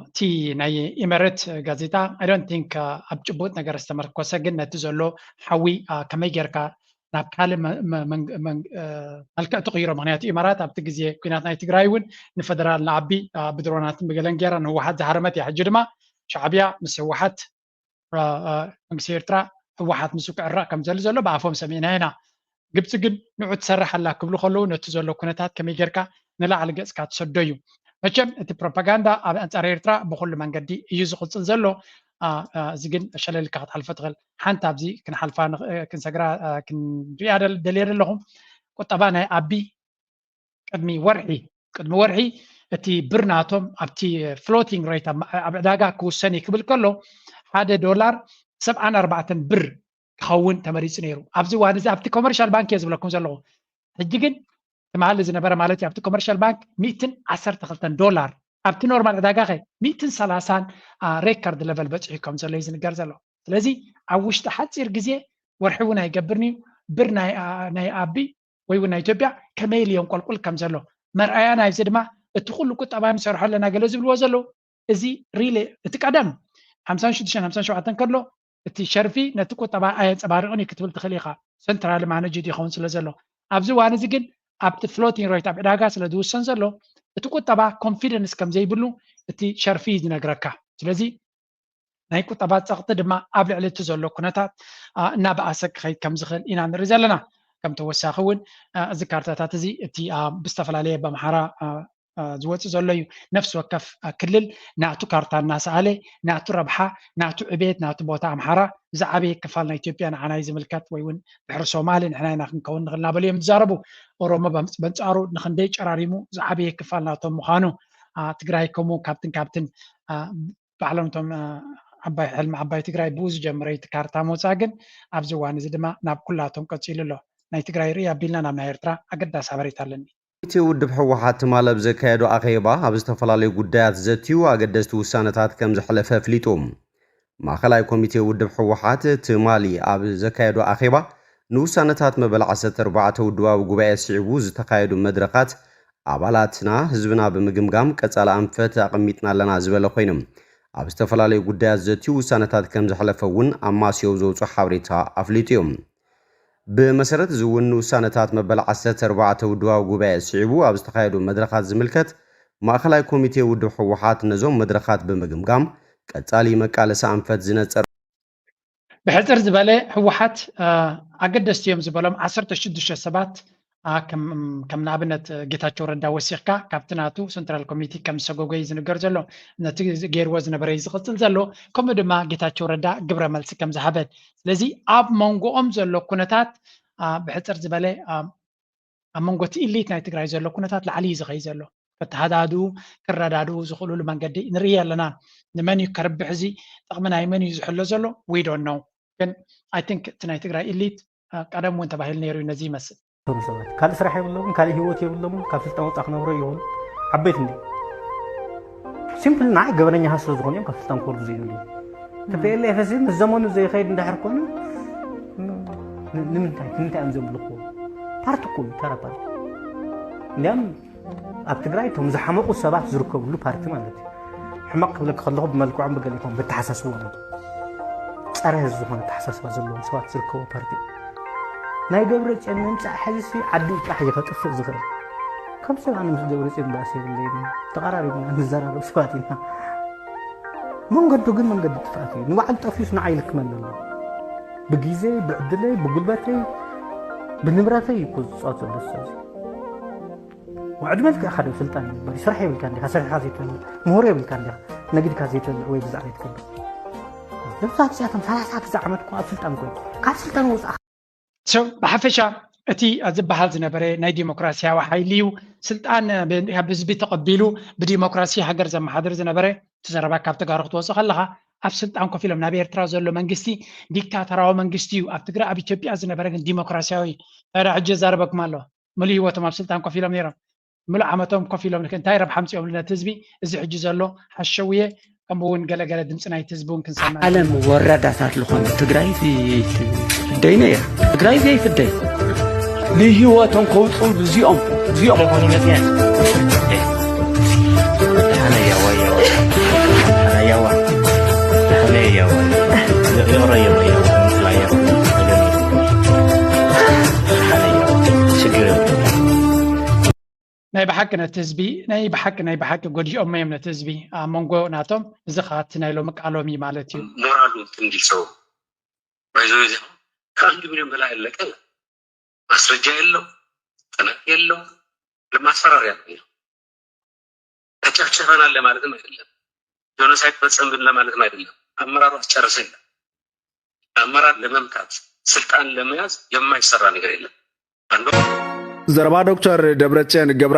እቲ ናይ ኢመረት ጋዜጣ I don't think ኣብ ጭቡጥ ነገር ዝተመርኮሰ፣ ግን ነቲ ዘሎ ሓዊ ከመይ ጌርካ ናብ ካልእ መልክዕ ትቕይሮ። ምክንያቱ ኢማራት ኣብቲ ግዜ ኩናት ናይ ትግራይ እውን ንፈደራል ንኣቢ ብድሮናትን ብገለን ገይራ ንህወሓት ዝሃረመት እያ። ሕጂ ድማ ሻዕብያ ምስ ህወሓት መንግስቲ ኤርትራ ህወሓት ምስኡ ክዕረቕ ከም ዘሊ ዘሎ ብኣፎም ሰሚዕና ኢና። ግብፂ ግን ንዑ ትሰርሕ ኣላ ክብሉ ከለዉ ነቲ ዘሎ ኩነታት ከመይ ጌርካ ንላዕሊ ገፅካ ትሰዶ እዩ። መቸም እቲ ፕሮፓጋንዳ ኣብ ኣንፃር ኤርትራ ብኩሉ መንገዲ እዩ ዝቕፅል ዘሎ። እዚ ግን ሸለልካ ክትሓልፎ ትኽእል። ሓንቲ ኣብዚ ክንሓልፋ ክንሰግራ ክንሪኣ ደልየ ዘለኹም ቁጠባ ናይ ኣቢ ቅድሚ ወርሒ ቅድሚ ወርሒ እቲ ብር ናቶም ኣብቲ floating rate ኣብ ዕዳጋ ክውሰን እዩ ክብል ከሎ ሓደ ዶላር ሰብዓን ኣርባዕተን ብር ክኸውን ተመሪፁ ነይሩ። ኣብዚ እዋን እዚ ኣብቲ ኮመርሻል ባንክ እየ ዝብለኩም ዘለኹ። ሕጂ ግን ትማሊ ዝነበረ ማለት እዩ ኣብቲ ኮመርሻል ባንክ ሚእትን ዓሰርተ ክልተን ዶላር፣ ኣብቲ ኖርማል ዕዳጋ ከ ሚእትን ሰላሳን ሬከርድ ለቨል በፂሑ ከም ዘሎ እዩ ዝንገር ዘሎ። ስለዚ ኣብ ውሽጢ ሓፂር ግዜ ወርሒ እውን ኣይገብርን እዩ ብር ናይ ኣቢ ወይ እውን ናይ ኢትዮጵያ ከመይ ኢሉ የንቆልቁል ከም ዘሎ መርኣያ ናይዚ ድማ እቲ ኩሉ ቁጠባ ንሰርሖ ኣለና ገለ ዝብልዎ ዘለዉ እዚ ሪሊ እቲ ቀደም ሓምሳን ሽዱሽተን ሓምሳን ሸውዓተን ከሎ እቲ ሸርፊ ነቲ ቁጠባ ኣየንፀባርቕን እዩ ክትብል ትኽእል ኢኻ። ሰንትራሊ ማነጅድ ይኸውን ስለ ዘሎ ኣብዚ እዋን እዚ ግን ኣብቲ floating rate ኣብ ዕዳጋ ስለ ዝውሰን ዘሎ እቲ ቁጠባ ኮንፊደንስ ከም ዘይብሉ እቲ ሸርፊ እዩ ዝነግረካ። ስለዚ ናይ ቁጠባ ፀቕጢ ድማ ኣብ ልዕሊ እቲ ዘሎ ኩነታት እናበኣሰ ክኸይድ ከም ዝኽእል ኢና ንርኢ ዘለና። ከም ተወሳኺ እውን እዚ ካርታታት እዚ እቲ ብዝተፈላለየ ብኣምሓራ ዝወፅእ ዘሎ እዩ። ነፍሲ ወከፍ ክልል ናቱ ካርታ እናሰኣለ ናቱ ረብሓ፣ ናቱ ዕቤት፣ ናቱ ቦታ ኣምሓራ ዝዓበየ ክፋል ናይ ኢትዮጵያ ንዓና እዩ ዝምልከት ወይ እውን ድሕሪ ሶማሌ ንሕና ኢና ክንከውን ንኽእል እናበሉ እዮም ዝዛረቡ። ኦሮሞ በንፃሩ ንክንደይ ጨራሪሙ ዝዓበየ ክፋል ናቶም ምዃኑ ትግራይ ከምኡ ካብትን ካብትን ባዕሎም እቶም ዓባይ ሕልሚ ዓባይ ትግራይ ብኡ ዝጀመረ እቲ ካርታ ምውፃእ ግን ኣብዚ እዋን እዚ ድማ ናብ ኩላቶም ቀፂሉ ኣሎ። ናይ ትግራይ ርኢ ኣቢልና ናብ ናይ ኤርትራ ኣገዳሲ ሓበሬታ ኣለኒ። ኮሚቴ ውድብ ህወሓት ትማል ኣብ ዘካየዶ ኣኼባ ኣብ ዝተፈላለዩ ጉዳያት ዘትዩ ኣገደስቲ ውሳነታት ከም ዘሕለፈ ኣፍሊጡ። ማእኸላይ ኮሚቴ ውድብ ህወሓት ትማሊ ኣብ ዘካየዶ ኣኼባ ንውሳነታት መበል ዓሰርተ ኣርባዕተ ውድባዊ ጉባኤ ስዒቡ ዝተኻየዱ መድረኻት ኣባላትና ህዝብና ብምግምጋም ቀፃሊ ኣንፈት ኣቐሚጥና ኣለና ዝበለ ኮይኑ ኣብ ዝተፈላለዩ ጉዳያት ዘትዩ ውሳነታት ከም ዘሕለፈ እውን ኣማስዮ ዘውፅኦ ሓበሬታ ኣፍሊጡ እዩ። ብመሰረት እዚ እውን ንውሳነታት መበል ዓሰርተ ኣርባዕተ ውድባዊ ጉባኤ ስዒቡ ኣብ ዝተኻየዱ መድረኻት ዝምልከት ማእኸላይ ኮሚቴ ውድብ ህወሓት ነዞም መድረኻት ብምግምጋም ቀፃሊ መቃለሲ ኣንፈት ዝነፀር ብሕፅር ዝበለ ህወሓት ኣገደስቲ እዮም ዝበሎም ዓሰርተ ሽዱሽተ ሰባት ከም ንኣብነት ጌታቸው ረዳ ወሲኽካ ካብቲ ናቱ ሰንትራል ኮሚቴ ከም ዝሰጎጎ እዩ ዝንገር ዘሎ። ነቲ ገይርዎ ዝነበረ እዩ ዝቕፅል ዘሎ። ከምኡ ድማ ጌታቸው ረዳ ግብረ መልሲ ከም ዝሃበን ስለዚ ኣብ መንጎኦም ዘሎ ኩነታት ብሕፅር ዝበለ ኣብ መንጎ እቲ ኢሊት ናይ ትግራይ ዘሎ ኩነታት ላዕሊ እዩ ዝኸይ ዘሎ። ከተሃዳድኡ ክረዳድኡ ዝኽእሉሉ መንገዲ ንርኢ ኣለና። ንመን እዩ ከርብሕ እዚ ጥቕሚ ናይ መን እዩ ዝሕሎ ዘሎ we don't know። ግን I think እቲ ናይ ትግራይ ኢሊት ቀደም እውን ተባሂሉ ነይሩ እዩ ነዚ ይመስል። ሰባት ካልእ ስራሕ የብሎምን፣ ካልእ ህይወት የብሎምን። ካብ ስልጣን ወፃእ ክነብሮ ይኹን ዓበይቲ እንዲ ሲምፕል ንዓይ ገበነኛታት ስለ ዝኾኑ እዮም ካብ ስልጣን ክወርዱ ዘይደልዩ። ቲፒኤልኤፍ እዚ ምስ ዘመኑ ዘይኸይድ እንድሕር ኮይኑ ንምንታይ ንምንታይ እዮም ዘምልኽዎ? ፓርቲ እኮ እዩ ተራ ፓርቲ። እንዲያም ኣብ ትግራይ እቶም ዝሓመቑ ሰባት ዝርከብሉ ፓርቲ ማለት እዩ። ሕማቕ ክብለኪ ከለኹ ብመልክዖም ብገሊኦም ብተሓሳስቦም ጸረ ህዝቢ ዝኾነ ኣተሓሳስባ ዘለዎም ሰባት ዝርከቦ ፓርቲ እዩ። ናይ ደብረፅዮን ምምፃእ ሕዚ ሲ ዓዲ ጥራሕ እዩ ከጥፍእ ዝኽእል። ከም ሰብ ኣነ ምስ ደብረፅዮን ባእሲ የብለይን። ተቐራሪብና ንዘራረብ ሰባት ኢና። መንገዱ ግን መንገዲ ጥፍኣት እዩ። ንባዕሉ ጠፊኡስ ንዓይ ይልክመኒ ኣሎ። ብግዜይ፣ ብዕድለይ፣ ብጉልበተይ፣ ብንብረተይ እዩ እኮ ዝፃወት ዘሎ ሰብ እዚ። ዕድመ ልክዕካ ዶ ስልጣን እዩ እምበር ስራሕ የብልካ እንዲኻ፣ ሰሪሕካ ዘይትበልዕ፣ ምሁር የብልካ እንዲኻ፣ ነጊድካ ዘይትበልዕ ወይ ግዛዕ ዘይትገብር። እዞም ሰባት እዚኣቶም ሰላሳ ግዛዕ ዓመት እኮ ኣብ ስልጣን ኮይኑ ካብ ስልጣን ወፃእኻ So ብሓፈሻ እቲ ዝበሃል ዝነበረ ናይ ዲሞክራሲያዊ ሓይሊ እዩ። ስልጣን ብህዝቢ ተቐቢሉ ብዲሞክራሲ ሃገር ዘመሓድር ዝነበረ፣ እቲ ዘረባ ካብ ተጋሩ ክትወፅእ ከለኻ፣ ኣብ ስልጣን ኮፍ ኢሎም፣ ናብ ኤርትራ ዘሎ መንግስቲ ዲክታተራዊ መንግስቲ እዩ። ኣብ ትግራይ፣ ኣብ ኢትዮጵያ ዝነበረ ግን ዲሞክራሲያዊ። ታዲያ ሕጂ የዛረበኩም ኣሎ። ሙሉእ ህይወቶም ኣብ ስልጣን ኮፍ ኢሎም ነይሮም። ሙሉእ ዓመቶም ኮፍ ኢሎም እንታይ ረብሓ ኣምፂኦም ነቲ ህዝቢ? እዚ ሕጂ ዘሎ ሓሸውየ፣ ከምኡ እውን ገለገለ ድምፂ ናይቲ ህዝቢ እውን ክንሰምዕ። ዓለም ወረዳታት ዝኾነ ትግራይ ዘይፍደይነ እያ። ትግራይ ዘይፍደይ ንህይወቶም ከውፅኡ እዚኦም እዚኦም ናይ ብሓቂ ነቲ ህዝቢ ናይ ብሓቂ ናይ ብሓቂ ጎዲኦም እዮም ነቲ ህዝቢ ኣብ መንጎ ናቶም። እዚ ከዓ እቲ ናይ ሎሚ ቃሎም እዩ ማለት እዩ። ሞራሉ ክንዲ ሰው ባይዘው እዚ ከአንድ ሚሊዮን በላይ ኣለቀ። ማስረጃ የለው፣ ጥናት የለው፣ ለማስፈራሪያ ነው። ተጨፍጭፈናል ለማለትም አይደለም፣ ጆኖሳይድ ፈጸምብን ለማለትም አይደለም። አመራሩ አስጨርሰ የለም። አመራር ለመምታት ስልጣን ለመያዝ የማይሰራ ነገር የለም። አንዱ ዘረባ ዶክተር ደብረጽዮን ገብረ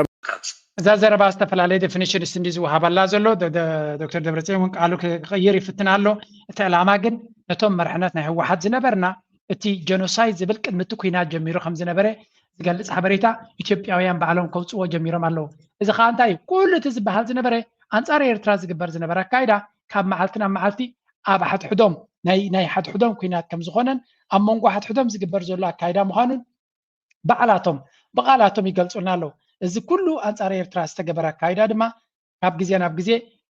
እዛ ዘረባ ዝተፈላለየ ዴፊኒሽንስ እንዲ ዝወሃበላ ዘሎ። ዶ- ዶ- ዶክተር ደብረጽዮን እውን ቃሉ ክቕይር ይፍትን ኣሎ። እቲ ዕላማ ግን ነቶም መርሕነት ናይ ህወሓት ዝነበርና እቲ ጀኖሳይድ ዝብል ቅድሚ እቲ ኩናት ጀሚሩ ከም ዝነበረ ዝገልጽ ሓበሬታ ኢትዮጵያውያን ባዕሎም ከውፅዎ ጀሚሮም ኣለዉ። እዚ ከዓ እንታይ እዩ? ኩሉ እቲ ዝበሃል ዝነበረ ኣንፃር ኤርትራ ዝግበር ዝነበረ ኣካይዳ ካብ መዓልቲ ናብ መዓልቲ ኣብ ሓድሕዶም ናይ ናይ ሓድሕዶም ኩናት ከም ዝኾነን ኣብ መንጎ ሓድሕዶም ዝግበር ዘሎ ኣካይዳ ምዃኑን ባዕላቶም ብቓላቶም ይገልጹልና ኣለዉ። እዚ ኩሉ ኣንጻር ኤርትራ ዝተገበረ ኣካይዳ ድማ ካብ ግዜ ናብ ግዜ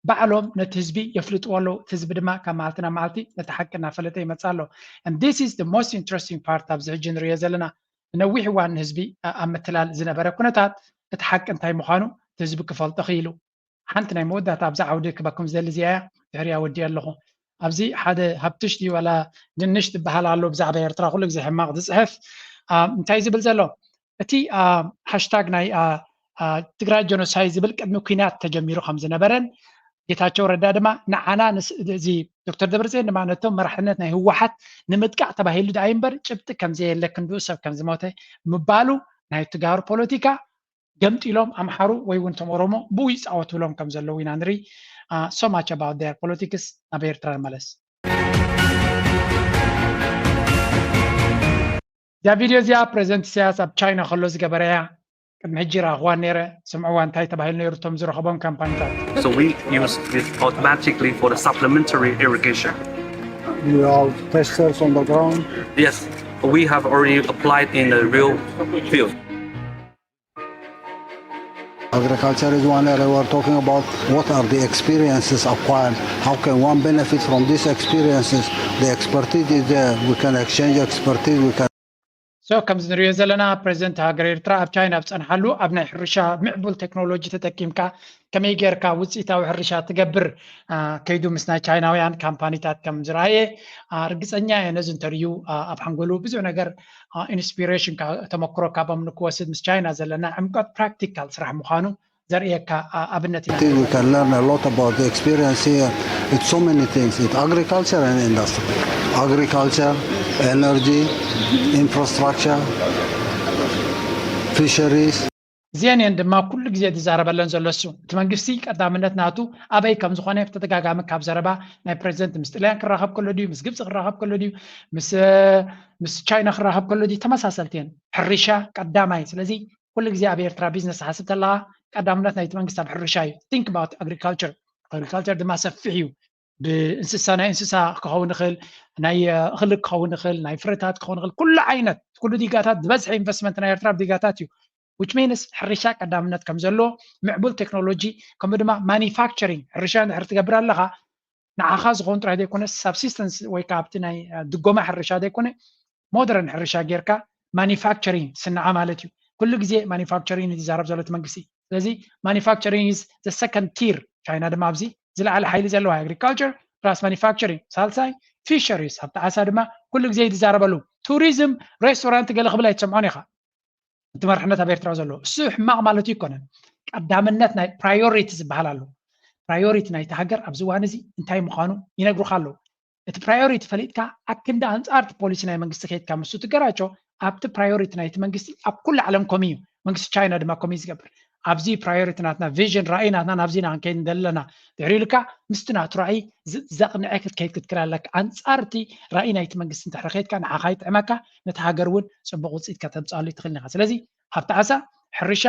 ባዕሎም ነቲ ህዝቢ የፍልጥዎ ኣለዉ። እቲ ህዝቢ ድማ ካብ መዓልቲ ናብ መዓልቲ ነቲ ሓቂ እናፈለጠ ይመጽእ ኣሎ። And this is the most interesting part ኣብዚ ሕጂ ንርእዮ ዘለና። ንነዊሕ እዋን ንህዝቢ ኣ- ኣብ ምትላል ዝነበረ ኩነታት እቲ ሓቂ እንታይ ምዃኑ እቲ ህዝቢ ክፈልጦ ክኢሉ። ሓንቲ ናይ መወዳእታ ኣብዛ ዓውዲ ክበኩም ዝደሊ እዚኣ እያ። ድሕሪኣ ወዲአ ኣለኹ። ኣብዚ ሓደ ሃብትሽ ድዩ ዋላ ድንሽ ትበሃል ኣሎ ብዛዕባ ኤርትራ ኩሉ ግዜ ሕማቕ ዝፅሕፍ። ኣ፣ እንታይ ዝብል ዘሎ? እቲ ኣ፣ ሃሽታግ ናይ ኣ፣ ኣ፣ ትግራይ ጀኖሳይድ ዝብል ቅድሚ ኩናት ተጀሚሩ ከም ዝነበረን ጌታቸው ረዳ ድማ ንዓና ንስ- እዚ ዶክተር ደብረፅዮን ድማ ነቶም መራሕነት ናይ ህወሓት ንምጥቃዕ ተባሂሉ ደኣ እምበር ጭብጢ ከም ዘየለ ክንድኡ ሰብ ከም ዝሞተ ምባሉ ናይ ትጋሩ ፖለቲካ ገምጢሎም ኣምሓሩ ወይ እውን እቶም ኦሮሞ ብኡ ይፃወቱሎም ከም ዘለዉ ኢና ንርኢ። So much about their politics። ናብ ኤርትራ ንመለስ። እዛ ቪድዮ እዚኣ ፕሬዚደንት ኢሳያስ ኣብ ቻይና ከሎ ዝገበረ እያ። ቅድሚ ሕጂ ረኣኽዋን ነይረ። ስምዕዋ እንታይ ተባሂሉ ነይሩ እቶም ዝረኸቦም ካምፓኒታት። So we use this automatically for the supplementary irrigation. You have testers on the ground. Yes, we have already applied in the real field. Agriculture is one area we're talking about. What are the experiences acquired? How can one benefit from these experiences? The expertise is there. We can exchange expertise. We can So ከምዚ ንሪኦ ዘለና ፕሬዚደንት ሃገር ኤርትራ ኣብ ቻይና ኣብ ዝጸንሓሉ ኣብ ናይ ሕርሻ ምዕቡል ቴክኖሎጂ ተጠቂምካ ከመይ ጌርካ ውፅኢታዊ ሕርሻ ትገብር ከይዱ ምስ ናይ ቻይናውያን ካምፓኒታት ከም ዝረኣየ ርግፀኛ እየ። ነዚ እንተርእዩ ኣብ ሓንጎሉ ብዙሕ ነገር ኢንስፒሬሽን ተመክሮ ካባም ንክወስድ ምስ ቻይና ዘለና ዕምቀት ፕራክቲካል ስራሕ ምዃኑ ዘርእየካ ኣብነት ኢና። We can learn a lot about the experience here. It's so many things. It's agriculture and industry. Agriculture, energy, infrastructure, fisheries. እዚአን እየን ድማ ኩሉ ግዜ ዝዛረበለን ዘሎ እሱ። እቲ መንግስቲ ቀዳምነት ናቱ ኣበይ ከም ዝኾነ ብተደጋጋሚ ካብ ዘረባ ናይ ፕሬዚደንት ምስ ጥልያን ክራኸብ ከሎ ድዩ፣ ምስ ግብፂ ክራኸብ ከሎ ድዩ፣ ምስ ምስ ቻይና ክራኸብ ከሎ ድዩ፣ ተመሳሰልቲ እየን። ሕርሻ ቀዳማይ። ስለዚ ኩሉ ግዜ ኣብ ኤርትራ ቢዝነስ ትሓስብ ተለኻ ቀዳምነት ናይቲ መንግስቲ ኣብ ሕርሻ እዩ። Think about agriculture. Agriculture ድማ ሰፊሕ እዩ። ብእንስሳ ናይ እንስሳ ክኸውን ይኽእል፣ ናይ እኽሊ ክኸውን ይኽእል፣ ናይ ፍረታት ክኸውን ይኽእል፣ ኩሉ ዓይነት ኩሉ ዲጋታት ዝበዝሐ ኢንቨስትመንት ናይ ኤርትራ ኣብ ዲጋታት እዩ። Which means ሕርሻ ቀዳምነት ከም ዘለዎ ምዕቡል ቴክኖሎጂ ከምኡ ድማ ማኒፋክቸሪንግ ሕርሻ እንድሕር ትገብር ኣለኻ ንዓኻ ዝኾን ጥራይ ዘይኮነ ሳብሲስተንስ ወይ ከዓ ኣብቲ ናይ ድጎማ ሕርሻ ዘይኮነ ሞደርን ሕርሻ ጌርካ ማኒፋክቸሪንግ ስንዓ ማለት እዩ። ኩሉ ግዜ ማኒፋክቸሪንግ ዝዛረብ ዘሎ እቲ መንግስቲ። ስለዚ ማኒፋክቸሪንግ is the second tier። ቻይና ድማ ኣብዚ ዝለዓለ ሓይሊ ዘለዋ ኣግሪካልቸር ፕላስ ማኒፋክቸሪንግ ሳልሳይ ፊሸሪስ ኣብቲ ዓሳ ድማ ኩሉ ግዜ ዝዛረበሉ ቱሪዝም ሬስቶራንት ገለ ክብል ኣይትሰምዖን ኢኻ። እቲ መርሕነት ኣብ ኤርትራ ዘሎ እሱ ሕማቕ ማለት እዩ ይኮነን። ቀዳምነት ናይ ፕራዮሪቲ ዝበሃል ኣሎ። ፕራዮሪቲ ናይቲ ሃገር ኣብዚ እዋን እዚ እንታይ ምዃኑ ይነግሩኻ ኣለዉ። እቲ ፕራዮሪቲ ፈሊጥካ ኣክንዲ ኣንጻር እቲ ፖሊሲ ናይ መንግስቲ ከይድካ ምስኡ ትገራጮ ኣብቲ ፕራዮሪቲ ናይቲ መንግስቲ ኣብ ኩሉ ዓለም ከምኡ እዩ። መንግስቲ ቻይና ድማ ከምኡ እዩ ዝገብር። ኣብዚ ፕራዮሪቲ ናትና፣ ቪዥን፣ ራእይ ናትና ናብዚ ኢና ክንከይድ እንደለና፣ ድሕሪኡ ኢልካ ምስቲ ናቱ ራእይ ዝ- ዘቕንዐ ክትከይድ ክትክእል ኣለካ። ኣንጻር እቲ ራእይ ናይቲ መንግስቲ እንድሕር ከይድካ፣ ንዓኻ ይጥዕመካ፣ ነቲ ሃገር እውን ጽቡቕ ውፅኢት ከተምፅኣሉ ትኽእል ኢኻ። ስለዚ ሃብቲ ዓሳ፣ ሕርሻ፣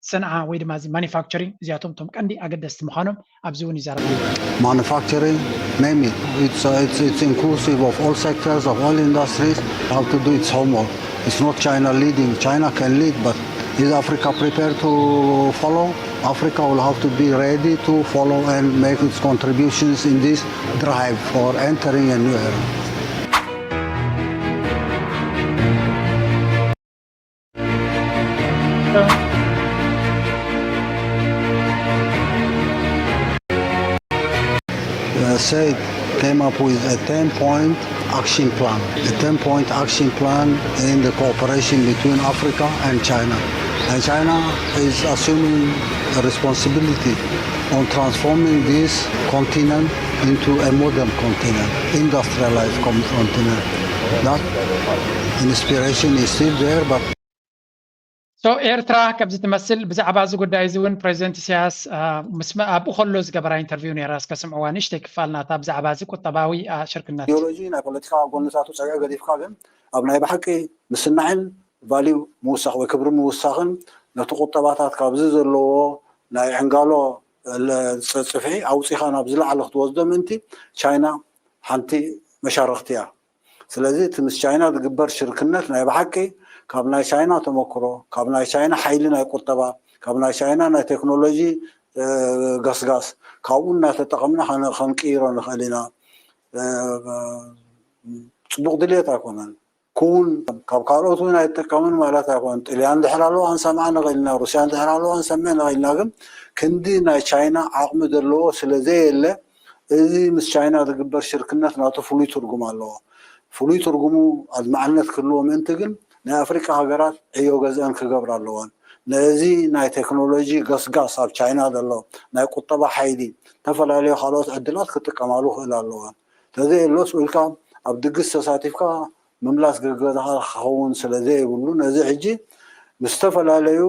ሰንዓ ወይ ድማ እዚ ማኒፋክቸሪንግ፣ እዚኣቶም እቶም ቀንዲ ኣገደስቲ ምዃኖም ኣብዚ እውን ይዛረብ። Manufacturing, name it. It's, uh, it's, it's inclusive of all sectors, of all industries. How to do its homework. It's not China leading. China can lead, but is Africa prepared to follow? Africa will have to be ready to follow and make its contributions in this drive for entering a new era. Uh, said came up with a ten-point action plan, a ten-point action plan in the cooperation between Africa and China. And China is assuming a responsibility on transforming this continent into a modern continent, industrialized com- continent. That inspiration is still there, but So ኤርትራ ከምዚ ትመስል። ብዛዕባ እዚ ጉዳይ እዚ እውን ፕሬዚደንት ኢሳያስ ኣብኡ ከሎ ዝገበራ ኢንተርቪው ነይራ። እስከ ስምዕዋ፣ ንእሽተይ ክፋል ናታ ብዛዕባ እዚ ቁጠባዊ ሽርክነት። ኢዲዮሎጂ ናይ ፖለቲካ ጎንታቱ ፀግዒ ገዲፍካ ግን ኣብ ናይ ብሓቂ ምስናዕን ቫሊዩ ምውሳኽ ወይ ክብሪ ምውሳኽን ነቲ ቁጠባታት ካብዚ ዘለዎ ናይ ዕንጋሎ ፅፍሒ ኣውፂኻ ናብ ዝለዓለ ክትወስዶ ምእንቲ ቻይና ሓንቲ መሻርኽቲ እያ። ስለዚ እቲ ምስ ቻይና ዝግበር ሽርክነት ናይ ብሓቂ ካብ ናይ ቻይና ተመክሮ፣ ካብ ናይ ቻይና ሓይሊ ናይ ቁጠባ፣ ካብ ናይ ቻይና ናይ ቴክኖሎጂ ገስጋስ ካብኡ እናተጠቐምና ከንቅይሮ ንኽእል ኢና። ፅቡቕ ድልየት ኣይኮነን። ክውን ካብ ካልኦት እውን ኣይጠቀምን ማለት ኣይኮነን። ጥልያን ድሕር ኣለዋ ክንሰምዓ ንኽእል ኢና፣ ሩስያ ድሕር ኣለዋ ክንሰምዕ ንኽእል ኢና። ግን ክንዲ ናይ ቻይና ዓቕሚ ዘለዎ ስለ ዘየለ እዚ ምስ ቻይና ዝግበር ሽርክነት ናቱ ፍሉይ ትርጉም ኣለዎ። ፍሉይ ትርጉሙ ኣድማዕነት ክህልዎ ምእንቲ ግን ናይ ኣፍሪቃ ሃገራት ዕዮ ገዝአን ክገብራ ኣለወን። ነዚ ናይ ቴክኖሎጂ ገስጋስ ኣብ ቻይና ዘሎ ናይ ቁጠባ ሓይሊ ዝተፈላለዩ ካልኦት ዕድላት ክጥቀማሉ ክእል ኣለወን። ተዘየሎስ ኢልካ ኣብ ድግስ ተሳቲፍካ ምምላስ ገገዛኻ ክኸውን ስለ ዘይብሉ ነዚ ሕጂ ምስ ዝተፈላለዩ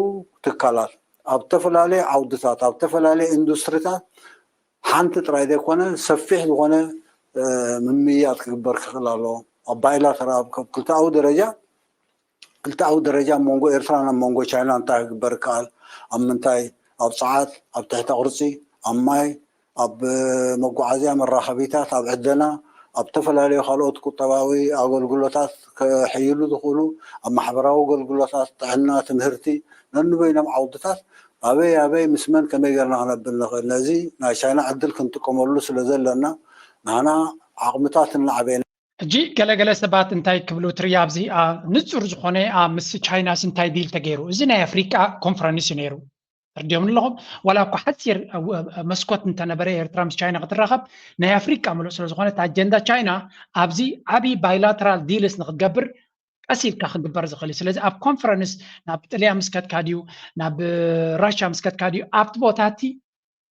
ትካላት ኣብ ዝተፈላለዩ ዓውድታት ኣብ ዝተፈላለዩ ኢንዱስትሪታት ሓንቲ ጥራይ ዘይኮነ ሰፊሕ ዝኾነ ምምይያጥ ክግበር ክኽእል ኣለዎ። ኣብ ባይላተራ ኣብ ክልተኣዊ ደረጃ ክልተኣዊ ደረጃ ኣብ መንጎ ኤርትራን ኣብ መንጎ ቻይና እንታይ ክግበር ይከኣል? ኣብ ምንታይ? ኣብ ጸዓት፣ ኣብ ትሕተ ቅርጺ፣ ኣብ ማይ፣ ኣብ መጓዓዝያ መራኸቢታት፣ ኣብ ዕደና፣ ኣብ ዝተፈላለዩ ካልኦት ቁጠባዊ ኣገልግሎታት ክሕይሉ ዝኽእሉ፣ ኣብ ማሕበራዊ ኣገልግሎታት፣ ጥዕና፣ ትምህርቲ፣ ነንበይኖም ዓውድታት ኣበይ ኣበይ ምስ መን ከመይ ጌርና ክነብል ንኽእል? ነዚ ናይ ቻይና ዕድል ክንጥቀመሉ ስለ ዘለና ንሕና ዓቕምታት እናዓበየና ሕጂ ገለገለ ሰባት እንታይ ክብሉ ትርኢ ኣብዚ ንጹር ዝኾነ ምስ ቻይናስ እንታይ ዲል ተገይሩ? እዚ ናይ ኣፍሪቃ ኮንፈረንስ እዩ ነይሩ። ተርዲኦም ኣለኹም ዋላ እኳ ሓፂር መስኮት እንተነበረ ኤርትራ ምስ ቻይና ክትራኸብ ናይ ኣፍሪቃ ምሉእ ስለ ዝኾነት ኣጀንዳ ቻይና ኣብዚ ዓብዪ ባይላተራል ዲልስ ንክትገብር ቀስ ኢልካ ክግበር ዝኽእል እዩ። ስለዚ ኣብ ኮንፈረንስ ናብ ጥልያ ምስ ከድካ ድዩ ናብ ራሻ ምስ ከድካ ድዩ ኣብቲ ቦታ እቲ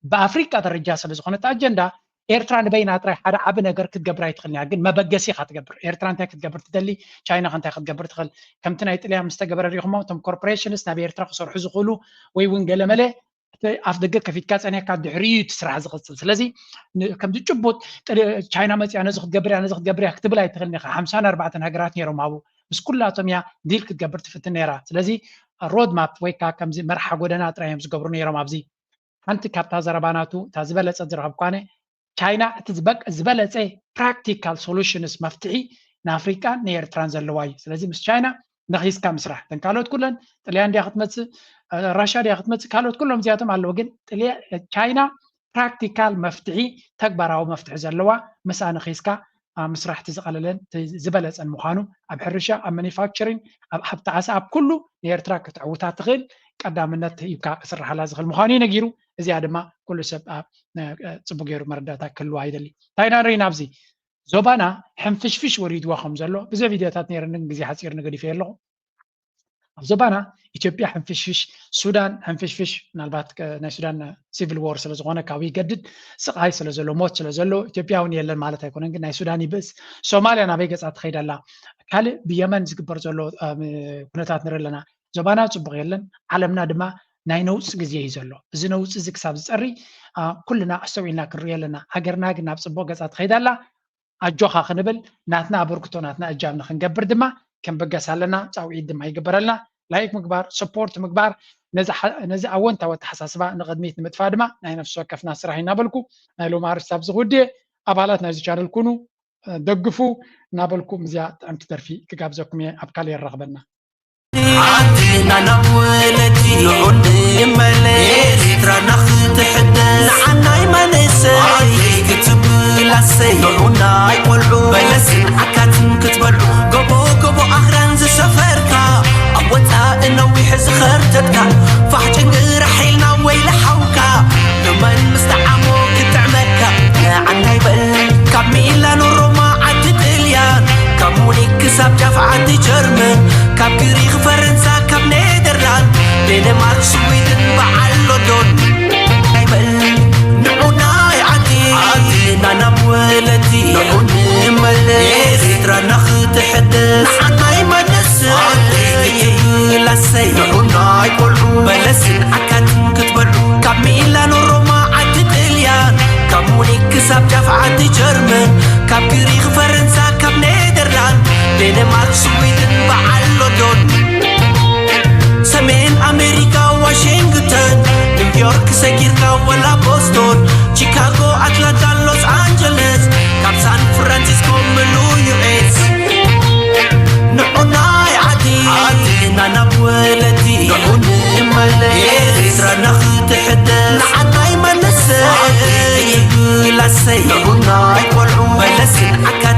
ብኣፍሪቃ ደረጃ ስለ ዝኾነት ኣጀንዳ ኤርትራ ንበይና ጥራይ ሓደ ዓቢ ነገር ክትገብር ኣይትኽእልን እያ። ግን መበገሲ ኢኻ ትገብር። ኤርትራ እንታይ ክትገብር ትደሊ፣ ቻይና ከ እንታይ ክትገብር ትኽእል? ከምቲ ናይ ጥልያን ምስ ተገበረ ሪኢኹሞ እቶም ኮርፖሬሽንስ ናብ ኤርትራ ክሰርሑ ዝኽእሉ ወይ እውን ገለመለ ኣፍ ደገ ከፊትካ ፀኒሕካ ድሕሪኡ እቲ ስራሕ ዝቕፅል። ስለዚ ከምዚ ጭቡጥ ቻይና መፅያ ነዚ ክትገብር እያ ነዚ ክትገብር እያ ክትብል ኣይትኽእልን ኢኻ። ሓምሳን ኣርባዕተን ሃገራት ነይሮም ኣብኡ ምስ ኩላቶም እያ ዲል ክትገብር ትፍትን ነይራ። ስለዚ ሮድ ማፕ ወይ ከዓ ከምዚ መርሓ ጎደና ጥራይ እዮም ዝገብሩ ነይሮም ኣብዚ ሓንቲ ካብታ ዘረባ ናቱ እታ ዝበለፀት ዝረኸብኳነ ቻይና እቲ ዝበለፀ ፕራክቲካል ሶሉሽንስ መፍትሒ ንኣፍሪቃን ንኤርትራን ዘለዋ እዩ። ስለዚ ምስ ቻይና ነኺስካ ምስራሕ እተን ካልኦት ኩለን ጥልያን ድያ ክትመፅእ ራሻ ድያ ክትመፅእ ካልኦት ኩሎም እዚኣቶም ኣለዉ። ግን ቻይና ፕራክቲካል መፍትሒ ተግባራዊ መፍትሒ ዘለዋ ምስኣ ነኺስካ ምስራሕ እቲ ዝቐለለን ዝበለፀን ምዃኑ ኣብ ሕርሻ ኣብ ማኒፋክቸሪንግ ኣብ ሃብቲ ዓሳ ኣብ ኩሉ ንኤርትራ ክትዕውታ ትኽእል ቀዳምነት ሂብካ ክስርሓላ ዝኽእል ምዃኑ እዩ ነጊሩ። እዚኣ ድማ ኩሉ ሰብ ኣብ ፅቡቅ ገይሩ መረዳእታ ክህልዋ ይደሊ። እንታይ ኢና ንርኢ ናብዚ ዞባና ሕንፍሽፍሽ ወሪድዋ ከም ዘሎ ብዘ ቪድዮታት ነይረኒ ግዜ ሓፂርኒ ገዲፈ ኣለኹ። ኣብ ዞባና ኢትዮጵያ ሕንፍሽፍሽ፣ ሱዳን ሕንፍሽፍሽ፣ ምናልባት ናይ ሱዳን ሲቪል ዎር ስለዝኾነ ካብኡ ይገድድ፣ ስቓይ ስለዘሎ፣ ሞት ስለዘሎ ኢትዮጵያ እውን የለን ማለት ኣይኮነን። ግን ናይ ሱዳን ይብእስ። ሶማልያ ናበይ ገፃ ትኸይድ ኣላ? ካልእ ብየመን ዝግበር ዘሎ ኩነታት ንርኢ ኣለና። ዞባና ፅቡቕ የለን፣ ዓለምና ድማ ናይ ነውፂ ግዜ እዩ ዘሎ። እዚ ነውፂ እዚ ክሳብ ዝፀሪ ኩልና ኣስተውዒልና ክንርኢ ኣለና። ሃገርና ግን ናብ ፅቡቕ ገፃ ትኸይድ ኣላ። ኣጆኻ ክንብል ናትና ኣበርክቶ ናትና እጃም ንክንገብር ድማ ክንብገስ ኣለና። ፃውዒት ድማ ይግበረልና። ላይክ ምግባር፣ ሰፖርት ምግባር፣ ነዚ ኣወንታዊ ኣተሓሳስባ ንቕድሚት ንምጥፋእ ድማ ናይ ነፍሲ ወከፍና ስራሕ እናበልኩ ናይ ሎሚ ኣርእስቲ ኣብዚ ክውድእ። ኣባላት ናይዚ ቻነል ኩኑ፣ ደግፉ እናበልኩ ምስዚኣ ጥዕምቲ ደርፊ ክጋብዘኩም እየ። ኣብ ካልእ የራኽበና። ዓድና ናብ ወለዲ ንዑ ንመለስ፣ ኤርትራና ክትሕደስ፣ ንዓናይ መንእሰይ ዓደይ ክትብል ኣሰይ፣ ንዑ ናይ ቆልዑ በለስን ዓካትን ክትበልዑ፣ ጎቦ ጎቦ ኣኽራን ዝሰፈርካ፣ ኣብ ወጻኢ ነዊሕ ዝኸርተትካ፣ ፋሕ ጭንግራሕ ኢልና ወይለ ሓውካ፣ ንመን ምስ ጠዓሞ ክጥዕመካ፣ ንዓናይ በል ካብ ሚላኖ ሮማ ዓዲ ጥልያን፣ ካብ ሙኒክ ክሳብ ጫፍ ዓዲ ጀርመን፣ ካብ ግሪኽ ፈረንሳ ካብ ኔደርላንድ፣ ዴንማርክ ስዊድን በዓል ሎንዶን፣ ናይ በል ንዑ ናይ ዓዲ ዓድና ናብ ወለዲ ንዑ ንመለስ፣ ኤርትራና ክትሕደስ ንዓናይ መንእሰይ ይብል ኣሰይ፣ ንዑ ናይ ቆልዑ በለስን ዓካትን ክትበልዑ፣ ካብ ሚላኖ ሮማ ዓዲ ጥልያን፣ ካብ ሙኒክ ክሳብ ጫፍ ዓዲ ጀርመን፣ ካብ ግሪኽ ፈረንሳ ካብ ኔደርላንድ፣ ዴንማርክ ስዊድን በዓል ሎንዶን፣ ሰሜን ኣሜሪካ ዋሽንግተን፣ ኒውዮርክ ሰጊርካ ወላ ቦስቶን፣ ቺካጎ ኣትላንታ ሎስ ኣንጀለስ፣ ካብ ሳን ፍራንሲስኮ ምሉ ዩኤስ፣ ንዑ ናይ ዓዲ ዓድና ናብ ወለዲ ንዑ ንመለስ፣ ኤርትራና ክትሕደስ ንዓናይ መንእሰይ ይብል ኣሰይ፣ ንዑ ናይ ቆልዑ በለስን ዓካት